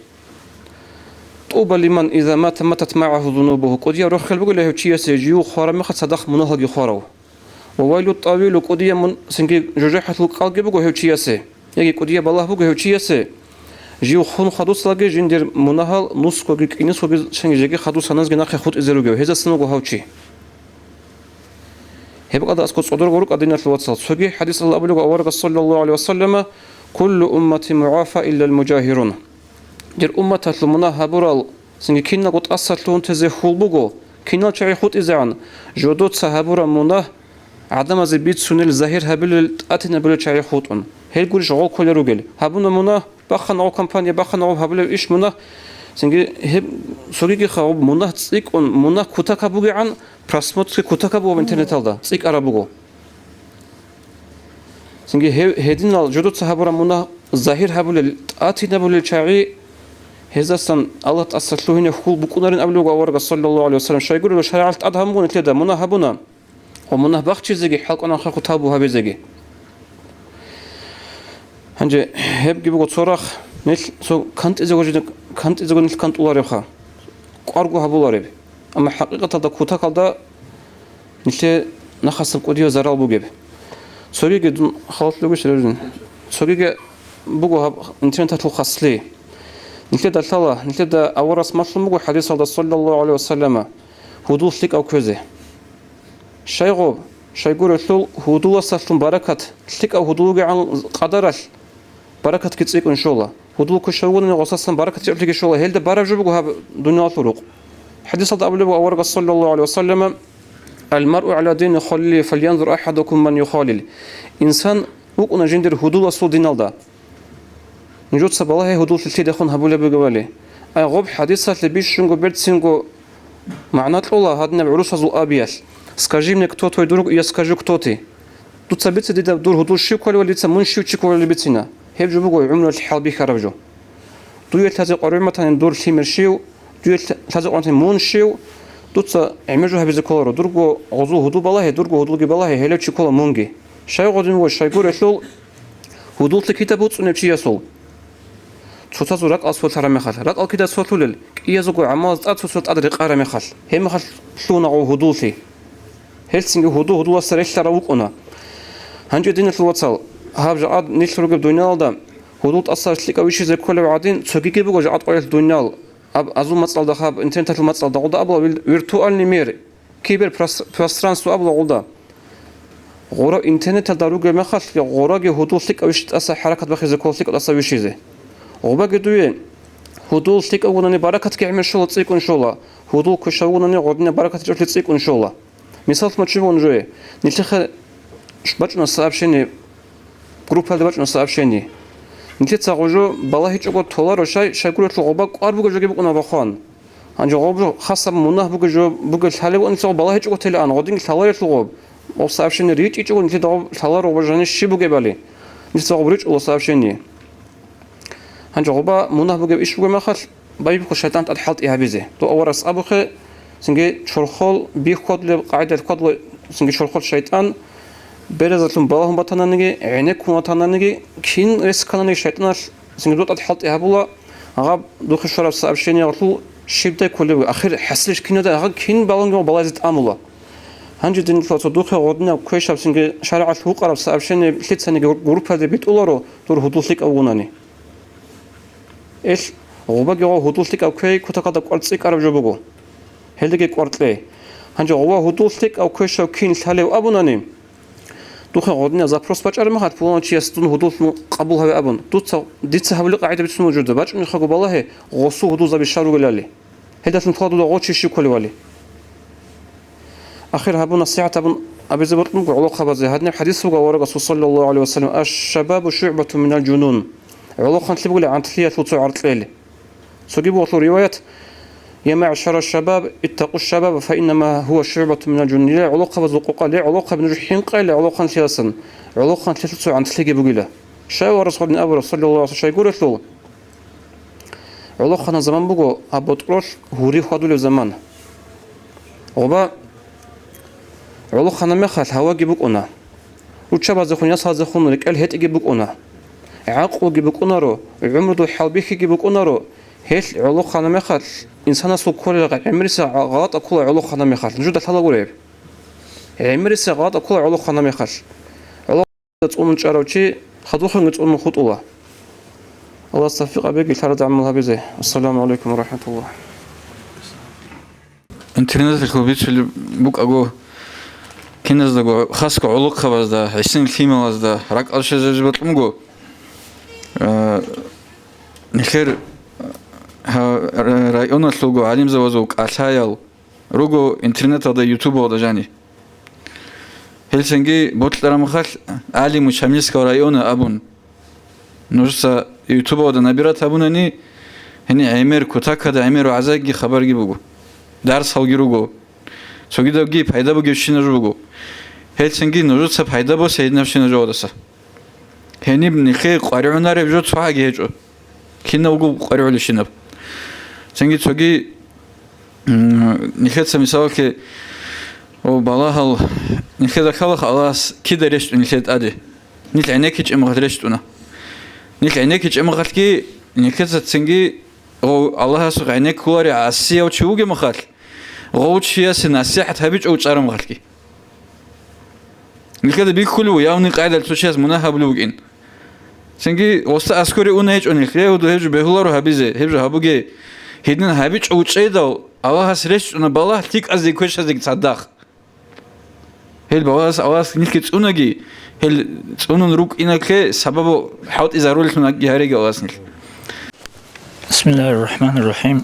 «ТӀуба лиман иза мата матат магӀагьу зунубугьу», кӀудияб рохел бугила гьев чиясе жив хвараб мехалъ цадахъ мунагьалги хварав. «Ва вайлу тӀавилу», кӀудияб мун-, цинги жужахӀалъул кӀалги буго гьев чиясе, яги кӀудияб балагь буго гьев чиясе, жив хун хадуслаги жиндир мунагьал нусгоги кӀинусгоги чанги жеги хадусаназги нахъе хутӀизе ругев, гьезасан вуго гьав чи. Гьеб кӀалда аскӀо цӀодорго рукӀа, диналъул вацал. Цоги хӀадисалда абулеб аварагас, саллаллагьу гӀалайгьи ва саллама: «Куллу уммати мугӀафа иллал мужагьирун». Дир умматалъул мунагь гьабурал цинги киналго тӀасалъугьун тезе хьул буго, кинал чагӀи хутӀизегӀан, жодоца гьабураб мунагь гӀадамазе бицунел, загьир гьабилел, тӀатинабулел чагӀи хутӀун. Гьел гурищ гъол кколел ругел. Гьабуна мунагь, бахъана гъо компания, бахъана гъо гьабулеб иш мунагь. Цинги гьеб цогигиха гъоб мунагь цӀикӀкӀун, мунагь кутакаб бугегӀан, просмотрги кутакаб буго интернеталда, цӀикӀкӀараб буго. Цинги гьев-, гьединал жодоца гьабураб мунагь загьир гьабулел, тӀатинабулел чагӀи, гьезасан Аллагь тӀаса лъугьине хьул букӀунарин абулеб буго аварагас, саллаллагьу гӀалайгьи ва саллам. Щайгурелъул шаригӀат тӀад гьабун буго нилъеда, мунагь гьабуна, ва мунагь бахчизеги, хӀалкӀван ахирхъу тавбу гьабизеги. Гьанже гьебги буго цо рахъ, нилъ цо кантӀизего жинда-, кантӀизего нилъ кантӀуларебха, кӀварго гьабулареб. Амма хӀакъикъаталда кутакалда нилъее нахъасан кӀудияв зарал бугеб. Цогиги дун халат лугищ режин. Цогиги буго гьаб интернеталъул хасли. Нилъеда лъала, нилъеда аварас малъун буго хӀадисалда, саллаллагьу гӀалайгьи ва саллама, гьудул лъикӀав кквезе. Щайгъуб, щайгурелъул гьудуласалъун баракат, лъикӀав гьудул вугегӀан къадаралъ, баракатги цӀикӀкӀун щола. Гьудул ккущав вугони гъосасан баракат жеблъиги щола. Гьелда бараб жо буго гьаб дуниялалъул рукъ. ХӀадисалда абулеб буго аварагас, саллаллагьу гӀалайгьи ва саллама: «Ал-маръу гӀала дини халили, фалянзур ахӀадукум ман юхалил». Инсан вукӀуна жиндир гьудуласул диналда. Нужеца балагье гьудул лъилъидехун гьабулеб бугебали. Ай, гъоб хӀадисалъе бищунго берцинго магӀна кьола гьадинаб гӀурусазул абиялъ: «Скажи мне, кто твой друг, и я скажу, кто ты». Дуца бице дида дур гьудул щив кколевали, дица мун щив чи кколевали бицина. Гьеб жо буго гӀумруялъ хӀалбихьараб жо. Дуе лъазе къваригӀун батани дур лъимер щив, дуе лъазе къваригӀун батани мун щив, дуца гӀемер жо гьабизе кколаро, дурго гъозул гьудул балагье, дурго гьудулги балагье, гьелев чи ккола мунги. Щай гъодин вуго, щайгурелъул гьудуллъи кида буцӀцӀунеб чиясул? Цоцазул ракӀал сверулъараб мехалъ, ракӀал кида сверулъулел, кӀиязулго гӀамалаз тӀад цоцал тӀад рекъараб мехалъ, гьеб мехалъ лъугьуна гъов гьудуллъи. Гьелцинги гьудул-гьудуласда релълъарав вукӀуна. Гьанже, диналъул вацал, гьаб жакъа нилъ ругеб дуниялалда гьудул тӀаса лъикӀав вищизе кколеб гӀадин, цогиги буго жакъа тӀоялъ дуниял, аб азул мацӀалда, гьаб интернеталъул мацӀалда гъолда абула вил-, виртуальный мир, киберпрос-, пространство абула гъолда. Гъурав интернеталда ругеб мехалъги гъураги гьудул лъикӀав вищ тӀаса хӀаракат бахизе ккола, лъикӀав тӀаса вищизе. Гъубаги дуе гьудул лъикӀав вугони баракатги гӀемер щола, цӀикӀкӀун щола. Гьудул квешав вугони гъодинаб баракат гьечӀолъи цӀикӀкӀун щола. Мисал лъун бачӀун бугин жое. Нилъехъе бачӀуна сообщение, группаялда бачӀуна сообщение. Нилъеца гъужу балагьичӀого толаро, щай, щайгурелъул гъоба кӀвар буго жоги букӀуна бахъван. Гьанже гъоб жо хасаб мунагь буго жо, буго лъалеб ва нилъ гъоб балагьичӀого телеан, гъодин лъаларелъул гъоб. Гъоб сообщение ричӀичӀого нилъеда гъоб лъаларо гъоб жани щиб бугебали. Нилъеца гъоб ричӀула сообщение. Гьанже гъоба мунагь бугеб иш бугеб мехалъ, байбихъу шайтӀан тӀад хӀалтӀи гьабизе. Дов аварагас абухъе, цинги чорхол бихьулеб къагӀидаялъ хьвадула, цинги чорхол шайтӀан, беразалъун балагьун батананиги, гӀенеккун ватананиги, кин рес ккананиги шайтӀаналъ, цинги дов тӀад хӀалтӀи гьабула, гьаб духъе щвараб сообщениялъул щибдай кколеб, ахир хӀасилищ кинада, гьаб кин балагьунги балагьизе тӀамула. Гьанже, диналъул вацал, духъе гъодинаб квешаб, цинги шаригӀалъ гьукъараб сообщение лъицаниги группаялде битӀуларо, дур гьудул лъикӀав вугонани. Ил гъубаги гъов гьудул лъикӀав квей кутакалда кӀвар цӀикӀкӀараб жо буго. Гьелдаги кӀвар кье. Гьанже гъова гьудул лъикӀав квешав кин лъалев абунани, духъе гъодинаб запрос бачӀараб мехалъ, пуланав чияс дун гьудуллъун къабул гьаве абун, дуца, дица гьабулеб къагӀида бицун вугин журда, бачӀунехъего балагье, гъосул гьудулзаби щал ругелали. Гьелдалъун лъугьа дуда гъов чи щив кколевали. Ахир гьабун, насихӀат гьабун абизе бокьун буго гӀолохъабазе. Гьадинаб хӀадис буго аварагасул, саллаллагьу гӀалайгьи ва саллам: «Аш-шабабу шугӀбатун минал жунун». ГӀолохъанлъи бугила гӀантлъиялъул цо гӀаркьел. Цоги буго гьелъул риваят: «Я маъшара шабаб, иттакъу шабаба, фа иннама гьува шугӀбатун минал жунун». Ле, гӀолохъабазул къокъа, ле, гӀолохъаби, нуж хӀинкъайила гӀолохъанлъиялъан, гӀолохъанлъиялъул цо гӀантлъиги бугила. Щай аварагас гьадин абураб, саллаллагьу гӀалайгьи ва саллам, щайгурелъул? ГӀолохъанаб заман буго, гьаб ботӀролъ гьури хьвадулеб заман. Гъоба гӀолохъанаб мехалъ гьаваги букӀуна. Руччабазехун, ясалазехун рекӀел гьетӀиги букӀуна. ГӀакълуги букӀунаро, гӀумрудул хӀалбихьиги букӀунаро, гьелъ гӀолохъанаб мехалъ, инсанасул кколел гӀемериса гъа-, гъалатӀа ккола гӀолохъанаб мехалъ. Нужеда лъалагуреб? ГӀемериса гъалатӀа ккола гӀолохъанаб мехалъ. ЦӀунун чӀарав чи хадубхъунги цӀунун хутӀула. Аллагьас тавфикъ гьабеги, лъарада гӀамал гьабизе. Ассаламу гӀалайкум ва рахӀматуллагь. Интернеталъул бицулеб букӀаго, киназдаго, хасго гӀолохъабазда, гӀисин лъималазда ракӀал щвезе бокьун буго, а, нилъер, гьа, ра-, районалъулго гӀалимзабазул кӀалъаял руго интернеталда, ютубалда жани. Гьелсенги бокьараб мехалъ, «Алиму Шамильского района» абун, нужеца ютубалда набирать гьабунани, гьениб гӀемер, кутакалда гӀемер вагӀзаги хабарги буго, дарсалги руго, цогидабги пайда бугебщинаб жо буго. Гьелсенги нужеца пайда босе гьединабщинаб жоялдаса. Гьениб нилъее къваригӀунареб жо цогиги гьечӀо. Кинав вуго къваригӀулебщинаб. Цинги цоги, м, нилъеца мисалалъе, о, балагьал, нилъеда ккалаха Аллагьас кида рещтӀун нилъер тӀаде. Нилъ гӀенеккичӀеб мехалъ рещтӀуна. Нилъ гӀенеккичӀеб мехалъги, нилъеца цинги, о, Аллагьасухъ гӀенеккуларев гӀасияв чи вугеб мехалъ, гъов чиясе насихӀат гьабичӀого чӀараб мехалъги. Нилъеда бихьулев явный къайдал цо чияс мунагь гьабулев вукӀин. Цинги гъосда аскӀоре уна гьечӀо нилъ, гьев гьеб жо бегьуларо гьабизе, гьеб жо гьабуге. Гьедин гьабичӀого чӀедал, Аллагьас рещтӀуна балагь лъикӀазеги квешазеги цадахъ. Гьел балагьас Аллагьас нилъги цӀунаги, гьел цӀунун рукӀиналъе сабаб хӀалтӀизарулелъун гьареги Аллагьас нилъ. بسم الله الرحمن الرحيم.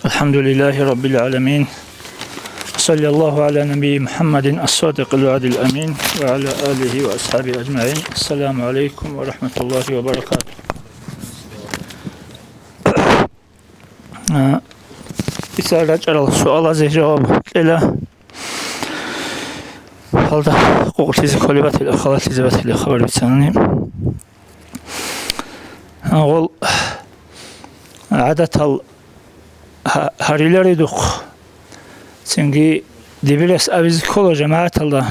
الحمد لله رب العالمين. صلى الله على نبي محمد الصادق الوعد الأمين وعلى آله وأصحابه أجمعين. السلام عليكم ورحمة الله وبركاته. А, исал рачӀарал суалазе жаваб кьела. Гьалда къокълъизе кколеб батила, халалъизе батила хабар бицанани. Гъол гӀадатал гьа-, гьариларедухъ, цинги дибирас абизе ккола жамагӀаталда.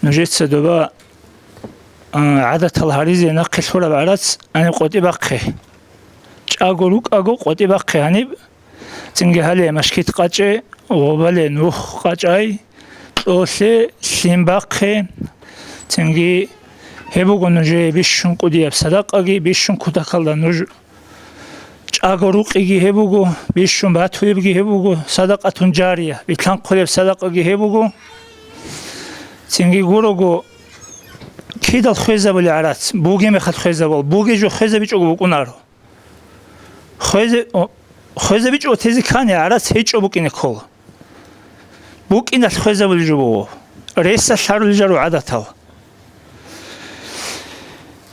Нужеца доба, а, гӀадатал гьаризе нахъе лъураб гӀарац гьаниб къотӀи бахъе. ЧӀаго рукӀаго къотӀи бахъе гьаниб. Цинги гьале машгьид къачӀе, гъобале нух къачӀай, кьолъе, лъим бахъе. Цинги гьеб буго нужее бищун кӀудияб садакъаги, бищун кутакалда нуж чӀаго рукъиги гьеб буго, бищун батуебги гьеб буго, садакъатун жария, битлъанхъулеб садакъаги гьеб буго. Цинги гурого, кидал хвезабули гӀарац, бугеб мехалъ хвезабул, бугеб жо хвезабичӀого букӀунаро. Хвезе-, о, хвезабичӀого тезе ккани гӀарац гьечӀо букӀине ккола. БукӀиналъ хвезабулел жо буго. Ресалъ гьарулел жо гӀадатал.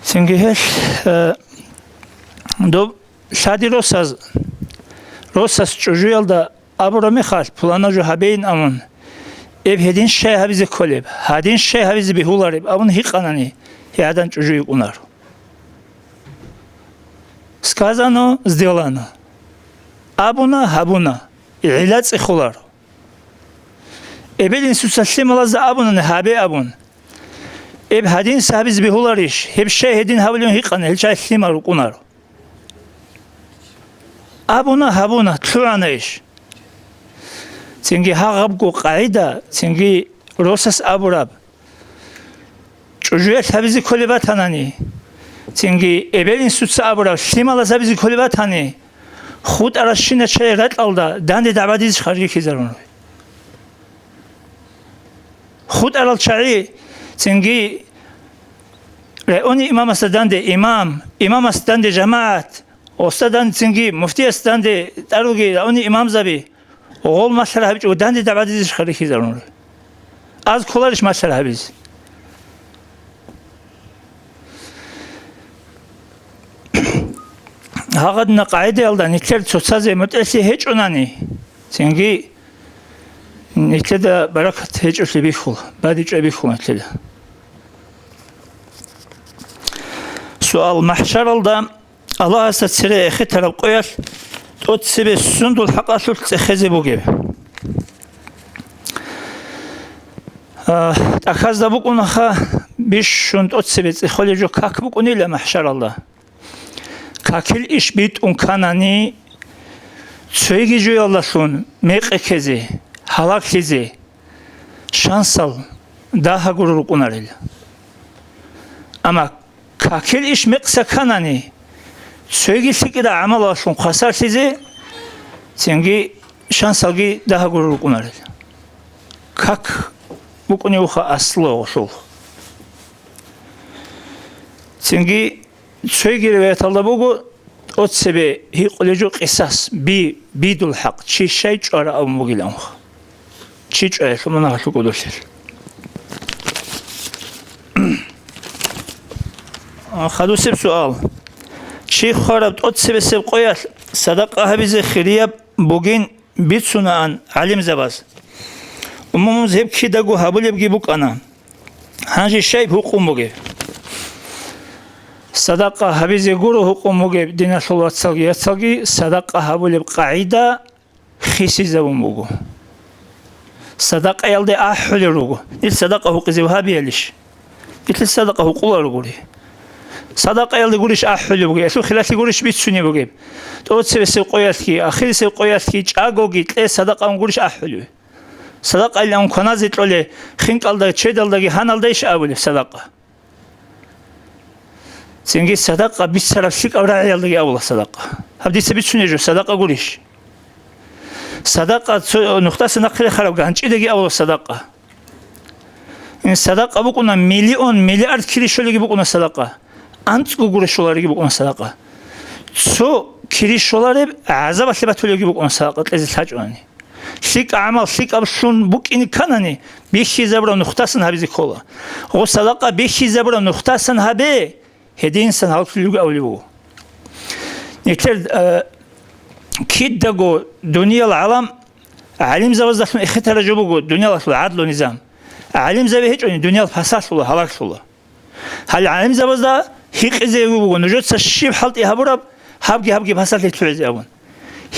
Цинги гьелъ, э, доб лъади росаз, росас чӀужуялда абураб мехалъ, пуланаб жо гьабейин абун, эб гьедин щай гьабизе кколеб, гьадин щай гьабизе бегьулареб абун гьикъанани, гьей гӀадан чӀужу йикӀунаро. Сказано, сделано. Абуна, гьабуна. ГӀилла цӀехоларо. Эбел-инсуца лъималазда абунани гьабе абун. Эб гьадинса гьабизе бегьуларищ? Гьеб щай гьедин гьабулеб гьикъана, гьел чагӀи лъимал рукӀунаро. Абуна, гьабуна, лъугӀана иш. Цинги гьагъабго къагӀида, цинги росас абураб, чӀужуялъ гьабизе кколеб батанани, цинги эбел-инсуца абураб лъималаз гьабизе кколеб батани, хутӀаращина чагӀи ракьалда данде дагӀбадизе харжихьизарун руй. ХутӀарал чагӀи, цинги райони имамасда данде имам, имамасда данде жамагӀат, устадан цинги муфтияс данде тӀаруги райони имамзаби, гъол малъара гьабичӀого данде дагӀбадизе харжихьизарун руй. Аз кколарищ малъара гьабизе? Гьагъадина къагӀидаялда нилъер цоцазе мутӀигӀлъи гьечӀонани, цинги нилъеда баракат гьечӀолъи бихьула, бадибчӀвай бихьула нилъеда. Суал: МахӀшаралда Аллагьасда цере эхетараб къоялъ тӀоцебе сундул хӀакъалъулъ цӀехезе бугеб? А, тӀахьазда букӀунаха, бищун тӀоцебе цӀехолеб жо как букӀунила махӀшаралда. Какил иш битӀун канани, цоги жоялдалъун мекъи ккезе, гьалаглъизе шансал дагьаб гуро рукӀунарел. Амма какил иш мекъса канани, цоги лъикӀида гӀамалалъун хвасарлъизе, цинги шансалги дагьаб гуро рукӀунарел. Как букӀуневха аслугъулъул. Цинги цоги риваяталда буго, тӀоцебе гьикъулеб жо къисас, би-, бидул хӀакъ, чи щай чӀвара абун бугилан. Чи чӀваялъул мунагьалъул кӀодолъил. Хадусеб суал. Чи хвараб тӀоцебесеб къоялъ садакъа гьабизе хирияб бугин бицунаан гӀалимзабаз. Умумуз гьеб кидаго гьабулебги букӀана. Гьанже щай гьукъун бугеб? Садакъа гьабизе гуро гьукъун бугеб, диналъул вацалги яцалги, садакъа гьабулеб къагӀида хисизабун буго. Садакъаялде ахӀулел руго. Ил садакъа гьукъизе вагьабиялищ? Ил садакъа гьукъулел ругури. Садакъаялде гурищ ахӀулеб бугеб? Гьелъул хилалъи гурищ бицунеб бугеб? ТӀоцебесеб къоялъги, ахирисеб къоялъги чӀагоги кье садакъа гурищ ахӀулеб? Садакъайилан кваназе кьолей, хинкӀалда, чедалдаги гьаналдайищ абулеб садакъа? Цинги садакъа бицараб лъикӀаб рагӀиялдаги абула садакъа. Гьаб дица бицуней жо садакъа гурищ? Садакъа цо нухдаса нахъе рехараб ганчӀидаги абула садакъа. Ин садакъа букӀуна миллион, миллиард кири щолеги букӀуна садакъа. АнцӀго гуре щолареги букӀуна садакъа. Цо кири щолареб гӀазабалъе батулевги букӀуна садакъа кьезе лъачӀунани. ЛъикӀа гӀамал лъикӀаблъун букӀине кканани, бихьизабураб нухдасан гьабизе ккола. Гъо садакъа бихьизабураб нухдасан гьабе, гьединсан гьалкулелги абулеб буго. Нилъер, э, кидаго дуниял гӀалам гӀалимзабаздалъун эхетараб жо буго дуниялалъул гӀадлу низам. ГӀалимзаби гьечӀони дуниял пасалъула, гьалаглъула. Гьал гӀалимзабазда гьикъизе буго, нужеца щиб хӀалтӀи гьабураб, гьабги-гьабги пасалъи лъугӀизе абун.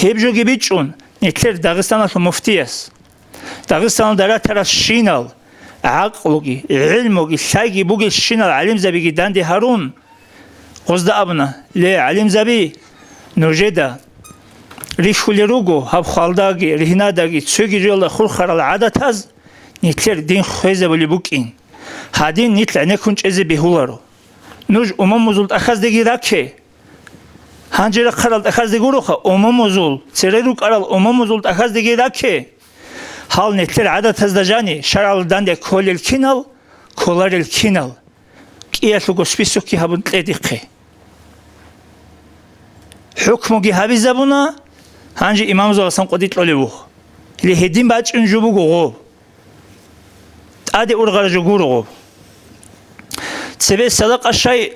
Гьеб жоги бичӀчӀун нилъер Дагъистаналъул муфтияс. Дагъистаналда ратарал щинал, гӀакълуги, гӀилмуги, лъайги бугелщинал гӀалимзабиги данде гьарун, гъозда абуна: «Ле, гӀалимзаби, нужеда рихьулел руго гьаб хвалдаги, ригьнадаги, цоги жоялда хурхарал гӀадатаз нилъер дин хвезабулеб букӀин. Гьадин нилъ гӀенеккун чӀезе бегьуларо. Нуж умумузул тӀахьаздеги ракке». Гьанже рахъарал тӀахьазде гуроха, умумузул, цере рукӀарал умумузул тӀахьаздеги ракке. Гьал нилъер гӀадатазда жани шаргӀалда данде кколел кинал, кколарел кинал, кӀиялъулго списокги гьабун кье дихъе. ХӀукмуги гьабизабуна, гьанже имамзабасан къватӀи кьолеб буго. Гьедин бачӀун жо буго гъоб. ТӀаде ургъараб жо гуро гъоб. Цебе садакъа щай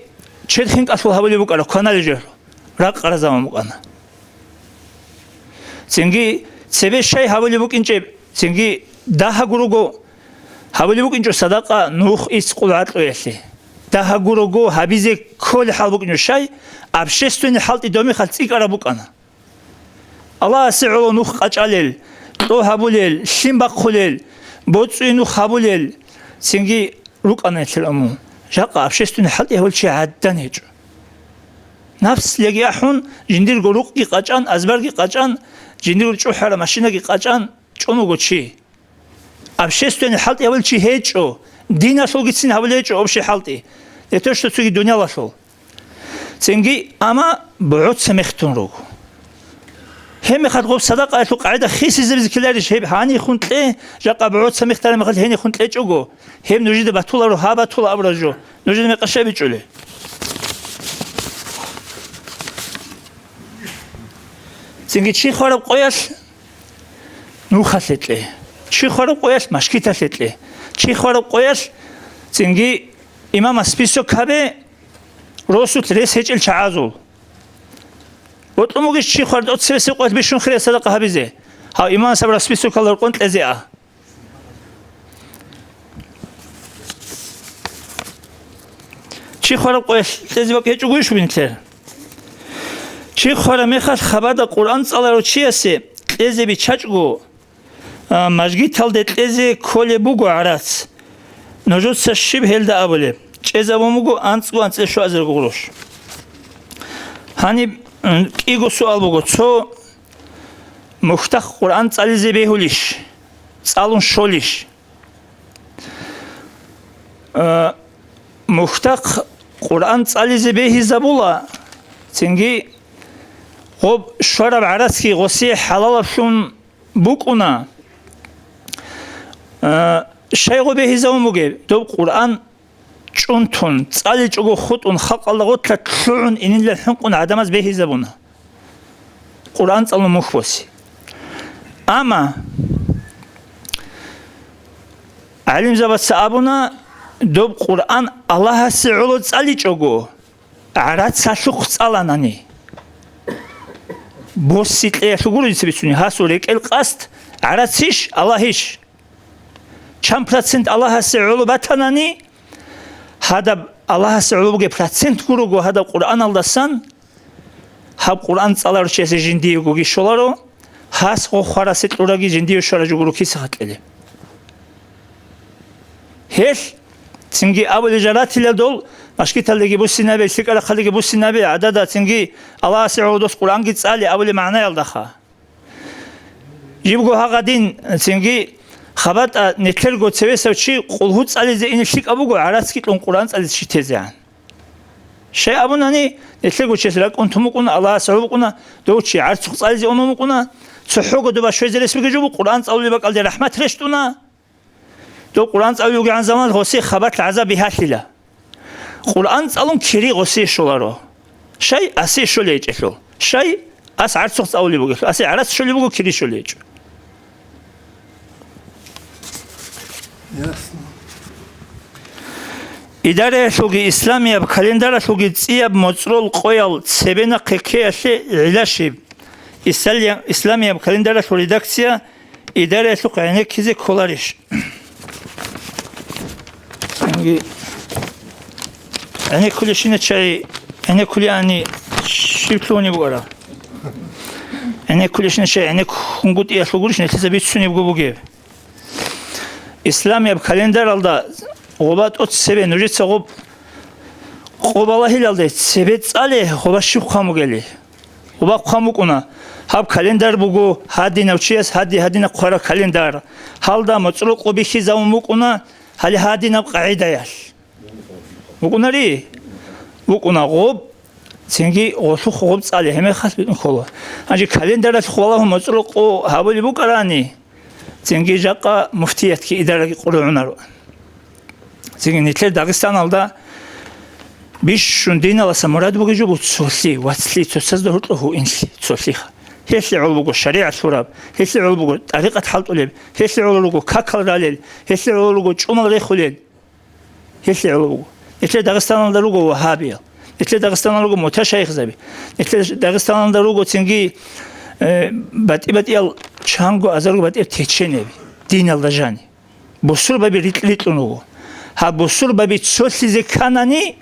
чед хинкӀалъул гьабулеб букӀараб, кваналеб жо, ракъараб заман букӀана. Цинги цебе щай гьабулеб букӀинчӀеб, цинги дагьаб гурого гьабулеб букӀинчӀо садакъа нух ицц къулгӀакьуялъе. Дагьаб гурого гьабизе кколеб хӀал букӀинчӀо щай, общественный хӀалтӀи доб мехалъ цӀикӀкӀараб букӀана. Аллагьасе гӀоло нух къачӀалел, кьо гьабулел, лъим бахъулел, боцӀуе нух гьабулел, цинги рукӀана нилъер умум. Жакъа общественный хӀалтӀи гьавулев чи гӀаддан гьечӀо. Напс лъеги ахӀун, жиндирго рукъги къачӀан, азбарги къачӀан, жиндирго чӀухӀараб машинаги къачӀан чӀун вуго чи. Общественный хӀалтӀи гьавулев чи гьечӀо, диналъулгицин гьавулев гьечӀо общий хӀалтӀи, не то что цоги дуниялалъул. Цинги, амма бугӀоца мехтун руго. Гьеб мехалъ гъоб садакъаялъул къагӀида хисизабизе ккеларищ? Гьеб гьанихун кье, жакъа бугӀоца мехтараб мехалъ гьенихун кьечӀого, гьеб нужеда батуларо, гьаб батула абураб жо, нужеда мекъашаб бичӀчӀулей? Цинги чи хвараб къоялъ нухалъе кье. Чи хвараб къоялъ машгиталъе кье. Чи хвараб къоялъ цинги имамас список гьабе, росулъ рес гьечӀел чагӀазул. Бокьун бугищ чи хвараб цебесеб къоялъ бищун хириял садакъа гьабизе? Гьав имамас абураб списокалда рекъон кьезе а. Чи хвараб къоялъ кьезе бакӀ гьечӀогойищ нилъер? Чи хвараб мехалъ хабада Къуръан цӀаларав чиясе кьезе биччачӀого, а, мажгиталде кьезе кколеб буго гӀарац. Нужеца щиб гьелда абулеб? ЧӀезабун буго анцӀго анцӀила щуазарго гъурущ. Гьаниб, м, кӀиго суал буго. Цо мухьдахъ Къуръан цӀализе бегьулищ? ЦӀалун щолищ? Э, мухьдахъ Къуръан цӀализе бегьизабула, цинги гъоб щвараб гӀарацги гъосие хӀалалаблъун букӀуна. Э, щай гъо бегьизабун бугеб? Доб Къуръан чӀунтун, цӀаличӀого хутӀун, халкъалда гъорлъ лъугӀун инилан хӀинкъун гӀадамаз бегьизабуна. Къуръан цӀалун мухь босе. Амма гӀалимзабаца абуна, доб Къуръан Аллагьасе гӀоло цӀаличӀого, гӀарац гьалъухъ цӀаланани. Боси кьеялъул гуро дица бицунеб, гьасул рекӀел къасд гӀарацищ, Аллагьищ? Чан процент Аллагьасе гӀоло батанани, гьадаб Аллагьасе гӀоло бугеб процент гурого гьадаб Къуръаналдасан, гьаб Къуръан цӀаларав чиясе жиндиего щоларо, гьас гъо хварасе кьураги жиндие щвараб жо гуро киса гьакьилеб. Гьелъ цинги абулеб жо ратила дол, машгиталдаги буссинабе, лъикӀа рахъалдаги буссинабе, гӀадада цинги Аллагьасе гӀоло дос Къуръанги цӀале абулеб магӀнаялдаха. Жибго гьагъадин, цинги хабатӀа нилъерго цевесав чи къулгьу цӀализе ине лъикӀаб буго, гӀарацги кьун Къуръан цӀализе чи тезегӀан. Щай абунани, нилъерго чияс ракӀ унтун букӀуна, Аллагьас гӀоло букӀуна, дов чи гӀарцухъ цӀализе унун букӀуна, цохӀого доба щвезе рес бугеб жо буго, Къуръан цӀалулеб бакӀалде рахӀмат рещтӀуна. Дов Къуръан цӀалулев вугегӀан заман гъосе хабалъ гӀазаб бигьалъила. Къуръан цӀалун кири гъосе щоларо. Щай? Асе щолей гьечӀелъул. Щай? Ас гӀарцухъ цӀалулеб бугелъул. Асе гӀарац щолеб буго, кири щолей гьечӀо. Ясно. Идараялъулги исламияб календаралъулги цӀияб моцӀрол къоял цебе нахъе ккеялъе гӀилла щиб? Исалия-, исламияб календаралъул редакция идараялъухъ гӀенеккизе кколарищ? ГӀенеккулещина чагӀи, гӀенеккулеани щиб лъугьунеб букӀара? ГӀенеккулещина чагӀи, гӀенеккунгутӀиялъул гурищ нилъеца бицунебго бугеб? Исламияб календаралда гъоба тӀоцебе нужеца гъоб къо балагьилалде цебе цӀале гъоба щиб хъван бугели? Гъоба хъван букӀуна, гьаб календар буго гьадинав чияс гьади-гьадинаб хъвараб календар. Гьалда моцӀрол къо бихьизавун букӀуна гьале гьадинаб къагӀидаялъ. БукӀунари? БукӀуна гъоб, цинги гъолъухъ гъоб цӀале, гьеб мехалъ битӀун ккола. Гьанже календаралъухъ балагьун моцӀрол къо гьабулеб букӀарани, цинги жакъа муфтиятги идараги къоргӀунаро. Цинги нилъер Дагъистаналда бищун диналаса мурад бугеб жо буго цолъи, вацлъи, цоцазда гьоркьоб гьуинлъи, цолъиха. Гьелъие гӀоло буго шаригӀат лъураб, гьелъие гӀоло буго тӀарикъат хӀалтӀулеб, гьелъие гӀоло руго какал ралел, гьелъие гӀоло руго чӀумал рехулел. Гьелъие гӀоло буго. Нилъер Дагъистаналда руго вагьабиял. Нилъер Дагъистаналда руго муташайихзаби. Нилъер Дагъистаналда руго цинги, э, батӀи-батӀиял чанго азарго батӀияб течениеби, диналда жани. Бусурбаби рикь-рикьун руго. Гьаб бусурбаби цолъизе кканани,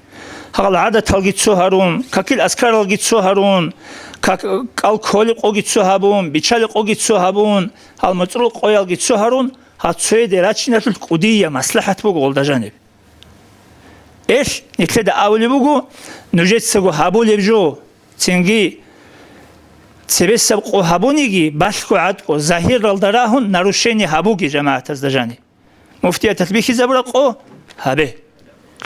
гьал гӀадаталги цо гьарун, какил аскаралги цо гьарун, как-, кӀал кколеб къоги цо гьабун, бичалеб къоги цо гьабун, гьал моцӀрол къоялги цо гьарун, гьаб цояде рачиналъулъ кӀудияб маслахӀат буго гъолда жаниб. Эл, нилъеда абулеб буго, нужецаго гьабулеб жо, цинги цебесаб къо гьабуниги, балъго гӀатӀго, загьиралда рагьун нарушение гьабуге жамагӀатазда жаниб. Муфтияталъ бихьизабураб къо гьабе.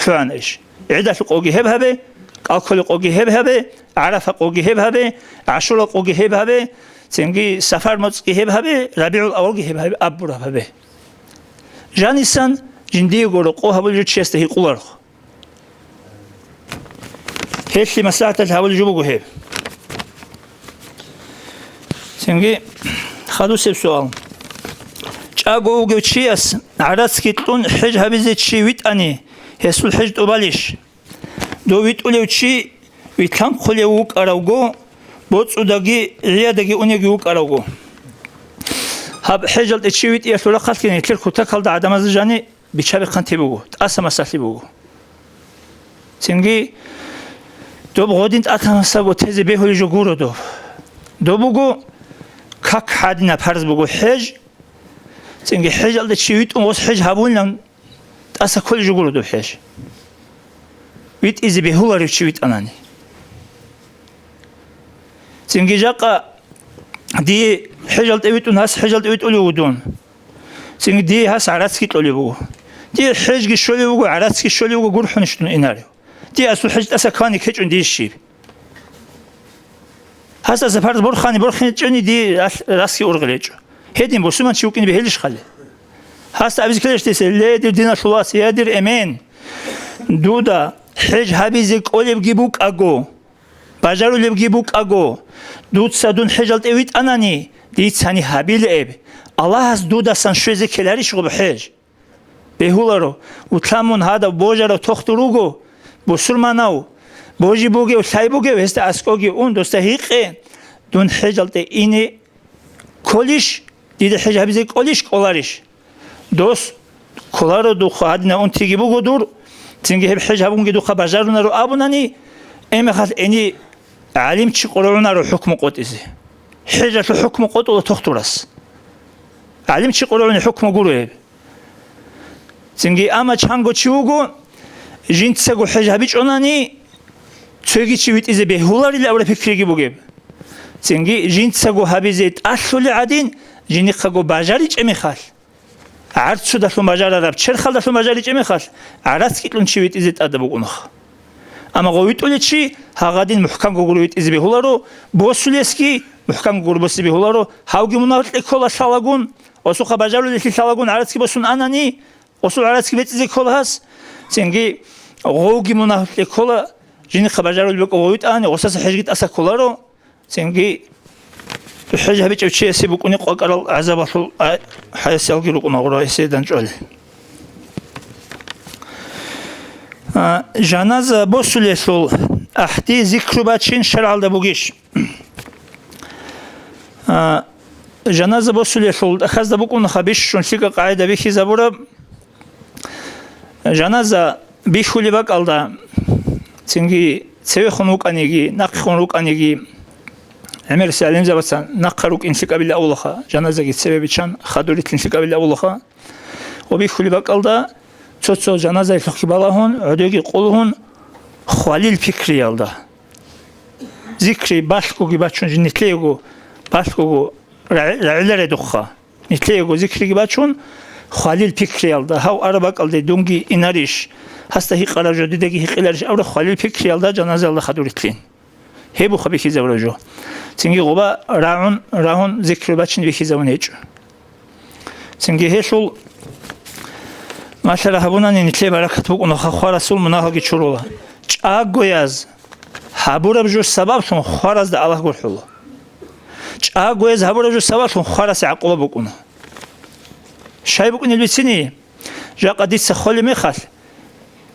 Лъугьана иш. ГӀидалъул къоги гьеб гьабе, кӀал кколеб къоги гьеб гьабе, ГӀарафа къоги гьеб гьабе, ГӀашура къоги гьеб гьабе, цинги Сафар моцӀги гьеб гьабе, РабигӀул авалги гьеб гьабе, абураб гьабе. Жанисан жиндиего рокъо гьабулев чиясда гьикъуларо. Гьелъие маслахӀаталъ гьабулеб жо буго гьеб. Цинги хадусеб суал. ЧӀаго вугев чияс гӀарацги кьун хӀеж гьабизе чи витӀани, гьесул хӀеж тӀубалищ? Дов витӀулев чи вилълъанхъулев вукӀаравго, боцӀудаги гӀиядаги уневги вукӀаравго. Гьаб хӀежалде чи витӀиялъул рахъалъги нилъер кутакалда гӀадамазда жани бича-бихъанти буго, тӀаса масалъи буго. Цинги доб гъодин тӀатамасаго тезе бегьулеб жо гуро доб. Доб буго как гьадинаб парз буго хӀеж, цинги хӀежалде чи витӀун гъос хӀеж гьабунилан тӀаса кколеб жо гуро доб хӀеж. ВитӀизе бегьуларев чи витӀанани. Цинги жакъа дие хӀежалде витӀун, гьас хӀежалде витӀулев вуго дун. Цинги дие гьас гӀарацги кьолев вуго. Дие хӀежги щолев вуго, гӀарацги щолев вуго, гурхӀунищ дун инарев. Дие асул хӀеж тӀаса ккани ккечӀун дие щиб? Гьас тӀаса парз борхани борхинчӀони дие алъ расги ургъел гьечӀо. Гьедин бусурманчи вукӀине бегьилищ хали? Гьасда абизе ккелищ дица, ле, дир диналъул вас, я, дир эмен, дуда хӀеж гьабизе кӀолебги букӀаго, бажарулебги букӀаго, дуца дун хӀежалде витӀанани, дицани гьабилеб, Аллагьас дудасан щвезе ккеларищ гъоб хӀеж? Бегьуларо, вулъа мун гьадав божарав тохтур вуго, бусурманав, божи бугев, лъай бугев, гьесда аскӀоги ун, досда гьикъе, дун хӀежалде ине кколищ, дида хӀеж гьабизе кӀолищ, кӀоларищ? Дос кколаро, духъа гьадинав унтиги буго дур, цинги гьеб хӀеж гьабунги духъа бажарунаро абунани, гьеб мехалъ гьениб гӀалимчи къоргӀунаро хӀукму къотӀизе. ХӀежалъул хӀукму къотӀула тохтурас. ГӀалимчи къоргӀуни хӀукму гуро гьеб. Цинги, амма чанго чи вуго, жинцаго хӀеж гьабичӀонани, цоги чи витӀизе бегьуларилан абураб пикриги бугеб. Цинги, жинцаго гьабизе тӀалъулеб гӀадин, жинихъаго бажаричӀеб мехалъ, гӀарцудалъун бажарараб черхалдалъун бажаричӀеб мехалъ, гӀарацги кьун чи витӀизе тӀадаб букӀунах. Амма гъов витӀулев чи гьагъадин мухӀкамго гуро витӀизе бегьуларо, босулесги мухӀкамго гуро босизе бегьуларо, гьавги мунагьалде ккола лъалагун, осухъа бажарулелъи лъалагун гӀарацги босун анани, осул гӀарацги бецӀизе ккола гьас, цинги гъовги мунагьалде ккола, жинихъа бажарулеб букӀа гъов витӀани, осаса хӀежги тӀаса кколаро, цинги хӀеж гьабичӀев чиясе букӀуни къвакӀарал гӀазабалъул а-, хӀаясиялги рукӀуна гъура гьесие данчӀвали. А, жаназа босулелъул гӀагьди зикру бачин шаргӀалда бугищ? А, жаназа босулелъул тӀахьазда букӀунаха бищун лъикӀа къагӀида бихьизабураб. Жаназа бихьулеб бакӀалда, Цинги цевехун вукӀаниги, нахъехун рукӀаниги, гӀемерисел гӀалимзабаца нахъа рукӀин лъикӀабилан абулаха, жаназаги цебе биччан, хадур рилълъин лъикӀабилан абулаха. Ва бихьулеб бакӀалда, цо-цо жаназаялъухъги балагьун, гӀодоги къулгьун, хвалил пикриялда. Зикри балъгоги бачун жин нилъеего, балъгого рагӀи-, рагӀиларедухъа. Нилъеего зикриги бачун, хвалил пикриялда, гьав араб бакӀалде дунги инарищ, гьасда гьикъараб жо дидаги гьикъиларищ абураб хвалил пикриялда жаназаялда хадур рилълъин. Гьеб буха бихьизабураб жо. Цинги гъоба рагӀун, рагьун, зикру бачин бихьизабун гьечӀо. Цинги гьелъул малъара гьабунани нилъее баракат букӀунаха, хварасул мунагьалги чурула. ЧӀагояз гьабураб жо сабаблъун хваразда Аллагь гурхӀула. ЧӀагояз гьабураб жо сабаблъун хварасе гӀакъуба букӀуна. Щай букӀунел бицине? Жакъа дица холеб мехалъ,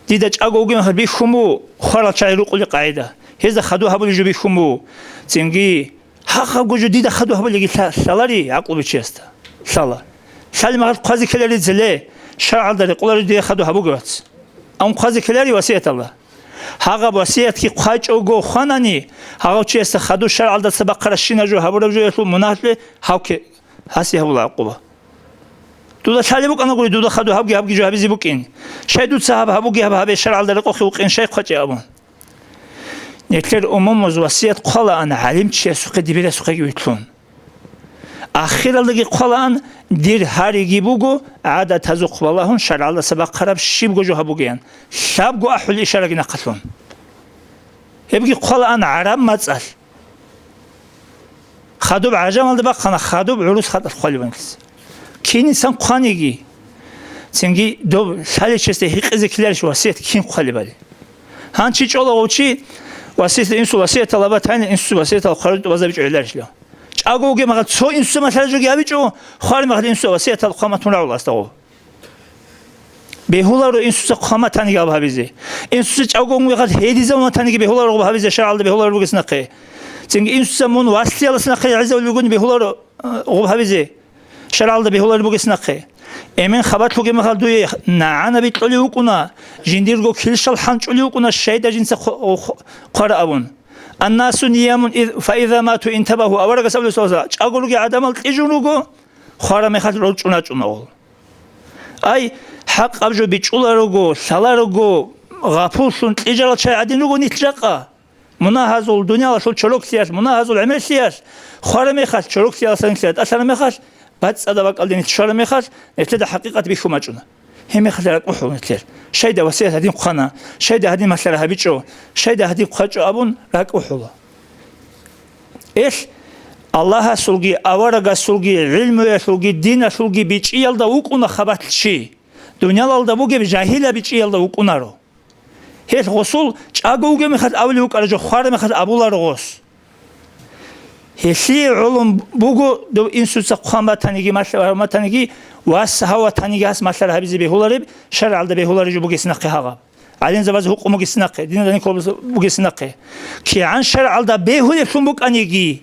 дида чӀаго вугеб мехалъ бихьун буго, хварал чагӀи рукъулеб къагӀида. Гьезда хадур гьабулеб жо бихьун буго. Цинги гьагъабго жо дида хадур гьабулеги лъа-, лъалари гӀакълу бичиясда? Лъала. Лъалеб мехалъ хъвазе ккелари целе, шаргӀалда рекъолари дида хадур гьабуге, вац. Амма хъвазе ккелари васияталда. Гьагъаб васиятги хъвачӀого хванани, гьагъав чиясда хадур шаргӀалдаса бахъарабщинаб жо гьабураб жоялъул мунагьалъе гьав кке-, гьасе гьабула гӀакъуба. Дуда лъалеб букӀана гури, дуда хадур гьабги-гьабги жо гьабизе букӀин. Щай дуца гьаб гьабуге, гьаб гьабе, шаргӀалда рекъохъе вукъин щай хъвачӀе абун? Нилъер умумуз васият хъвалаан гӀалимчиясухъе, дибирасухъеги вилълъун. Ахиралдаги хъвалаан, дир гьариги буго гӀадатазухъ балагьун шаргӀалдаса бахъараб щибго жо гьабугеян, лъабго ахӀулел ишараги нахъалъун. Гьебги хъвалаан гӀараб мацӀалъ. Хадуб гӀажамалда бахъана, хадуб гӀурус хатӀалъ хъвалеб гьанкьиса. Кинисан хъваниги, цинги доб лъалечесде гьикъизе ккеларищ васият кин хъвалебали? Гьанчи чӀолагъов чи васиятда инсул васиятал абатайна, инсул васиятал хъвараб тӀубазабичӀо гӀеларищила? ЧӀаго вугеб мехалъ цо инсуца малъараб жоги гьабичӀо, хвараб мехалъ инсул васиятал хъваматун рагӀула асда гъов. Бегьуларо инсуца хъваматаниги гьаб гьабизе. Инсуца чӀаго вугеб мехалъ гьедизабун ватаниги бегьуларо гъоб гьабизе, шаргӀалда бегьулареб бугес нахъе. Цинги инсуца мун васлъиялас нахъе гӀезавулеб бугони бегьуларо, э, гъоб гьабизе. ШаргӀалда бегьулареб бугес нахъе. Эмен хабалъ бугеб мехалъ дуе нагӀанаби кьолев вукӀуна, жиндирго килщал хӀанчӀулев вукӀуна, щайда жинца хъо-, хъ-, хъвара абун. «Аннасу ниямун ид-, фаиза мату интабагьу», аварагас абулеб, саллаллагьу гӀалайгьи ва саллам, чӀаголъуги гӀадамал кьижун руго, хвараб мехалъ рорчӀуначӀуна гъол. Ай, хӀакъаб жо бичӀчӀуларого, лъаларого, гъапуллъун кьижарал чагӀи гӀадин руго нилъ жакъа. Мунагьазул, дуниялалъул чороклъиялъ, мунагьазул гӀемерлъиялъ, хвараб мехалъ, чороклъиялдаса нилъеда тӀалъараб мехалъ, бацӀцӀадаб бакӀалде нилъ щвараб мехалъ, нилъеда хӀакъикъат бихьун бачӀуна. Гьеб мехалъ ракӀухӀула нилъер. Щайда васият гьадин хъвана, щайда гьадин малъара гьабичӀо, щайда гьадин хъвачӀо абун ракӀухӀула. Элъ Аллагьасулги, аварагасулги, гӀилмуялъулги, диналъулги бичӀчӀиялда вукӀуна хабалъ чи. Дуниялалда бугеб жагьилаб бичӀчӀиялда вукӀунаро. Гьелъ гъосул чӀаго вугеб мехалъ абулев вукӀараб жо, хвараб мехалъ абуларо гъос. Гьелъие гӀолун буго доб инсуца хъван батаниги, малъа-, батаниги, вас гьав ватаниги гьас малъара гьабизе бегьулареб, шаргӀалда бегьулареб жо бугес нахъе гьагъаб. ГӀалимзабаз гьукъун бугес нахъе, диназда никлобас бугес нахъе. КигӀан шаргӀалда бегьулеблъун букӀаниги,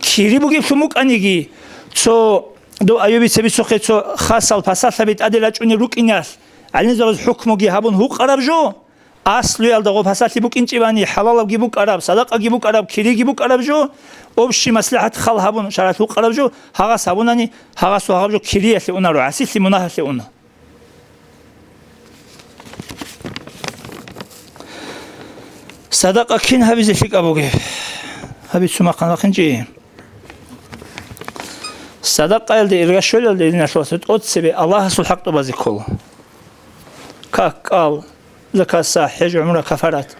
кири бугеблъун букӀаниги, цо дов Аюбица бицухъе цо хасал пасалъаби тӀаде рачӀунел рукӀиналъ, гӀалимзабаз хӀукмуги гьабун гьукъараб жо, аслуялда гъо пасалъи букӀинчӀебани, хӀалалабги букӀараб, садакъаги букӀараб, кирияги букӀараб жо, общий маслихӀат хал гьабун шаргӀалъ гьукъараб жо, гьагъас гьабунани, гьагъасул гьагъаб жо кириялъе унаро, гӀасилъи, мунагьалъе уна. Садакъа кин гьабизе лъикӀаб бугеб? Гьаби цумахъан вахинчӀи. Садакъаялде, иргашвелалде, диналъул вацал, тӀоцебе Аллагьасул хӀакъ тӀубазе ккола. Как, кӀал, закат, сагь, хӀеж, гӀумра, кафарат.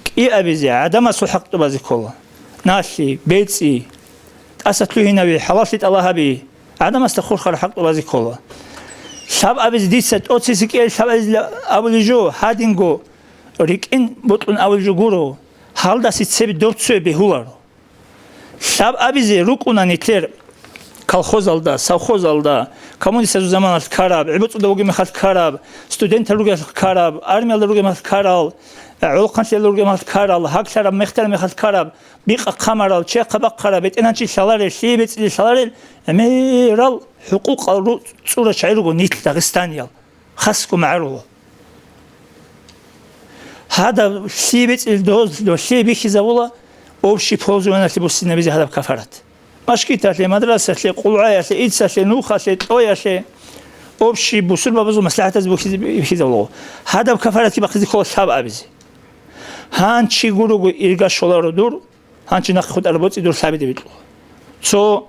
КӀиабизе гӀадамасул хӀакъ тӀубазе ккола. Налъи, бецӀи, тӀаса лъугьинави, хӀалаллъи тӀалаб гьаби, гӀадамасда хурхараб хӀакъ тӀубазе ккола. Лъабабизе дица тӀоцезе кӀел лъабабизе абулеб жо, гьадинго рикӀкӀин бокьун абулеб жо гуро, гьалдаса цебе доб цое бегьуларо. Лъабабизе рукӀуна нилъер колхозалда, совхозалда, коммунистазул заманалъ ккараб, гӀибуцӀуда вугеб мехалъ ккараб, студентал ругеб мехалъ ккараб, армиялда ругеб мехалъ ккарал, гӀолохъанлъиялда ругеб мехалъ ккарал, гьаг лъараб, мехтараб мехалъ ккараб, бикъа хъамарал, черхъа бахъараб, бетӀергьанчи лъаларел, лъие бецӀлъи лъаларел, гӀемерал хӀукъукъал ру-, цӀура чагӀи руго нилъ дагъистаниял, хасго магӀарулал. Гьадаб лъие бецӀил доз, лъие бихьизабула общий пользованиялъе буссинабизе гьадаб кафарат. Машгиталъе, мадрасалъе, къулгӀаялъе, иццалъе, нухалъе, кьоялъе, общий бусурбабазул маслахӀатазе бухьизе-, бихьизабулаго. Гьадаб кафаратги бахъизе ккола лъаб абизе. Гьанчи гурого ирга щоларо дур, гьанчи нахъе хутӀараб боцӀи дур лъабиде бикьула. Цо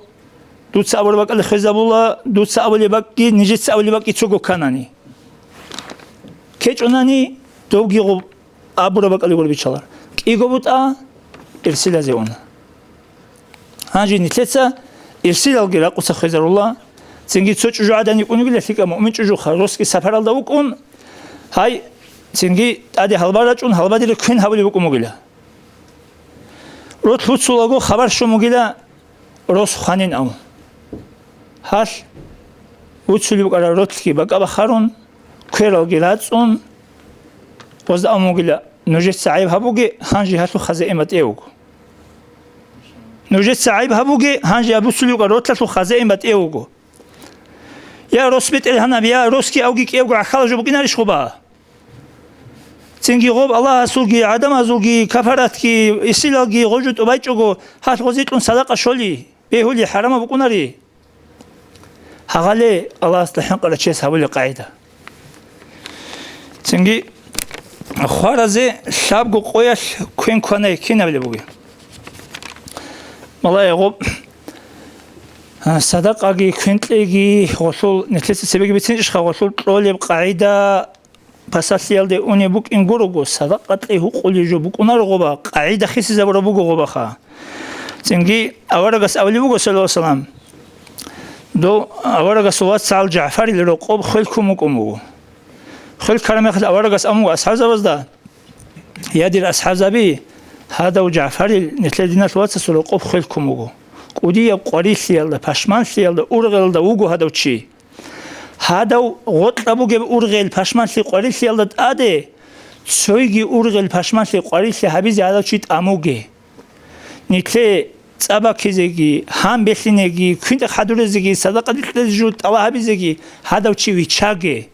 дуца абураб бакӀалде хвезабула, дуца абулеб бакӀги, нижеца абулеб бакӀги цого кканани. КкечӀунани, довги гъуб абураб бакӀалде гуро биччалар. КӀиго бутӀа, ирсилазе уна. Гьанже нилъеца ирсилалги ракъуца хвезарула, цинги цо чӀужугӀадан йикӀун йигила лъикӀаб муъмин чӀужуха, росги сапаралда вукӀун, гьай, цинги тӀаде гьалбал рачӀун, гьалбадире квен гьабулеб букӀун бугила. Ролъ вуцулаго хабар щун бугила, рос хванин абун. Гьалъ вуцулеб букӀараб ролъги бакӀа бахарун, квералги рацӀцӀун, гъозда абун бугила, нужеца гӀайиб гьабуге, гьанже гьалъул хазаин батӀев вуго. Нужеца гӀайиб гьабуге, гьанже абусулеб букӀа ролъалъул хазаин батӀев вуго. Я рос бетӀергьанаб, я росги авги кӀиябго гӀахьалаб жо букӀинарищ гъоба? Цинги гъоб Аллагьасулги, гӀадамазулги, кафаратги, исилалги гъожу тӀубайчӀого, гьалъ гъозикьун садакъа щоли, бегьули хӀарамаб букӀунари. Гьагъале Аллагьасда хӀинкъарав чияс гьабулеб къагӀида. Цинги хваразе лъабго къоялъ квен кванай кинабилеб бугеб? Малаигъуб, а, садакъаги, квен кьеги, гъолъул нилъеца цебеги бицинчӀищха, гъолъул кьолеб къагӀида пасалъиялде унеб букӀин гурого, садакъа кьей гьукъулей жо букӀунаро гъоба, къагӀида хисизабураб буго гъобаха. Цинги аварагас абулеб буго, саллаллагьу гӀалайгьи вассалам, дов аварагасул вацгӀал ЖагӀфарил рокъоб хвел ккун вукӀун вуго. Хвел ккараб мехалъ аварагас абун вуго асхӀабзабазда, я дир асхӀабзаби, гьадав ЖагӀфарил нилъер диналъ вацасул рокъоб хвел ккун вуго. КӀудияб къварилъиялда, пашманлъиялда, ургъелалда вуго гьадав чи. Гьадав гъоркьа бугеб ургъел пашманлъи къварилъиялда тӀаде, цойги ургъел пашманлъи къварилъи гьабизе гьадав чи тӀамуге. Нилъе цӀа баккизеги, гьан белъинеги, квинтӀа хӀадурезеги, садакъа дикьезе жо тӀалаб гьабизеги гьадав чи виччаге.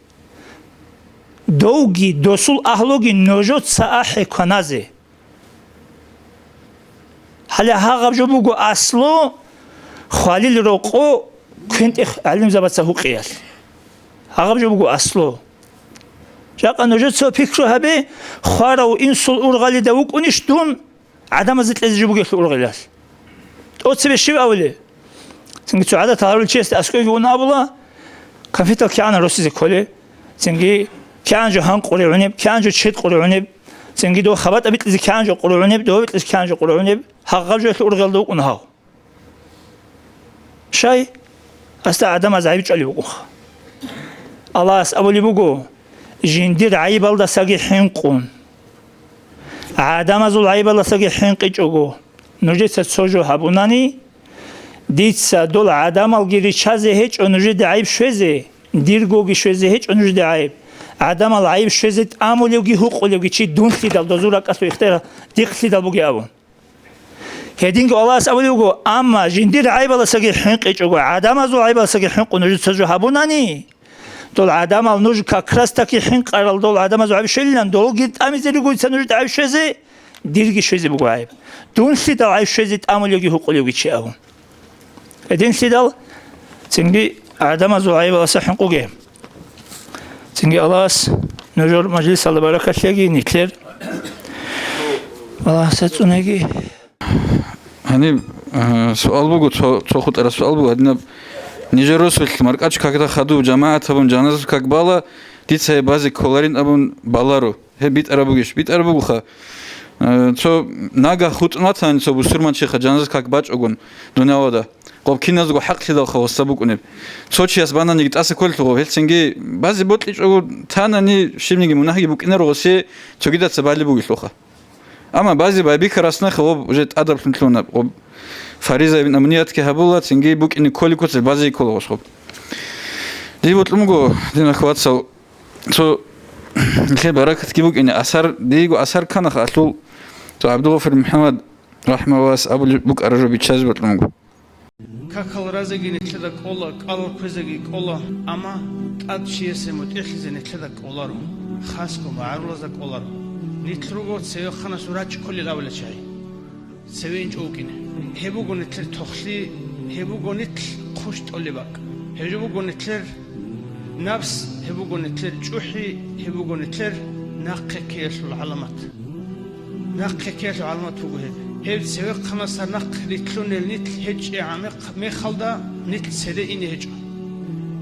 Довги, досул агьлуги нужеца ахӀе кваназе. Гьале гьагъаб жо буго аслу, хвалил рокъо квен-, тӀех гӀалимзабаца гьукъиялъ. Гьагъаб жо буго аслу. Жакъа нужеца пикру гьабе, хварав инсул ургъалида вукӀунищ дун гӀадамазе кьезе жо бугелъул ургъелалъ? ТӀоцебе щив авулеб? Цинги цо гӀадатал гьарулев чиясда аскӀовеги ун абула, конфетал кигӀан росизе кколеб, цинги кигӀан жо гьан къуре гӀунеб, кигӀан жо чед къуре гӀунеб, цинги дов хабатӀа бикьизе кигӀан жо къуре гӀунеб, дов бикьизе кигӀан жо къуре гӀунеб, гьагъаб жоялъул ургъелда вукӀун гьав. Щай? Асда гӀадамаз гӀайиб чӀвалеб букӀунха. Аллагьас абулеб буго, жиндир гӀайибалдасаги хӀинкъун, гӀадамазул гӀайибалдасаги хӀинкъичӀого, нужеца цо жо гьабунани, дица дол гӀадамалги риччазе гьечӀо нужеде гӀайиб щвезе, диргоги щвезе гьечӀо нужеде гӀайиб. ГӀадамал гӀайиб щвезе тӀамулевги гьукъулевги чи дунлъидал, дозул ракӀалъул ихтияр дихълъидал бугеб абун. Гьединго Аллагьас абулеб буго, амма жиндир гӀайбаласаги хӀинкъичӀого, гӀадамазул гӀайбаласаги хӀинкъун нужеца жо гьабунани, дол гӀадамал нуж как раз таки хӀинкъарал дол гӀадамазул гӀайб щвелилан, долги тӀамизе руго дица нужеда гӀайб щвезе, дирги щвезе буго гӀайб. Дунлъидал гӀайб щвезе тӀамулевги гьукъулевги чи абун. Гьединлъидал цинги гӀадамазул гӀайбаласа хӀинкъуге. Цинги Аллагьас нужер мажлисалда баракат лъеги, нилъер Аллагьас цӀунеги. Гьаниб, э, суал буго, цо, цо хутӀараб суал буго, гьадинаб, нижер росулъ маркӀачӀул какда хадуб жамагӀат гьабун жаназа как бала, дица гьеб базе кколарин абун баларо. Гьеб битӀараб бугищ? БитӀараб бугоха. Э, цо нагагь хутӀун ватани цо бусурманчиха жаназа как бачӀогун дуниялада. Гъоб киназго хӀакълъидалха гъосда букӀунеб. Цо чияс бананиги тӀаса кколелъул гъоб, гьелцинги базе бокьичӀого танани щибниги мунагьги букӀинаро гъосе цогидаца балеб бугелъулха. Амма базе байбихьарас нахъе гъоб уже тӀадаблъун лъугьунаб, гъоб фаризаяб амниятги гьабула, цинги букӀине кколеб куцалъ базе ккола гъос гъоб. Дие бокьун буго, динахъ вацал, цо нилъер баракатги букӀине асар, диего асар кканаха алъул, цо ГӀабдулгъафур МухӀаммад рахӀмагьуллагьас абулеб букӀараб жо биччазе бокьун буго. Какал разеги нилъеда кӀола, кӀалал кквезеги кӀола, амма тӀад чиясе мутӀигӀлъизе нилъеда кӀоларо, хасго магӀарулазда кӀоларо. Нилъ руго цевехъанасул рачӀ кколел абулел чагӀи. Цеве инчӀо вукӀине. Гьеб буго нилъер тохлъи, гьеб буго нилъ хъущтӀолеб бакӀ. Гьеб жо буго нилъер напс, гьеб буго нилъер чӀухӀи, гьеб буго нилъер нахъе ккеялъул гӀаламат. Нахъе ккеялъул гӀаламат буго гьеб. Гьеб цевехъанасда нахъ рилълъунел нилъ гьечӀеб мехалда нилъ цере ине гьечӀо.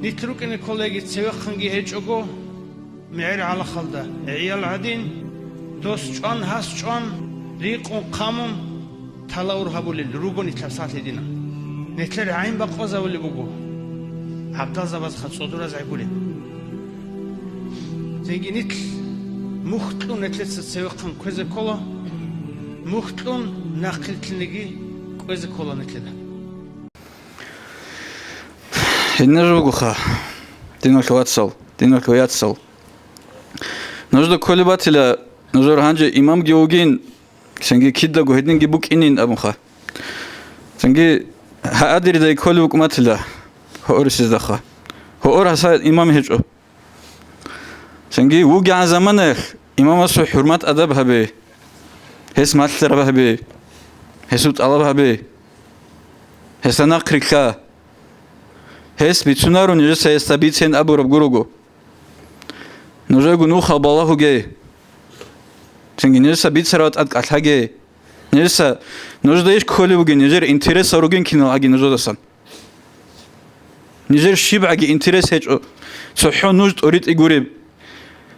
Нилъ рукӀине кколаги цевехъанги гьечӀого, мегӀер гӀалахалда, гӀиял гӀадин, дос чӀван, гьас чӀван, рикъун-хъамун, талавур гьабулел руго нилъ гьабсагӀат гьединан. Нилъер гӀайин бакъвазабулеб буго, гӀабдалзабазха цӀодоразгӀи гуреб. Цинги нилъ мухь кьун нилъеца цевехъан кквезе ккола, мухь кьун нахъ рилълъинеги кӀвезе ккола нилъеда. Гьединаб жо бугоха, диналъул вацал, диналъул яцал. Нужда кколеб батила, нужер гьанже имамги вугин, цинги кидаго гьединги букӀинин абунха. Цинги гьаадиридай кколеб букӀматила гьорисездаха. Гьор гьаса имам гьечӀо. Цинги вугегӀан заманаялъ имамасул хӀурмат-адаб гьабе, гьес малъараб гьабе, гьесул тӀалаб гьабе, гьесда нахърилълъа. Гьес бицунаро нижеца гьесда бицен абураб гурого. Нужего нухал балагьуге. Цинги нижеца бицарав тӀад кӀалъаге. Нижеца нужда иш кколеб бугин, нижер интересал ругин кинал аги нужедасан. Нижер щибгӀаги интерес гьечӀо. ЦохӀо нуж тӀоритӀи гуреб.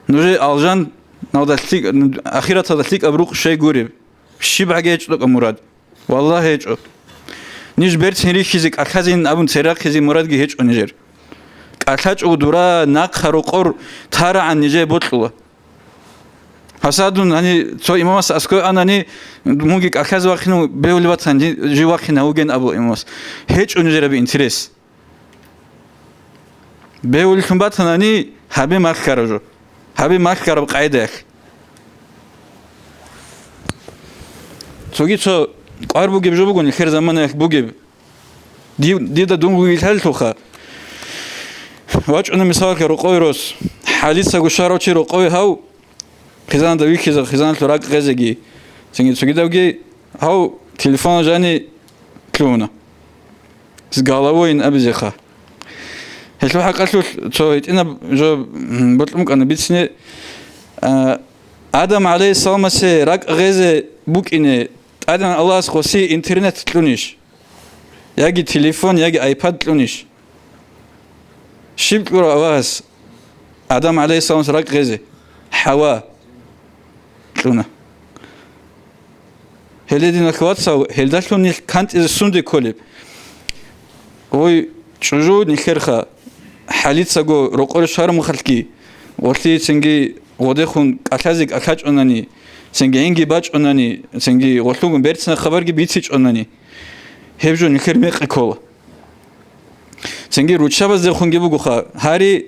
Нужер алжаналда лъикӀ-, ахираталда лъикӀаб рукъ щай гуреб. ЩибгӀаги гьечӀо тӀокӀаб мурад. Валлагь, гьечӀо. Ниж берцин рихьизе, кӀалъазейин абун церахъизе мурадги гьечӀо нижер. КӀалъачӀого дура, нахъа рокъор тарагӀан нижее бокьула. Гьасадун гьани цо имамас аскӀой анани, мунги кӀалъазе вахъинав бегьулев ватани, жив вахъин гьавуген абу имамас. ГьечӀо нижер гьаб интерес. Бегьулелъун батанани, гьабе малъараб жо. Гьабе малъараб къайдаялъ. Цоги цо кӀвар бугеб жо бугони, хер заманаялъ бугеб. Див-, дида дун вугилъаллъуха. ВачӀуна мисалалъе рокъове рос. ХӀалицаго щварав чи рокъове гьав, хъизанда вихьизе, хъизаналъур ракӀ гъезеги. Цинги цогидавги гьав телефон жани лъугьуна. С головой ин абизеха. Гьелъул хӀакъалъулъ цо гьитӀинаб жо, м, бокьун букӀана бицине, а, Адам гӀалайгьиссаламасе ракӀ гъезе букӀине, ТӀадегӀан Аллагьас гъосие интернет кьунищ? Яги телефон, яги айпад кьунищ? Щиб кьура Аллагьас Адам гӀалайгьиссаламас ракӀ гъезе? ХӀава кьуна. Гьеле, диналъул вацал, гьелдалъун нилъ кантӀизе сунде кколеб? Ой, чӀужу нилъерха, хӀалицаго рокъоре щвараб мехалъги, гъолъие цинги гъодехун кӀалъазе кӀалъачӀонани, цинги гӀинги бачӀонани, цинги гъолъугун берцина хабарги бицичӀонани, гьеб жо нилъер мекъи ккола. Цинги руччабаздехунги бугоха, гьари,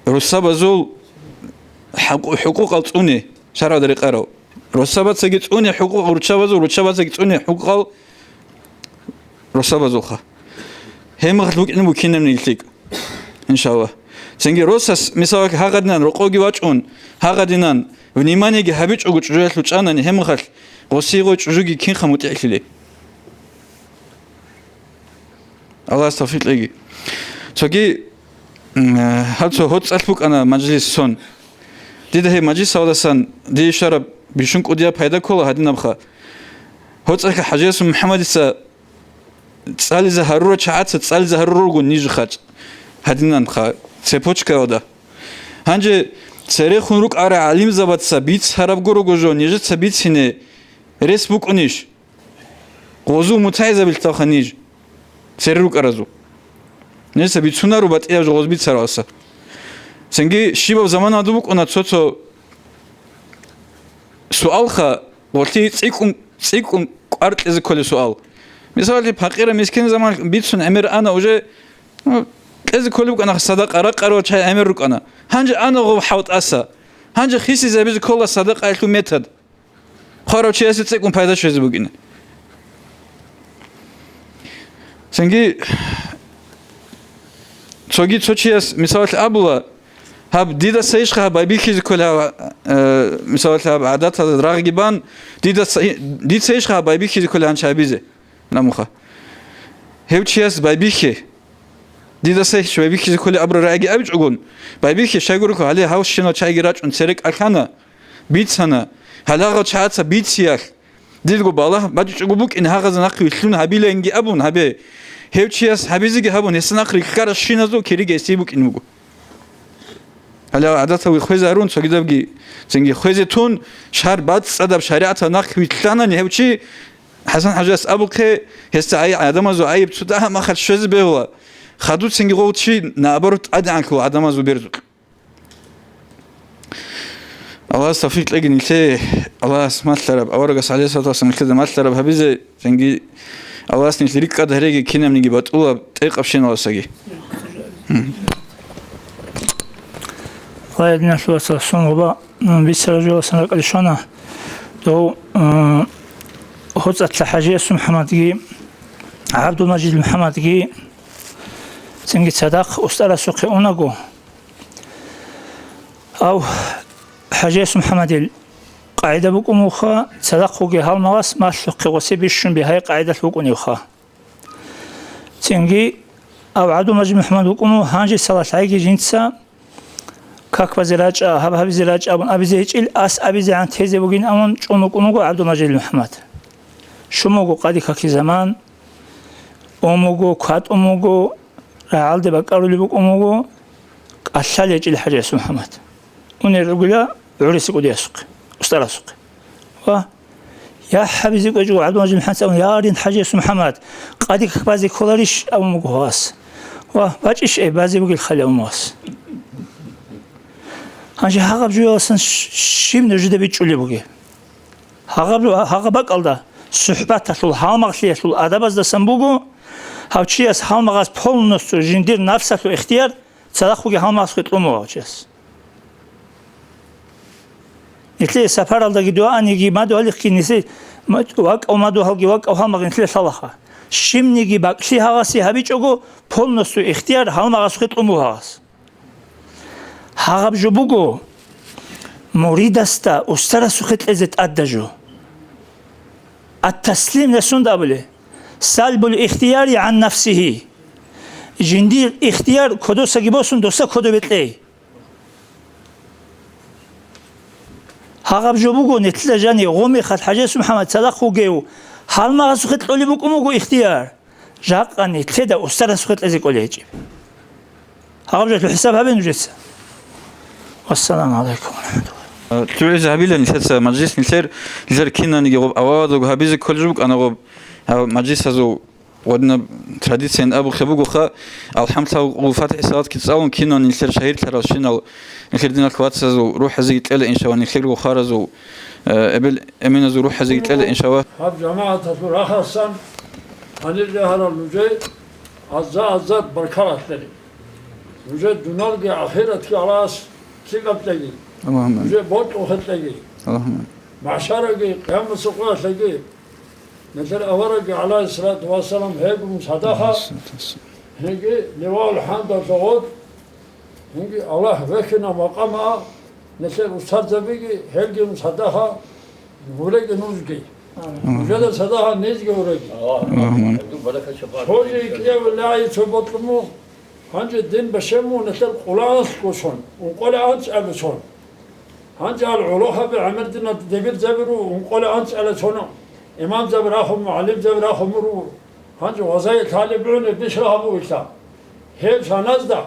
русабазул хӀакъу-, хӀукъукъал цӀуне, шаргӀалда рекъарав. Русабацаги цӀуне хӀукъукъал руччабазул, руччабацаги цӀуне хӀукъукъал русабазулха. Гьеб мехалъ букӀине букинаб нилъ лъикӀ, иншаллагь. Цинги росас, мисалалъе, гьагъадинан рокъовги вачӀун, гьагъадинан вниманиеги гьабичӀого чӀужуялъул чӀанани, гьеб мехалъ гъосие гъой чӀужуги кинха мутӀигӀлъилей? Аллагьас тавфикъ кьеги. Цоги, м, э, гьаб цо гьоцӀалъ букӀана мажлис сон. Дида гьеб мажлисалдасан дие щвараб бищун кӀудияб пайда ккола гьадинабха. ГьоцӀалъ ХӀажиясул МухӀаммадица цӀализе гьарурал чагӀаца цӀализе гьарурал руго ниж хачӀ гьадинанха цепочкаялда. Гьанже церехун рукӀарал гӀалимзабаца бицарабго руго жо нижеца бицине рес букӀунищ? Гъозул мутагӀилзабилъ тавха ниж, цере рукӀаразул. Нижеца бицунаро батӀияб жо гъоз бицаралдаса. Цинги щибаб замана гьадуб букӀуна цо-цо суалха, гъолъие цӀикӀкӀун, цӀикӀкӀун кӀвар кьезе кколеб суал. Мисалалъе, пакъира-мискин заман бицун гӀемер ана уже, ну, кьезе кколеб букӀана садакъа, ракъарал чагӀи гӀемер рукӀана. Гьанже ана гъоб хӀалтӀаса. Гьанже хисизабизе ккола садакъаялъул метод. Хварав чиясе цӀикӀкӀун пайда щвезе букӀине. Цинги цоги цо чияс мисалалъ абула, Гьаб дидаса ишха гьаб байбихьизе кколеб гьаб, э, мисалалъе, гьаб гӀадаталда рагъги бан, дидаса, дица ишха гьаб байбихьизе кколеб гьанчи гьабизе, ламуха. Гьев чияс байбихье. Дидаса иш байбихьизе кколеб абураб рагӀиги абичӀогун, байбихье, щайгурелъул гьале гьав щинал чагӀиги рачӀун цере кӀалъана, бицана, гьалагъал чагӀаца бициялъ, дидго балагь бачӀичӀого букӀин, гьагъазда нахъ вилълъун гьабилайинги абун гьабе. Гьев чияс гьабизеги гьабун, гьесда нахъ рилълъаращиназул кириги гьесие букӀин буго. Гьале гӀадаталги хвезе гьарун, цогидабги цинги хвезе тун, шар бацӀцӀадаб шаригӀаталда нахъ вилълъанани гьев чи, ХӀасан-хӀажас абухъе, гьесда гӀай-, гӀадамазул гӀайиб цо дагьаб мехалъ щвезе бегьула, хадуцинги гъов чи, наоборот, тӀадегӀанлъула гӀадамазул берзукь. Аллагьас тавфикъ кьеги нилъее, Аллагьас малъараб, аварагас, гӀалайгьиссалату вассалам, нилъеда малъараб гьабизе, цинги Аллагьас нилъ рикӀкӀад гьареги кинабниги батӀулаб тӀекъабщиналдасаги. Ва гьединалъуваса сун гъоба, м, бицараб жоялдасан ракӀалде щвана, дов, м, ГьоцӀалъа ХӀажияс МухӀаммадги, ГӀабдулмажид МухӀаммадги, цинги цадахъ устӀарасухъе унаго, гьав ХӀажияс МухӀаммадил къагӀида букӀун буха, цадахъ вугев гьалмагъас малъухъе гъосе бищун бигьай къагӀидалъ вукӀуневха. Цинги гьав ГӀабдулмажид МухӀаммад вукӀун вуго, гьанже салалъайги жинца как базе рачӀа, гьаб гьабизе рачӀа абун абизе гьечӀил, ас абизегӀан тезе бугин абун чӀун вукӀун вуго ГӀабдулмажид МухӀаммад. Щун буго къади-каки заман, ун буго, кватӀун буго, рагӀалде бакӀарулеб букӀун буго, кӀалъал гьечӀил ХӀажияс МухӀаммад. Унел ругила гӀуриси кӀудиясухъе, устӀарасухъе. Ва я гьабизе кӀвечӀого ГӀабдулмажид МухӀаммад абун, я рин ХӀажияс МухӀаммад, къади как базе кколарищ абун буго гьас. Ва бачӀищ, ай, базе бугел хали абун гьас. Гьанже гьагъаб жоялдасан щ-, щиб нужеда бичӀчӀулеб бугеб? Гьагъаб, гьагъаб бакӀалда сухӀбаталъул, гьалмагълъиялъул адабаздасан буго, гьав чияс гьалмагъас полностью жиндир нафсалъул ихтияр цадахъ вугев гьалмагъасухъе кьун буго гьав чияс. Нилъее сапаралдаги дугьаниги мадугьалихъги нилъе ма-, вакӀав мадугьалги вакӀав гьалмагъ нилъее лъалаха. Щибниги бакӀлъи гьагъасе гьабичӀого, полностью ихтияр гьалмагъасухъе кьун буго гьагъас. Гьагъаб жо буго муридасда устарасухъе кьезе тӀадаб жо. Ат-таслим несунда абулеб? Салбул ихтияри гӀан нафсигьи. Жиндир ихтияр кодосаги босун, доса кодобе кьей. Гьагъаб жо буго нилъеда жаниб гъо мехалъ ХӀажияс МухӀаммад цадахъ вугев гьалмагъасухъе кьолеб букӀун буго ихтияр. Жакъа нилъеда устарасухъе кьезе кӀолей гьечӀеб. Гьаб жо хӀисаб гьабе нужеца. Вассаламу гӀалайкум ва рахӀматуллагь. Э, лъугӀизе гьабила нилъеца мажлис, нилъер, нилъер кинаниги гъоб аваладаго гьабизе кколеб жо букӀана гъоб, гьаб мажлисазул ва динаб традициян абухъе бугоха, алхӀамдулиллагь, гъул фатихӀи салатги цӀалун кинан нилъер шагьирлъарал щинал, нилъер диналъ вацазул рухӀазеги кьела, иншаллагь, нилъер гухаразул, э, эбел эменазул рухӀазеги кьела, иншаллагь. Гьаб жамагӀаталъул рахасан гьанир рагьарал нужее аза-аза баркалла лъеги. Нужер дуниялги ахиратги Аллагьас лъикӀаб лъеги. Аллагьумма амин. Нужер бокьухъе лъеги. Аллагьумма амин. МахӀшараги, къиямасеб къоялъеги. Нилъер аварагги, гӀалайгьиссалату вассалам, гьевгун цадахъ. Гьеги ливаул хӀамдалъа гъод, гьеги Аллагь вехьинаб макъамаан, нилъер устарзабиги, гьелгун цадахъ гьуреги нужги. Нужеда цадахъ нижги гьуреги. Аллагьумма амин. Цо жий кӀиявиллаги цо бокьун буго, гьанже дин бащун буго нилъер къуланалъго сон, ункъоялда анцӀила сон. Гьанже гьал гӀолохъаби гӀемердина дебирзаби руго, ункъоялда анцӀила соно, имамзаби рахун, мугӀалимзаби рахун руго. Гьанже вазаил талибгӀунеб бихьа гьабугилан. Гьеб саназда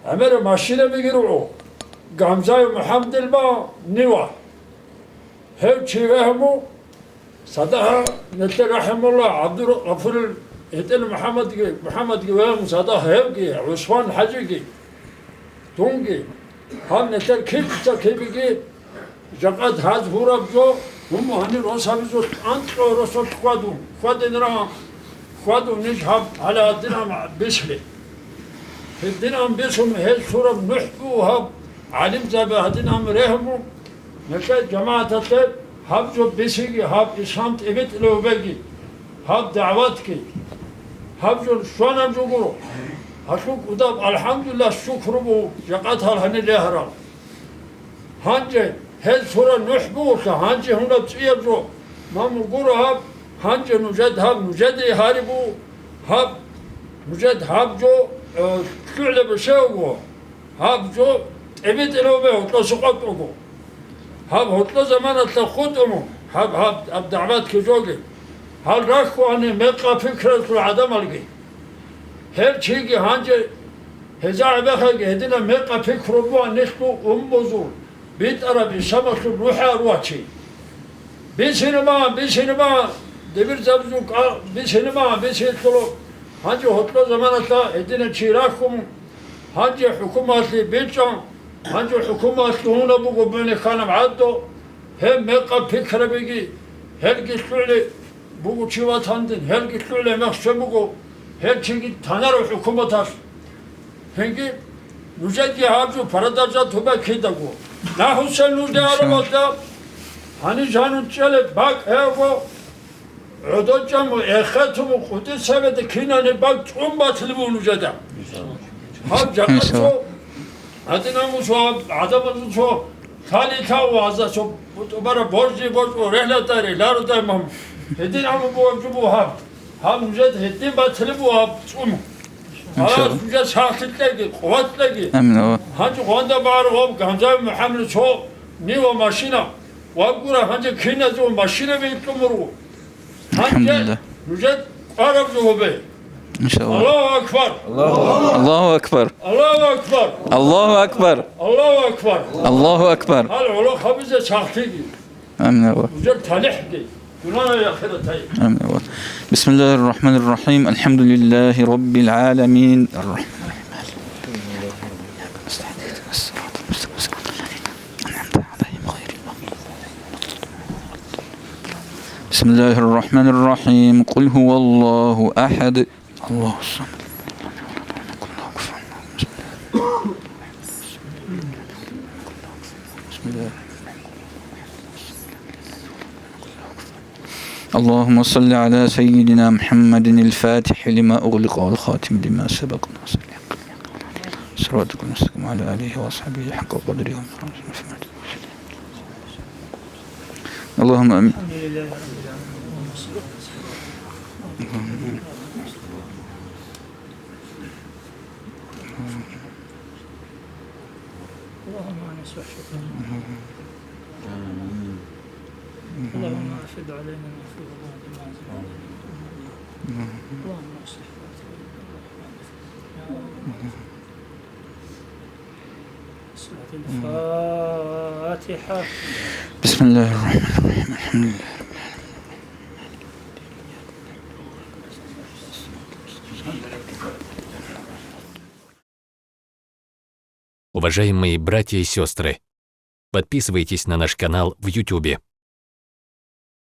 гӀемераб машинабиги руго, Гамзаев МухӀаммадил ба Нива. Гьев чи вегьун буго, цадахъ нилъер рахӀимуллагь ГӀабдулгъафурил гьитӀинав МухӀаммадги, МухӀаммадги вегьун цадахъ гьевги, ГӀусман ХӀажиги, дунги. Гьаб нилъер кибица кибеги, жакъа гьаз гьураб жо, гьуму гьанир рос гьабизул анкьго росулъ хьвадун, хьвадинран, хьвадун ниж гьаб гьале гьадинан бицлъи. Гьединан бицун гьел лъураб нухӀ буго гьаб, гӀалимзаби гьадинан регьун буго. Нилъер жамагӀаталъе гьаб жо бицинги, гьаб ислам тӀибитӀулев вугеги, гьаб дагӀватги, гьаб жо щванаб жо гуро. Гьалъул кӀудаб, алхӀамдулиллагь, шукру буго, жакъа талгьани легьарал. Гьанже гьел сура нухӀ бугелъа, гьанже гьунаб цӀияб жо, маму гуро гьаб, гьанже нужед гьаб, нужеде гьари буго, гьаб, нужед гьаб жо, э, лъугӀлеб щевго, гьаб жо тӀибитӀилаве гьоркьоса къотӀого. Гьаб гьоркьо заманалъа хутӀун, гьаб, гьаб, гьаб дагӀбат ккезоги. Гьал рахьуани мекъа пикралъул гӀадамалги. Гьел чиги гьанже гьеза гӀебехъаги гьединаб мекъа пикру бугьан нилъго умбузул, битӀараб ишамалъул рухӀа ругьа чи. Бисинабан, бисинабан, дибирзабазул кӀа-, бисинабан, бисинлъуло. Гьанже гьоркьо заманалъа гьединав чи рахьун, гьанже хӀукумалъе бичӀчӀан, гьанже хӀукумалъ гьунаб буго бунеханаб гӀадо, гьеб мекъаб пикрабиги, гьелги лъугӀли буго чи ватандин, гьелги лъугӀли мехщел буго, гьел чиги танарав хӀукуматалъ. Гьенги нужеги гьаб жо парадалъ жал тубай кидаго. НахӀусел нужде Иншалла. Гьарабалда гьаниж гьанун чӀелеб бакӀ гьего, гӀодочӀаму, эхетуму, къудис цебеда кинани бакӀ цӀун батилеб нужеда. Гьаб жакъа Иншалла. Цо, гьадинаб цо, гьаб гӀадамазул цо, лъали лъав гьаза цо, бутӀубара боржи борчӀо, рехлада реларудай мам. Гьедин гьаму бугеб жо буго гьаб. Гьаб нужеда гьедин батилеб буго гьаб цӀун. Иншалла. Аллагьас нужер сахлъи кьеги, къуват кьеги. Амин, Аллагь. Гьанже гъонда багӀараб гъоб Гамзаев МухӀаммад цо нива машина. Ваб гура, гьанже киназего машина бекьун буго. Гьанже АлхӀамдулиллагь. Нужер къвараб жо гьобе. Иншалла. Аллагьу акбар! Аллагьу акбар! Аллагьу акбар! Аллагьу акбар! Аллагьу акбар! Аллагьу акбар! Гьал гӀоло хабизе сахлъиги. Амин, Аллагь. Нужер талихӀги. Дунияй ахиратайги. Амин, Аллагь. بسم الله الرحمن الرحيم. الحمد لله رب العالمين. الرحمن الرحيم. مالك يوم الدين. إياك نستعين. اهدنا الصراط المستقيم. صراط الذين أنعمت عليهم غير المغضوب عليهم ولا الضالين. بسم الله الرحمن الرحيم. قل هو الله أحد. الله الصمد. لم يلد ولم يولد ولم يكن له كفوا أحد. بسم الله الرحمن الرحيم. اللهم صل على سيدنا محمد الفاتح لما أغلق والخاتم لما سبق ناصر الحق بالحق والهادي إلى صراطك المستقيم وعلى آله وأصحابه حق قدره ومقداره. اللهم آمين. الحمد لله رب العالمين. اللهم صل وسلم. اللهم آمين. اللهم آمين. اللهم أفض علينا من فضلك ما أنزلت علينا. اللهم أصلح ولاة أمورنا. سورة الفاتحة. بسم الله الرحمن الرحيم. الحمد لله رب العالمين. Уважаемые братья и сестры, подписывайтесь на наш канал в Ютубе.